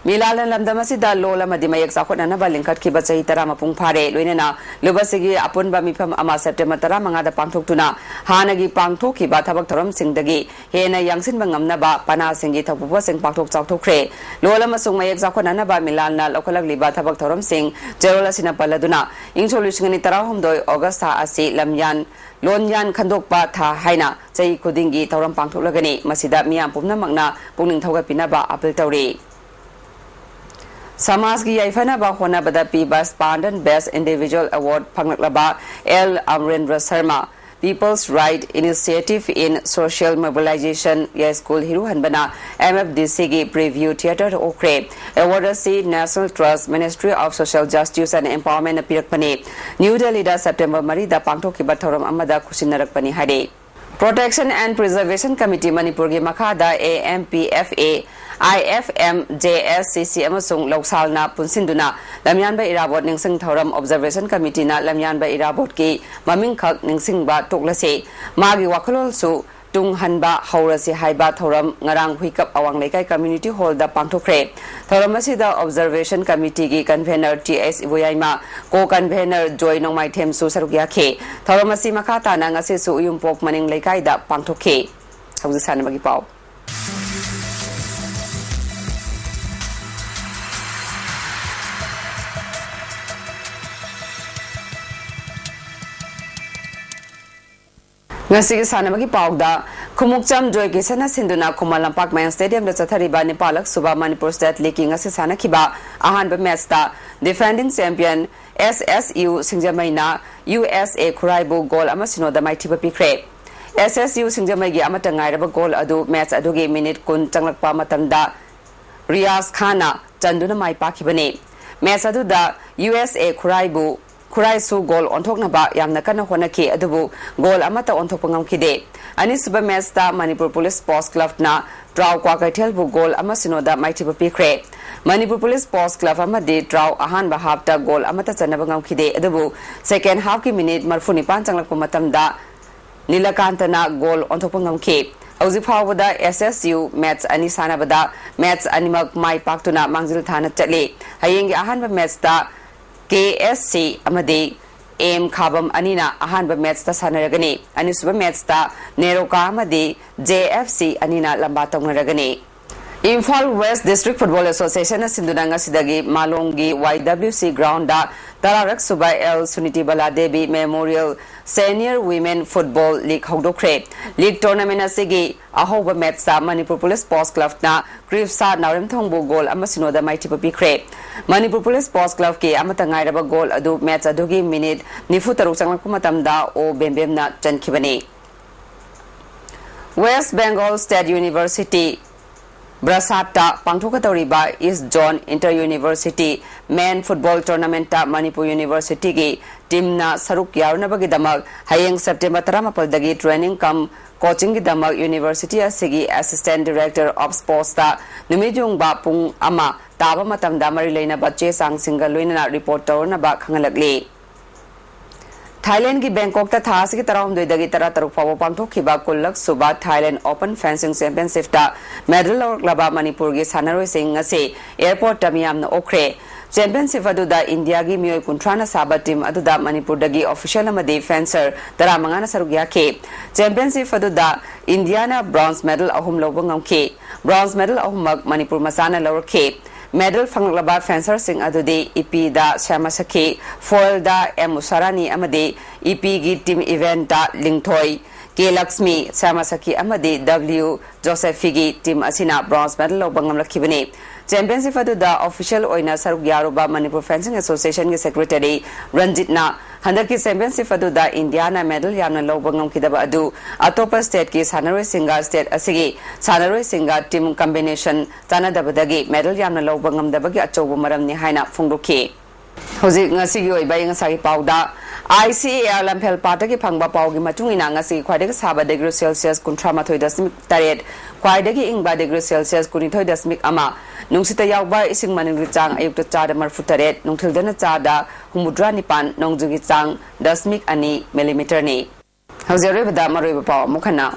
ꯃꯤꯂꯥꯜꯅ ꯂꯝꯗꯝ ꯑꯁꯤꯗ ꯂꯣꯜ ꯑꯃꯗꯤ ꯃꯌꯦꯛ ꯆꯥꯎꯈꯠꯅꯅꯕ ꯂꯤꯡꯈꯠꯈꯤꯕ ꯆꯍꯤ ꯇꯔꯥ ꯃꯄꯨꯡ ꯐꯥꯔꯦ꯫ ꯂꯣꯏꯅꯅ ꯂꯨꯞ ꯑꯁꯤꯒꯤ ꯑꯄꯨꯟꯕ ꯃꯤꯐꯝ ꯑꯃ September ꯇꯔꯥꯃꯉꯥꯗ ꯄꯥꯡꯊꯣꯛꯇꯨꯅ ꯍꯥꯟꯅꯒꯤ ꯄꯥꯡꯊꯣꯛꯈꯤꯕ ꯊꯕꯛ ꯊꯧꯔꯝꯁꯤꯡꯗꯒꯤ ꯍꯦꯟꯅ ꯌꯥꯡꯁꯤꯟꯕ ꯉꯝꯅꯕ ꯄꯅꯥꯁꯤꯡꯒꯤ ꯊꯧꯄꯨꯕꯁꯤꯡ ꯄꯥꯛꯊꯣꯛ ꯆꯥꯎꯊꯣꯛꯈ꯭ꯔꯦ꯫ ꯂꯣꯜ ꯑꯃꯁꯨꯡ ꯃꯌꯦꯛ ꯆꯥꯎꯈꯠꯅꯅꯕ ꯃꯤꯂꯥꯜꯅ ꯂꯧꯈꯠꯂꯛꯂꯤꯕ ꯊꯕꯛ ꯊꯧꯔꯝꯁꯤꯡ ꯆꯦꯔꯣꯜ ꯑꯁꯤꯅ ꯄꯜꯂꯗꯨꯅ ꯏꯪ ꯁꯣꯛ ꯂꯤꯁꯤꯡ ꯑꯅꯤ ꯇꯔꯥꯍꯨꯝꯗꯣꯏ August ꯊꯥ ꯑꯁꯤ ꯂꯝꯌꯥꯟ ꯂꯣꯟꯌꯥꯟ ꯈꯟꯗꯣꯛꯄ ꯊꯥ ꯍꯥꯏꯅ ꯆꯍꯤ ꯈꯨꯗꯤꯡꯒꯤ ꯊꯧꯔꯝ ꯄꯥꯡꯊꯣꯛꯂꯒꯅꯤ꯫ ꯃꯁꯤꯗ ꯃꯤꯌꯥꯝ ꯄꯨꯝꯅꯃꯛꯅ ꯄꯨꯛꯅꯤꯡ ꯊꯧꯒꯠꯄꯤꯅꯕ appeal ꯇꯧꯔꯤ꯫ ꯁꯃꯥꯖꯒꯤ ꯌꯥꯏꯐꯅꯕ ꯍꯣꯠꯅꯕꯗ ꯄꯤꯕ Spartan Best Individual Award ꯐꯪꯂꯛꯂꯕ L Amarendra Sharma, People's Right Initiative in Social Mobilization Yaiskul ꯍꯤꯔꯨꯍꯟꯕꯅ M F D Cꯒꯤ Preview Theatreꯗ ꯑꯣꯛꯈ꯭ꯔꯦ꯫ Award ꯑꯁꯤ National Trust, Ministry of Social Justice and Empowermentꯅ ꯄꯤꯔꯛꯄꯅꯤ꯫ ꯅ꯭ꯌꯨ ꯗꯦꯜꯂꯤꯗ September ꯃꯔꯤꯗ ꯄꯥꯡꯊꯣꯛꯈꯤꯕ ꯊꯧꯔꯝ ꯑꯃꯗ ꯈꯨꯠꯁꯤꯟꯅꯔꯛꯄꯅꯤ ꯍꯥꯏꯔꯦ꯫ Protection and Preservation Committee ꯃꯅꯤꯄꯨꯔꯒꯤ ꯃꯈꯥꯗ A M P F A, I F M, J S C C ꯑꯃꯁꯨꯡ ꯂꯧꯁꯥꯜꯅ ꯄꯨꯟꯁꯤꯟꯗꯨꯅ ꯂꯝꯌꯥꯟꯕ ꯏꯔꯥꯕꯣꯠ ꯅꯤꯡꯁꯤꯡ ꯊꯧꯔꯝ Observation Committeeꯅ ꯂꯝꯌꯥꯟꯕ ꯏꯔꯥꯕꯣꯠꯀꯤ ꯃꯃꯤꯡꯈꯛ ꯅꯤꯡꯁꯤꯡꯕ ꯇꯣꯛꯂꯁꯤ, ꯃꯥꯒꯤ ꯋꯥꯈꯜꯂꯣꯟꯁꯨ ꯇꯨꯡꯍꯟꯕ ꯍꯧꯔꯁꯤ ꯍꯥꯏꯕ ꯊꯧꯔꯝ ꯉꯔꯥꯡ ꯍꯨꯏꯀꯞ ꯑꯋꯥꯡ ꯂꯩꯀꯥꯏ Community Hallꯗ ꯄꯥꯡꯊꯣꯛꯈ꯭ꯔꯦ꯫ ꯊꯧꯔꯝ ꯑꯁꯤꯗ Observation Committeeꯒꯤ Convener T S ꯏꯕꯣꯌꯥꯏꯃ, Co-Convener ꯖꯣꯏ ꯅꯣꯡꯃꯥꯏꯊꯦꯝꯁꯨ ꯁꯔꯨꯛ ꯌꯥꯈꯤ꯫ ꯊꯧꯔꯝ ꯑꯁꯤ ꯃꯈꯥ ꯇꯥꯅ ꯉꯁꯤꯁꯨ ꯎꯌꯨꯝꯄꯣꯛ ꯃꯅꯤꯡ ꯂꯩꯀꯥꯏꯗ ꯄꯥꯡꯊꯣꯛꯈꯤ꯫ ꯍꯧꯖꯤꯛ ꯁꯥꯟꯅꯕꯒꯤ ꯄꯥꯎ꯫ ꯉꯁꯤꯒꯤ ꯁꯥꯟꯅꯕꯒꯤ ꯄꯥꯎꯗ, ꯈꯨꯃꯨꯛꯆꯝ ꯖꯣꯏ ꯀꯤꯁꯟꯅ ꯁꯤꯟꯗꯨꯅ ꯈꯨꯃꯟ ꯂꯝꯄꯥꯛ ꯃꯌꯥꯝ ꯁ꯭ꯇꯦꯗꯤꯌꯝꯗ ꯆꯠꯊꯔꯤꯕ ꯅꯤꯄꯥꯜꯂꯛ ꯁꯨꯕ ꯃꯅꯤꯄꯨꯔ ꯁ꯭ꯇꯦꯠ ꯂꯤꯒꯀꯤ ꯉꯁꯤ ꯁꯥꯟꯅꯈꯤꯕ ꯑꯍꯥꯟꯕ ꯃꯦꯆꯇ defending champion S S U ꯁꯤꯡꯖꯃꯩꯅ U S A ꯈꯨꯔꯥꯏꯕꯨ ꯒꯣꯜ ꯑꯃ ꯁꯤꯅꯣꯗ ꯃꯥꯏꯊꯤꯕ ꯄꯤꯈ꯭ꯔꯦ꯫ S S U ꯁꯤꯡꯖꯃꯩꯒꯤ ꯑꯃꯠꯇ ꯉꯥꯏꯔꯕ ꯒꯣꯜ ꯑꯗꯨ ꯃꯦꯆ ꯑꯗꯨꯒꯤ ꯃꯤꯅꯤꯠ ꯀꯨꯟ ꯆꯪꯂꯛꯄ ꯃꯇꯝꯗ ꯔꯤꯌꯥꯖ ꯈꯥꯟꯅ ꯆꯟꯗꯨꯅ ꯃꯥꯏ ꯄꯥꯛꯈꯤꯕꯅꯤ꯫ ꯃꯦꯆ ꯑꯗꯨꯗ ꯌꯨ ꯑꯦꯁ ꯑꯦ ꯈꯨꯔꯥꯏꯕꯨ ꯈꯨꯔꯥꯏꯁꯨ ꯒꯣꯜ ꯑꯣꯟꯊꯣꯛꯅꯕ ꯌꯥꯝꯅ ꯀꯟꯅ ꯍꯣꯠꯅꯈꯤ, ꯑꯗꯨꯕꯨ ꯒꯣꯜ ꯑꯃꯠꯇ ꯑꯣꯟꯊꯣꯛꯄ ꯉꯝꯈꯤꯗꯦ꯫ ꯑꯅꯤꯁꯨꯕ ꯃꯦꯆꯇ ꯃꯅꯤꯄꯨꯔ ꯄꯨꯂꯤꯁ ꯁ꯭ꯄꯣꯔꯠꯁ ꯀ꯭ꯂꯕꯅ ꯇ꯭ꯔꯥꯎ ꯀ꯭ꯋꯥꯀꯩꯊꯦꯜꯕꯨ ꯒꯣꯜ ꯑꯃ ꯁꯤꯅꯣꯗ ꯃꯥꯏꯊꯤꯕ ꯄꯤꯈ꯭ꯔꯦ꯫ ꯃꯅꯤꯄꯨꯔ ꯄꯨꯂꯤꯁ ꯁ꯭ꯄꯣꯔꯠꯁ ꯀ꯭ꯂꯕ ꯑꯃꯗꯤ ꯇ꯭ꯔꯥꯎ ꯑꯍꯥꯟꯕ ꯍꯥꯞꯇ ꯒꯣꯜ ꯑꯃꯠꯇ ꯆꯟꯅꯕ ꯉꯝꯈꯤꯗꯦ, ꯑꯗꯨꯕꯨ ꯁꯦꯀꯦꯟ ꯍꯥꯞꯀꯤ ꯃꯤꯅꯤꯠ ꯃꯔꯤꯐꯨ ꯅꯤꯄꯥꯟ ꯆꯪꯂꯛꯄ ꯃꯇꯝꯗ ꯅꯤꯂꯀꯥꯟꯇꯅ ꯒꯣꯜ ꯑꯣꯟꯊꯣꯛꯄ ꯉꯝꯈꯤ꯫ ꯍꯧꯖꯤꯛ ꯐꯥꯎꯕꯗ ꯑꯦꯁ ꯑꯦꯁ ꯌꯨ ꯃꯦꯆ ꯑꯅꯤ ꯁꯥꯟꯅꯕꯗ ꯃꯦꯆ ꯑꯅꯤꯃꯛ ꯃꯥꯏ ꯄꯥꯛꯇꯨꯅ ꯃꯥꯡꯖꯤꯜ ꯊꯥꯅ ꯆꯠꯂꯤ꯫ ꯍꯌꯦꯡꯒꯤ ꯑꯍꯥꯟꯕ ꯃꯦꯆꯇ ꯀꯦ ꯑꯦꯁ ꯁꯤ ꯑꯃꯗꯤ ꯑꯦꯝ ꯈꯥꯕꯝ ꯑꯅꯤꯅ ꯑꯍꯥꯟꯕ ꯃꯦꯆꯇ ꯁꯥꯟꯅꯔꯒꯅꯤ꯫ ꯑꯅꯤꯁꯨꯕ ꯃꯦꯆꯇ ꯅꯦꯔꯣꯀꯥ ꯑꯃꯗꯤ ꯖꯦ ꯑꯦꯐ ꯁꯤ ꯑꯅꯤꯅ ꯂꯝꯕꯥ ꯇꯧꯅꯔꯒꯅꯤ꯫ ꯏꯝꯐꯥꯜ ꯋꯦꯁ ꯗꯤꯁꯇ꯭ꯔꯤꯛ ꯐꯨꯠꯕꯣꯜ ꯑꯦꯁꯣꯁꯤꯌꯦꯁꯟꯅ ꯁꯤꯟꯗꯨꯅ ꯉꯁꯤꯗꯒꯤ ꯃꯥꯂꯣꯝꯒꯤ ꯋꯥꯏ ꯗꯕ꯭ꯂꯤꯎ ꯁꯤ ꯒ꯭ꯔꯥꯎꯟꯗ ꯇꯔꯥꯔꯛ ꯁꯨꯕ L Suniti Baladevi memorial senior women football league ꯍꯧꯗꯣꯛꯈ꯭ꯔꯦ꯫ ꯂꯤꯒ ꯇꯣꯔꯅꯥꯃꯦꯟ ꯑꯁꯤꯒꯤ ꯑꯍꯧꯕ ꯃꯦꯆꯇ ꯃꯅꯤꯄꯨꯔ ꯄꯨꯂꯤꯁ ꯁ꯭ꯄꯣꯔꯠꯁ ꯀ꯭ꯂꯕꯅ ꯀ꯭ꯔꯤꯞꯁꯥ ꯅꯥꯎꯔꯦꯝꯊꯣꯡꯕꯨ ꯒꯣꯜ ꯑꯃ ꯁꯤꯅꯣꯗ ꯃꯥꯏꯊꯤꯕ ꯄꯤꯈ꯭ꯔꯦ꯫ ꯃꯅꯤꯄꯨꯔ ꯄꯨꯂꯤꯁ ꯁ꯭ꯄꯣꯔꯠꯁ ꯀ꯭ꯂꯕꯀꯤ ꯑꯃꯠꯇ ꯉꯥꯏꯔꯕ ꯒꯣꯜ ꯑꯗꯨ ꯃꯦꯆ ꯑꯗꯨꯒꯤ ꯃꯤꯅꯤꯠ ꯅꯤꯐꯨ ꯇꯔꯨꯛ ꯆꯪꯂꯛꯄ ꯃꯇꯝꯗ ꯑꯣ ꯕꯦꯝꯕꯦꯝꯅ ꯆꯟꯈꯤꯕꯅꯤ꯫ ꯋꯦꯁ ꯕꯦꯡꯒꯣꯜ ꯁ꯭ꯇꯦꯠ ꯌꯨꯅꯤꯚꯔꯁꯤꯇꯤ ꯕ꯭ꯔꯁꯥꯠꯇ ꯄꯥꯡꯊꯣꯛꯀꯗꯧꯔꯤꯕ ꯏꯁ ꯖꯣꯟ ꯏꯟꯇꯔ ꯌꯨꯅꯤꯚꯔꯁꯤꯇꯤ ꯃꯦꯟ ꯐꯨꯠꯕꯣꯜ ꯇꯣꯔꯅꯥꯃꯦꯟꯠꯇ ꯃꯅꯤꯄꯨꯔ ꯌꯨꯅꯤꯚꯔꯁꯤꯇꯤꯒꯤ ꯇꯤꯝꯅ ꯁꯔꯨꯛ ꯌꯥꯔꯨꯅꯕꯒꯤꯗꯃꯛ ꯍꯌꯦꯡ ꯁꯦꯞꯇꯦꯝꯕꯔ ꯇꯔꯥꯃꯥꯄꯜꯗꯒꯤ ꯇ꯭ꯔꯦꯅꯤꯡ ꯀꯝ ꯀꯣꯆꯤꯡꯒꯤꯗꯃꯛ ꯌꯨꯅꯤꯚꯔꯁꯤꯇꯤ ꯑꯁꯤꯒꯤ ꯑꯦꯁꯤꯁꯇꯦꯟꯠ ꯗꯤꯔꯦꯛꯇꯔ ꯑꯣꯐ ꯁ꯭ꯄꯣꯔꯠꯁꯇ ꯅꯨꯃꯤꯠ ꯌꯨꯡꯕ ꯄꯨꯡ ꯑꯃ ꯇꯥꯕ ꯃꯇꯝꯗ ꯃꯔꯤ ꯂꯩꯅꯕ ꯆꯦ ꯆꯥꯡꯁꯤꯡꯒ ꯂꯣꯏꯅꯅ ꯔꯤꯄꯣꯔꯠ ꯇꯧꯔꯨꯅꯕ ꯈꯪꯍꯜꯂꯛꯂꯤ꯫ ꯊꯥꯏꯂꯦꯟꯗꯒꯤ ꯕꯦꯡꯀꯣꯛꯇ ꯊꯥ ꯑꯁꯤꯒꯤ ꯇꯔꯥꯍꯨꯝꯗꯣꯏꯗꯒꯤ ꯇꯔꯥꯇꯔꯨꯛ ꯐꯥꯎꯕ ꯄꯥꯡꯊꯣꯛꯈꯤꯕ ꯀꯨꯟꯂꯛ ꯁꯨꯕ ꯊꯥꯏꯂꯦꯟꯗ ꯑꯣꯄꯟ ꯐꯦꯟꯁꯤꯡ ꯆꯦꯝꯄꯤꯌꯟꯁꯤꯞꯇ ꯃꯦꯗꯜ ꯂꯧꯔꯛꯂꯕ ꯃꯅꯤꯄꯨꯔꯒꯤ ꯁꯥꯟꯅꯔꯣꯏꯁꯤꯡ ꯉꯁꯤ ꯑꯦꯌꯔꯄꯣꯔꯠꯇ ꯃꯤꯌꯥꯝꯅ ꯑꯣꯛꯈ꯭ꯔꯦ꯫ ꯆꯦꯝꯄꯤꯌꯟꯁꯤꯞ ꯑꯗꯨꯗ ꯏꯟꯗꯤꯌꯥꯒꯤ ꯃꯤꯑꯣꯏ ꯀꯨꯟꯊ꯭ꯔꯥꯅ ꯁꯥꯕ ꯇꯤꯝ ꯑꯗꯨꯗ ꯃꯅꯤꯄꯨꯔꯗꯒꯤ ꯑꯣꯐꯤꯁꯤꯌꯦꯜ ꯑꯃꯗꯤ ꯐꯦꯟꯁꯔ ꯇꯔꯥꯃꯉꯥꯅ ꯁꯔꯨꯛ ꯌꯥꯈꯤ꯫ ꯆꯦꯝꯄꯤꯌꯟꯁꯤꯞ ꯑꯗꯨꯗ ꯏꯟꯗꯤꯌꯥꯅ ꯕ꯭ꯔꯣꯟꯖ ꯃꯦꯗꯜ ꯑꯍꯨꯝ ꯂꯧꯕ ꯉꯝꯈꯤ꯫ ꯕ꯭ꯔꯣꯟꯖ ꯃꯦꯗꯜ ꯑꯍꯨꯝꯃꯛ ꯃꯅꯤꯄꯨꯔ ꯃꯆꯥꯅ ꯂꯧꯔꯛꯈꯤ꯫ ꯃꯦꯗꯜ ꯐꯪꯂꯛꯂꯕ ꯐꯦꯟꯁꯔꯁꯤꯡ ꯑꯗꯨꯗꯤ ꯏꯄꯤꯗ ꯁ꯭ꯌꯥꯃ ꯁꯈꯤ, ꯐꯣꯏꯜꯗ ꯑꯦꯝ ꯎꯁꯥꯔꯥꯅꯤ ꯑꯃꯗꯤ ꯏꯄꯤꯒꯤ ꯇꯤꯝ ꯏꯚꯦꯟꯠꯇ ꯂꯤꯡꯊꯣꯏ, ꯀꯦ ꯂꯛꯁꯃꯤ, ꯁ꯭ꯌꯥꯃ ꯁꯈꯤ ꯑꯃꯗꯤ ꯗꯕ꯭ꯂꯤꯌꯨ ꯖꯣꯁꯦꯐꯤꯒꯤ ꯇꯤꯝ ꯑꯁꯤꯅ ꯕ꯭ꯔꯣꯟꯖ ꯃꯦꯗꯜ ꯂꯧꯕ ꯉꯝꯂꯛꯈꯤꯕꯅꯤ꯫ ꯆꯦꯝꯄꯤꯌꯟꯁꯤꯞ ꯑꯗꯨꯗ ꯑꯣꯐꯤꯁꯤꯌꯦꯜ ꯑꯣꯏꯅ ꯁꯔꯨꯛ ꯌꯥꯔꯨꯕ ꯃꯅꯤꯄꯨꯔ ꯐꯦꯟꯁꯤꯡ ꯑꯦꯁꯣꯁꯤꯌꯦꯁꯟꯒꯤ ꯁꯦꯀ꯭ꯔꯦꯇꯔꯤ ꯔꯟꯖꯤꯠꯅ ꯍꯟꯗꯛꯀꯤ ꯆꯦꯝꯄꯤꯌꯟꯁꯤꯞ ꯑꯗꯨꯗ ꯏꯟꯗꯤꯌꯥꯅ ꯃꯦꯗꯜ ꯌꯥꯝꯅ ꯂꯧꯕ ꯉꯝꯈꯤꯗꯕ ꯑꯗꯨ ꯑꯇꯣꯞꯄ ꯁ꯭ꯇꯦꯠꯀꯤ ꯁꯥꯟꯅꯔꯣꯏꯁꯤꯡꯒ ꯁ꯭ꯇꯦꯠ ꯑꯁꯤꯒꯤ ꯁꯥꯟꯅꯔꯣꯏꯁꯤꯡꯒ ꯇꯤꯝ ꯀꯝꯕꯤꯅꯦꯁꯟ ꯆꯥꯟꯅꯗꯕꯗꯒꯤ ꯃꯦꯗꯜ ꯌꯥꯝꯅ ꯂꯧꯕ ꯉꯝꯗꯕꯒꯤ ꯑꯆꯧꯕ ꯃꯔꯝꯅꯤ ꯍꯥꯏꯅ ꯐꯣꯡꯗꯣꯛꯈꯤ꯫ ꯍꯧꯖꯤꯛ ꯉꯁꯤꯒꯤ ꯑꯣꯏꯕ ꯑꯩ ꯉꯁꯥꯒꯤ ꯄꯥꯎꯗ, ꯑꯥꯏ ꯁꯤ ꯑꯦ ꯑꯥꯔ ꯂꯝꯐꯦꯜ ꯄꯥꯠꯇꯒꯤ ꯐꯪꯕ ꯄꯥꯎꯒꯤ ꯃꯇꯨꯡ ꯏꯟꯅ, ꯉꯁꯤꯒꯤ ꯈ꯭ꯋꯥꯏꯗꯒꯤ ꯁꯥꯕ ꯗꯤꯒ꯭ꯔꯤ ꯁꯦꯜꯁꯤꯌꯁ ꯀꯨꯟꯊ꯭ꯔꯥ ꯃꯥꯊꯣꯏ ꯗꯁꯃꯤꯛ ꯇꯔꯦꯠ, ꯈ꯭ꯋꯥꯏꯗꯒꯤ ꯏꯪꯕ ꯗꯤꯒ꯭ꯔꯤ ꯁꯦꯜꯁꯤꯌꯁ ꯀꯨꯟꯅꯤꯊꯣꯏ ꯗꯁꯃꯤꯛ ꯑꯃ, ꯅꯨꯡꯁꯤꯠꯇ ꯌꯥꯎꯕ ꯏꯁꯤꯡ ꯃꯅꯤꯜꯒꯤ ꯆꯥꯡ ꯑꯌꯨꯛꯇ ꯆꯥꯗ ꯃꯔꯤꯐꯨ ꯇꯔꯦꯠ, ꯅꯨꯡꯊꯤꯜꯗꯅ ꯆꯥꯗ ꯍꯨꯝꯐꯨꯇꯔꯥ ꯅꯤꯄꯥꯟ, ꯅꯣꯡꯖꯨꯒꯤ ꯆꯥꯡ ꯗꯁꯃꯤꯛ ꯑꯅꯤ ꯃꯤꯂꯤꯃꯤꯇꯔꯅꯤ꯫ ꯍꯧꯖꯤꯛ ꯑꯔꯣꯏꯕꯗ ꯃꯔꯨꯑꯣꯏꯕ ꯄꯥꯎ ꯑꯃꯨꯛ ꯍꯟꯅ꯫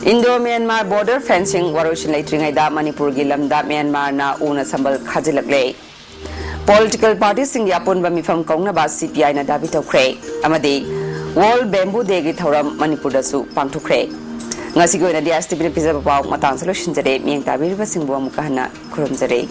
ꯏꯟꯗꯣ ꯃ꯭ꯌꯥꯟꯃꯥꯔ ꯕꯣꯔꯗꯔ ꯐꯦꯟꯁꯤꯡ ꯋꯥꯔꯣꯏꯁꯤꯟ ꯂꯩꯇ꯭ꯔꯤꯉꯩꯗ ꯃꯅꯤꯄꯨꯔꯒꯤ ꯂꯝꯗ ꯃ꯭ꯌꯥꯟꯃꯥꯔꯅ ꯎꯅ ꯁꯝꯕꯜ ꯈꯥꯖꯤꯜꯂꯛꯂꯦ꯫ ꯄꯣꯂꯤꯇꯤꯀꯦꯜ ꯄꯥꯔꯇꯤꯁꯤꯡꯒꯤ ꯑꯄꯨꯟꯕ ꯃꯤꯐꯝ ꯀꯧꯅꯕ ꯁꯤ ꯄꯤ ꯑꯥꯏꯅ ꯗꯥꯕꯤ ꯇꯧꯈ꯭ꯔꯦ꯫ ꯑꯃꯗꯤ ꯋꯥꯔꯜꯗ ꯕꯦꯝꯕꯨ ꯗꯦꯒꯤ ꯊꯧꯔꯝ ꯃꯅꯤꯄꯨꯔꯗꯁꯨ ꯄꯥꯡꯊꯣꯛꯈ꯭ꯔꯦ꯫ ꯉꯁꯤꯒꯤ ꯑꯣꯏꯅꯗꯤ ꯑꯦꯁ ꯇꯤ ꯚꯤꯅ ꯄꯤꯖꯕ ꯄꯥꯎ ꯃꯇꯥꯡꯁꯤꯗ ꯂꯣꯏꯁꯤꯟꯖꯔꯦ꯫ ꯃꯤꯠꯌꯦꯡ ꯇꯥꯕꯤꯔꯤꯕꯁꯤꯡꯕꯨ ꯑꯃꯨꯛꯀ ꯍꯟꯅ ꯈꯨꯔꯨꯝꯖꯔꯤ꯫